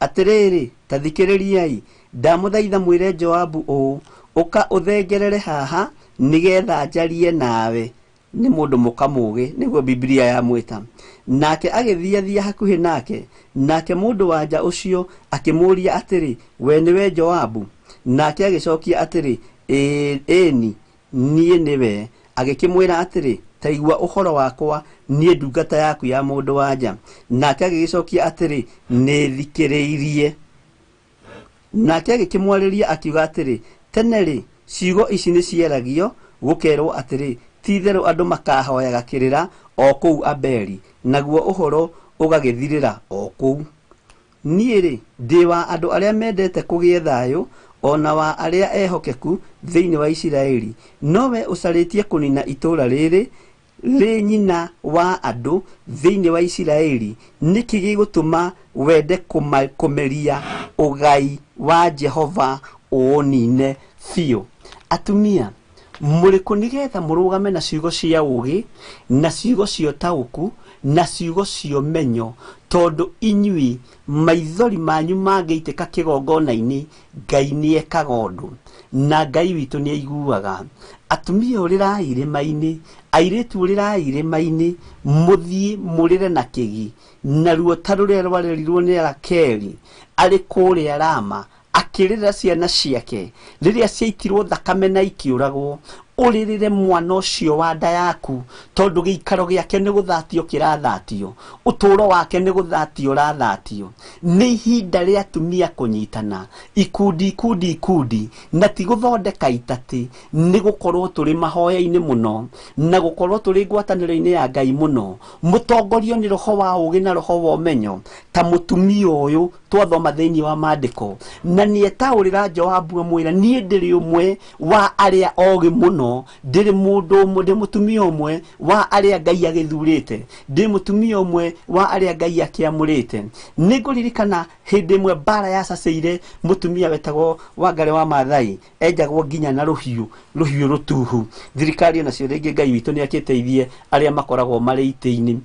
atĩrĩrĩ, ta thikĩrĩriai, ndamũthaitha mwĩre Joabu ũũ, ũka ũthengerere haha nĩgetha njarie nawe. Nĩ mũndũ mũka mũũgĩ, nĩguo Biblia yamwĩta. Nake agĩthiathia hakuhĩ nake, nake mũndũ wa nja ũcio akĩmũũria atĩrĩ, we nĩwe Joabu? Nake agĩcokia atĩrĩ, ĩni, niĩ nĩwe. Agĩkĩmwĩra atĩrĩ, ta igua ũhoro wakwa, niĩ ndungata yaku ya mũndũ wa nja. Nake agĩgĩcokia atĩrĩ, nĩ thikĩrĩirie. Nake agĩkĩmwarĩria akiuga atĩrĩ, tene rĩ, ciugo ici nĩ ciaragio gũkerwo atĩrĩ, ti-itherũ andũ makahoyaga kĩrĩra o kũu Abeli, naguo ũhoro ũgagĩthirĩra o kũu. Niĩ rĩ, ndĩ wa andũ arĩa mendete kũgĩe thayũ, ona wa arĩa ehokeku thĩinĩ wa Isiraeli, nowe ũcarĩtie kũnina itũũra rĩrĩ rĩ nyina wa andũ thĩinĩ wa Isiraeli, nĩkĩ gĩgũtũma wende kũmeria ũgai wa Jehova ũũnine biũ? Atumia mũrĩ kũ nĩgetha mũrũgame na ciugo cia ũũgĩ na ciugo cia ũtaũku na ciugo cia ũmenyo, tondũ inyuĩ maithori manyu mangĩitĩka kĩgongona-inĩ, Ngai nĩekaga ũndũ na Ngai witũ nĩaiguaga. Atumia ũrĩrai irĩma-inĩ, airĩtu ũrĩrai irĩma-inĩ, mũthiĩ mũrĩre na kĩgi, na ruo ta rũrĩa rwarerirwo nĩ Rakeli arĩ kũrĩa Rama akĩrĩra ciana ciake rĩrĩa ciaitirwo thakame na ikĩũragwo. Ũrĩrĩre mwana ũcio wa nda yaku, tondũ gĩikaro gĩake nĩ gũthatio kĩrathatio, ũtũũro wake nĩ gũthatio ũrathatio. Nĩ ihinda rĩa atumia kũnyitana ikundi ikundi ikundi, na ti gũthondeka itatĩ, nĩ gũkorwo tũrĩ mahoya-inĩ mũno na gũkorwo tũrĩ ngwatanĩro-inĩ ya Ngai mũno, mũtongorio nĩ roho wa ũũgĩ na roho wa ũmenyo ta mũtumia ũyũ twathoma thĩinĩ wa maandĩko. Na nĩetaũrĩra Joabu amwĩra, niĩ ndĩrĩ ũmwe wa arĩa ogĩ mũno, ndĩrĩ mũndũ ũmwe, ndĩ mũtumia ũmwe wa arĩa Ngai agĩthurĩte, ndĩ mũtumia ũmwe wa arĩa Ngai akĩamũrĩte. Nĩngũririkana hĩndĩ ĩmwe mbara yacacĩire mũtumia wetagwo Wangarĩ wa Maathai, enjagwo nginya na rũhiũ, rũhiũ rũtuhu. Thirikari onacio rĩngĩ Ngai witũ nĩakĩteithie arĩa makoragwo marĩ itĩ-inĩ.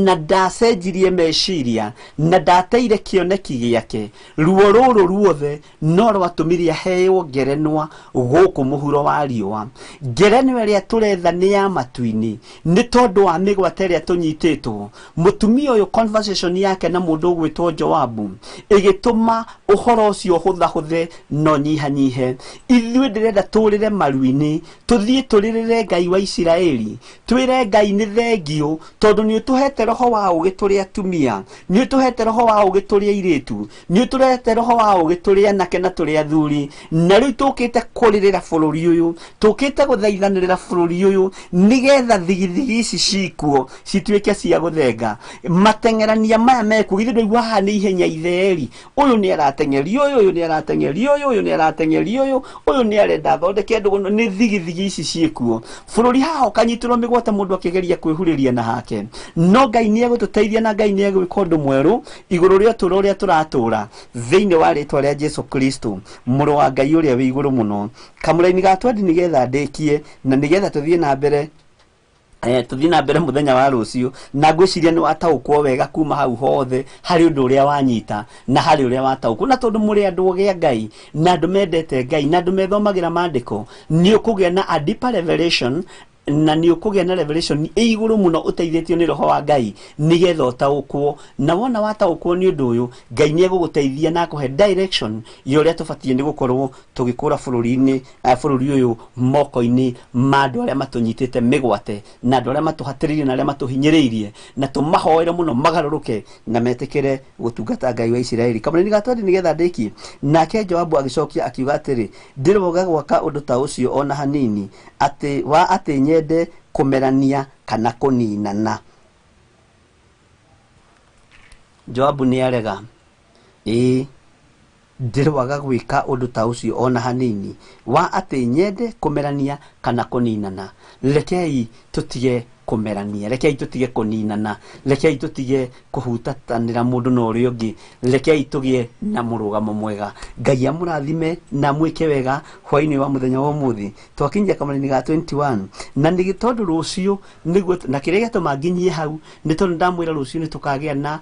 Na ndacenjirie meciria na ndateire kĩoneki gĩake. Ruo rũrũ ruothe no rwatũmire aheo ngerenwa gũkũ mũhuro wa riũa. Ngerenwa ĩrĩa tũretha nĩ ya matu-inĩ, nĩ tondũ wa mĩgwate ĩrĩa tũnyitĩtwo. Mũtumia ũyũ conversation yake na mũndũ ũgwĩtwo Joabu ĩgĩtũma ũhoro ũcio ũhũthahũthe no nyihanyihe. Ithuĩ ndĩrenda tũrĩre maru-inĩ, tũthiĩ tũrĩrĩre Ngai wa Isiraeli, twĩre Ngai nĩ thengio, tondũ nĩ ũtũhete roho wa ũũgĩ tũrĩ atumia, nĩ ũtũhete roho wa ũũgĩ tũrĩ airĩtu, nĩ ũtũhete roho wa ũũgĩ tũrĩ anake na tũrĩ athuri. Na rĩu tũkĩte kũrĩrĩra bũrũri ũyũ, tũkĩte gũthaithanĩrĩra bũrũri ũyũ, nĩgetha thigithigi ici cikuo cituĩke cia gũthenga. Mateng'erania maya mekuo, githĩ ndũigua haha nĩ ihenya itheri, ũyũ nĩ arateng'eria ũyũ, ũyũ nĩ arateng'eria ũyũ, ũyũ nĩ arateng'eria ũyũ, ũyũ nĩ arenda athondeke ndũgũ. Nĩ thigithigi ici ciĩkuo bũrũri haha ũkanyitĩrwo mĩgwate mũndũ akĩgeria kwĩhurĩria na hake. No Ngai nĩ egũtũteithia na Ngai nĩ egwĩka ũndũ mwerũ igũrũ rĩa ũtũũro ũrĩa tũratũũra thĩinĩ wa rĩtwa rĩa Jesu Kristo, mũrũ wa Ngai ũrĩa wĩ igũrũ mũno. Kamũraini ga twendi nĩgetha ndĩkie na nĩgetha tũthiĩ na mbere tũthiĩ na mbere mũthenya wa rũciũ, na ngwĩciria nĩ wataũkwo wega kuma hau hothe harĩ ũndũ ũrĩa wanyita na harĩ ũrĩa wataũkwo. Na tondũ mũrĩ andũ ogĩ a Ngai na andũ mendete Ngai na andũ methomagĩra maandĩko, nĩ ũkũgĩa na a deeper revelation, na nĩ ũkũgĩa na revelation ĩ igũrũ mũno ũteithĩtio nĩ roho wa Ngai nĩgetha ũtaũkwo. Na wona wataũkwo nĩ ũndũ ũyũ, Ngai nĩ egũgũteithia na akũhe direction ya ũrĩa tũbatiĩ nĩ gũkorwo tũgĩkũra bũrũri-inĩ, bũrũri ũyũ moko-inĩ ma andũ arĩa matũnyitĩte mĩgwate na andũ arĩa matũhatĩrĩirie na arĩa matũhinyĩrĩirie, na tũmahoere mũno magarũrũke na metĩkĩre gũtungata Ngai wa Isiraeli. Kamũraini ga twendi nĩgetha ndĩkie. Nake Joabu agĩcokia akiuga atĩrĩ, ndĩroga gwaka ũndũ ta ũcio ona hanini, atĩ wa atĩ nyende kũmerania kana kũninana. Joabu nĩ arega. Ĩĩ, ndĩrwaga gwĩka ũndũ ta ũcio ona hanini, wa atĩ nyende kũmerania kana kũninana. Rekei tũtige kũmerania, rekei tũtige kũninana, rekei tũtige kũhutatanĩra mũndũ na ũrĩa ũngĩ, rekei tũgĩe na mũrũgamo mwega. Ngai amũrathime na amwĩke wega hwaĩ-inĩ wa mũthenya wa ũmũthĩ. Twakinyia kamũraini ga 21, na nĩ tondũ rũciũ nĩguo, na kĩrĩa gĩatũma nginyie hau nĩ tondũ ndamwĩra rũciũ nĩ tũkagĩa na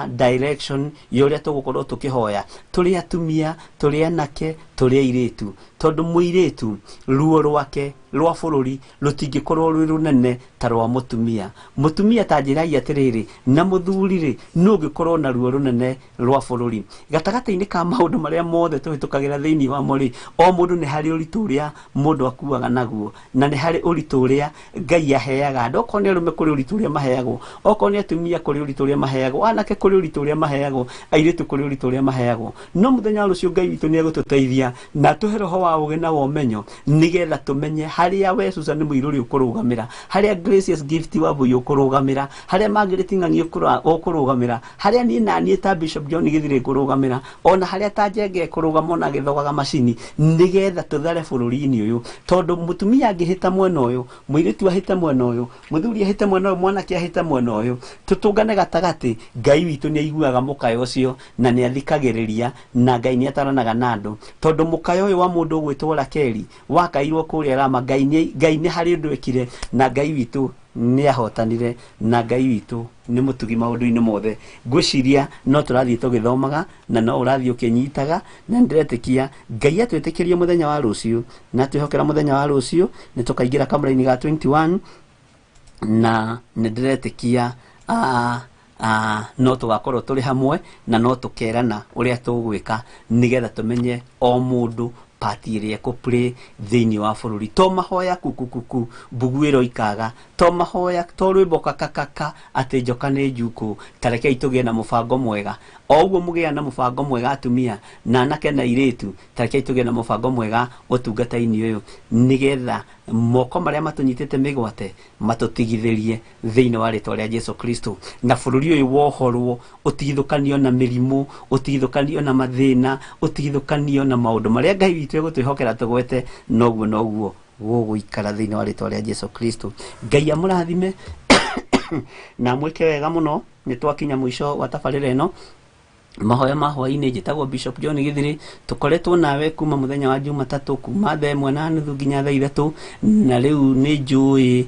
direction ya ũrĩa tũgũkorwo tũkĩhoya tũrĩ atumia, tũrĩ anake, tũrĩ airĩtu, tondũ mũirĩtu ruo rwake rwa bũrũri rũtingĩkorwo rwĩ rũnene ta rwa mũtumia. Mũtumia ta njĩrai atĩrĩrĩ, na mũthuri rĩ, nũ ũngĩkorwo na ruo rũnene rwa bũrũri? Gatagatĩ-inĩ ka maũndũ marĩa mothe tũhĩtũkagĩra thĩinĩ wamo rĩ, o mũndũ nĩ harĩ ũritũ ũrĩa mũndũ akuaga naguo, na nĩ harĩ ũritũ ũrĩa Ngai aheaga andũ. Okorwo nĩ arũme kũrĩ ũritũ ũrĩa maheagwo, okorwo nĩ atumia kũrĩ ũritũ ũrĩa maheagwo, anake kũrĩ ũritũ ũrĩa maheagwo, airĩtu kũrĩ ũritũ ũrĩa maheagwo. No mũthenya wa rũciũ Ngai witũ nĩ egũtũteithia na atũhe roho wa ũũgĩ na wa ũmenyo nĩgetha tũmenye harĩa we Susan Muiruri ũkũrũgamĩra, harĩa Gracious Gift Wambui ũkũrũgamĩra, harĩa Margaret Ng'ang'i ũkũrũgamĩra, harĩa niĩ na niĩ ta Bishop John Githire ngũrũgamĩra, ona harĩa ta Njenge ekũrũgama ona agĩthogaga macini, nĩgetha tũthare bũrũri-inĩ ũyũ. Tondũ mũtumia angĩhĩta mwena ũyũ, mũirĩtu ahĩte mwena ũyũ, mũthuri ahĩte mwena ũyũ, mwanake ahĩte mwena ũyũ, tũtũngane gatagatĩ, Ngai witũ nĩ aiguaga mũkayo ũcio na nĩ athikagĩrĩria, na Ngai nĩ ataranaga na andũ. Tondũ mũkayo ũyũ wa mũndũ ũgwĩtwo Rakeli wakairwo kũrĩa Rama, Ngai nĩ harĩ ũndũ ekire, na Ngai witũ nĩ ahotanire, na Ngai witũ nĩ mũtugi maũndũ-inĩ mothe. Ngwĩciria no tũrathiĩ tũgĩthomaga na no ũrathiĩ ũkĩnyitaga, na nĩndĩretĩkia Ngai atwĩtĩkĩrie mũthenya wa rũciũ, na twĩhokera mũthenya wa rũciũ nĩ tũkaingĩra kamũra-inĩ ga 21, na nĩndĩretĩkia no tũgakorwo tũrĩ hamwe na no tũkerana ũrĩa tũgwĩka nĩgetha tũmenye o mũndũ pati ĩrĩa ĩkũplay thĩinĩ wa bũrũri. To mahoya kukukuku mbugu ĩro ikaga, to mahoya to rwĩmbo kakakaka atĩ njoka nĩ njukũ. Tarekei tũgĩe na mũbango mwega. O ũguo mũgĩa na mũbango mwega atumia na anake na airĩtu, tarekei tũgĩe na mũbango mwega ũtungata-inĩ ũyũ, nĩgetha moko marĩa matũnyitĩte mĩgwate matũtigithĩrie thĩinĩ wa rĩtwa rĩa Jesu Kristo, na bũrũri ũyũ wohorwo, ũtigithũkanio na mĩrimũ, ũtigithũkanio na mathĩna, ũtigithũkanio na maũndũ marĩa Ngai witũ egũtwĩhokera tũgwete, noguo noguo gũgũikara thĩinĩ wa rĩtwa rĩa Jesu Kristo. Ngai amũrathime na mwĩke wega mũno. Nĩ twakinya mũico wa tabarĩra ĩno mahoya ma hwaĩ-inĩ. Njĩtagwo Bishop John Githiri, tũkoretwo nawe kuma mũthenya wa Jumatatũ kuma thaa 1:30 nginya thaa 3, na rĩu nĩ njũĩ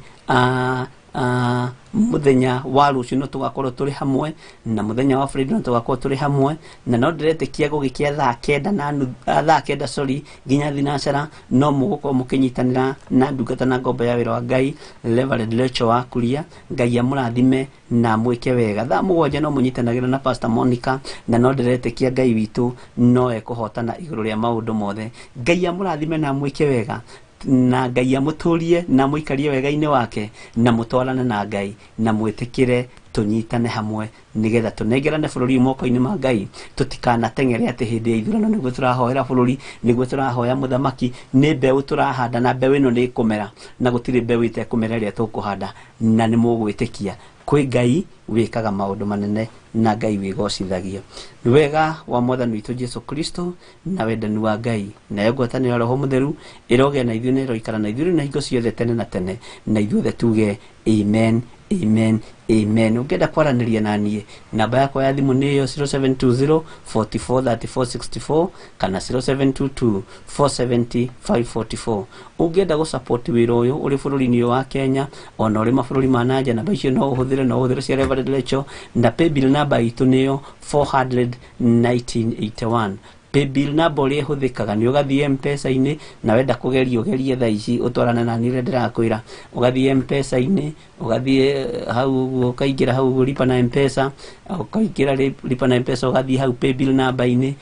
mũthenya wa rũciũ no tũgakorwo tũrĩ hamwe, na mũthenya wa Friday no tũgakorwo tũrĩ hamwe, na no ndĩretĩkia gũgĩkĩa thaa kenda na nuthu, thaa kenda sorry, nginya thinacara no mũgũkorwo mũkĩnyitanĩra na ndungata na ngombo ya wĩra wa Ngai Reverend Rachel wa Kuria. Ngai amũrathime na mwĩke wega. Thaa 7 no mũnyitanagĩra na Pastor Monica, na no ndĩretĩkia Ngai witũ no ekũhotana igũrũ rĩa maũndũ mothe. Ngai amũrathime na mwĩke wega, na Ngai amũtũrie na mũikarie wega-inĩ wake, na mũtwarane na Ngai, na mwĩtĩkĩre tũnyitane hamwe nĩgetha tũnengerane bũrũri moko-inĩ ma Ngai. Tũtikanateng'ere atĩ hĩndĩ ya ithurano nĩguo tũrahoera bũrũri, nĩguo tũrahoya mũthamaki. Nĩ mbeũ tũrahanda, na mbeũ ĩno nĩ ĩkũmera, na gũtirĩ mbeũ ĩtekũmera ĩrĩa tũkũhanda, na nĩ mũgwĩtĩkia kwĩ Ngai wĩkaga maũndũ manene na Ngai wĩgocithagia. Nĩ wega wa Mwathani witũ Jesu Kristo na wendani wa Ngai nayo ngwatanĩro ya Roho Mũtheru ĩrogĩa na ithuĩ na ĩroikara na ithuĩ na hingo ciothe tene na tene, na ithuothe tuge amen, amen, amen. Ũngĩenda kwaranĩria na niĩ, namba yakwa ya thimũ nĩ ĩyo 0720 44 34 64 kana 0722 470 544. Ũngĩenda gũsupport wĩra ũyũ ũrĩ bũrũri-inĩ ũyũ wa Kenya ona ũrĩ mabũrũri ma nanja, namba icio no ũhũthĩre, no ũhũthĩre cia Reverend Rachel, na paybill namba itũ nĩyo 41981. Paybill namba ũrĩa ĩhũthĩkaga nĩ ũgathiĩ M-Pesa-inĩ, na wenda kũgeria ũgerie thaa ici ũtwarane na niĩ ũrĩa ndĩrakwĩra. Ũgathiĩ M-Pesa-inĩ, ũgathiĩ hau ũguo, ũkaingĩra hau ũguo lipa na M-Pesa, ũkaingĩra lipa na M-Pesa, ũgathiĩ hau paybill namba-inĩ,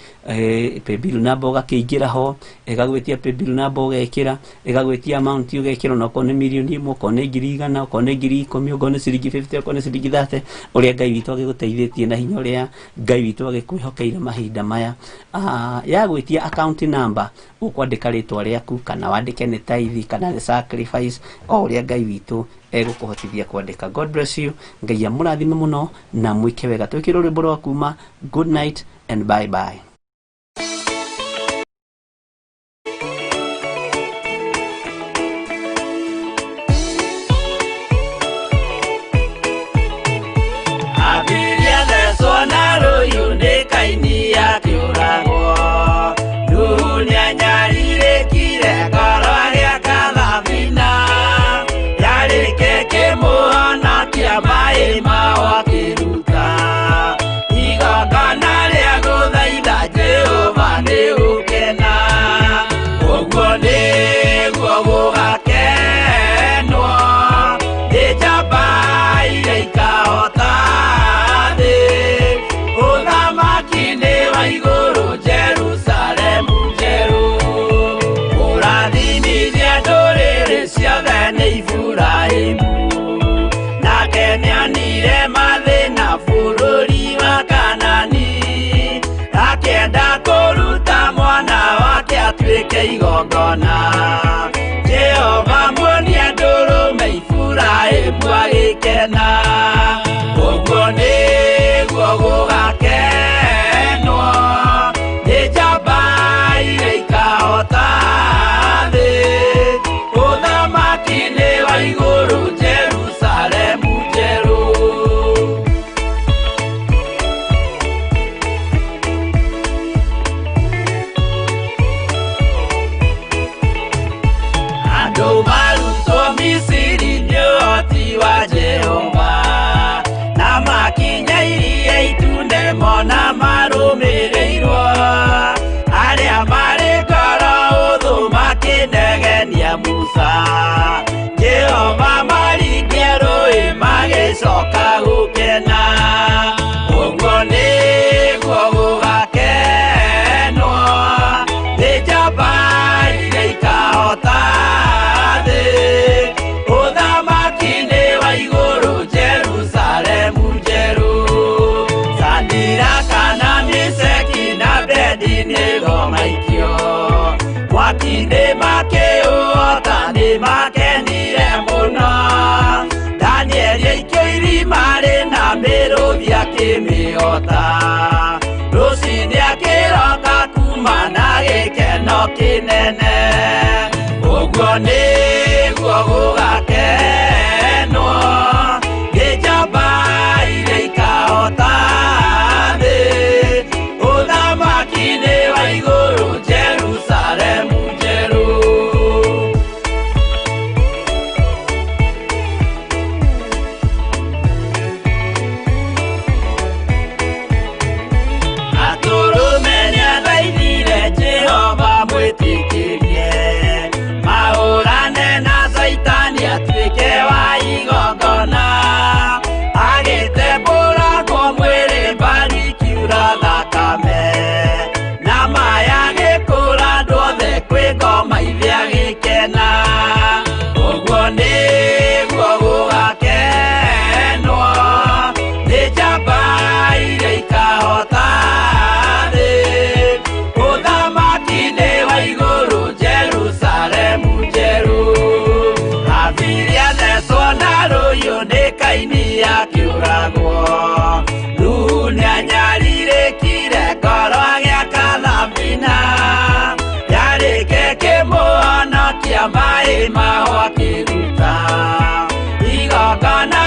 paybill namba ũgakĩingĩra ho, ĩgagwĩtia paybill namba ũgekĩra, ĩgagwĩtia amount ũgekĩra, ona okorwo nĩ mirioni 1, okorwo nĩ 100,000, okorwo nĩ 10,000, okorwo nĩ ciringi 50, okorwo nĩ ciringi 30, ũrĩa Ngai witũ agĩgũteithĩtie na hinya ũrĩa Ngai witũ agĩkwĩhokeire mahinda maya. Ya gwĩtia account number, ũkwandĩka rĩtwa rĩaku kana wandĩke nĩ tithe kana nĩ sacrifice, o ũrĩa Ngai witũ egũkũhotithia kwandĩka. God bless you. Ngai amũrathime mũno na mwĩke wega. Twĩkĩre rwĩmbo rwa kuma. Good night and bye bye. Abiria thecwo na rũhiũ nĩ Kaini akĩũragwo. Nuhu nĩanyarirĩkire ngoro agĩaka thabina, yarĩke kĩmũhonokia maĩ mao akĩruta. Igongona rĩa gũthaitha Jehova nĩ gũkena, ũguo nĩguo gũgakenwo nĩ njamba iria ikahota thĩ. Ũthamaki nĩ wa igũrũ Jerusalemu njerũ, ũrathimithia ndũrĩrĩ ciothe nĩ Iburahĩmu. Nake nĩonire mathĩna bũrũri wa Kanani, akĩenda kũruta mwana wake atuĩke igongona. Jehova Ũthamaki nĩ makĩũhota nĩ makenire mũno. Danieli aikio irima rĩna mĩrũthi akĩmĩhota. Rũcinĩ akĩroka kuma na gĩkeno kĩnene. Ũguo nĩguo gũgakenwo nĩ njamba iria ikahota thĩ. Ũthamaki-inĩ wa igũrũ Jerusalemu njerũ. Atũrũme nĩathaithire Jehova mwĩtĩkĩrie mahũrane na Caitani atuĩke wa igongona. Agĩtembũrangwo mwĩrĩ mbari ikiura thakame na maya agĩkũra andũ othe kwĩ ngoma ithe agĩkena. Ũguo nĩguo gũgakenwo nĩ njamba iria ikahota thĩ. Ũthamaki-inĩ wa igũrũ Jerusalemu njerũ. Habili athecwo na rũhiũ nĩ Kaini akĩũragwo. Nuhu nĩanyarirĩkire ngoro agĩaka thabina. Yarĩke kĩmũhonokia maĩ maho akĩruta. Igongona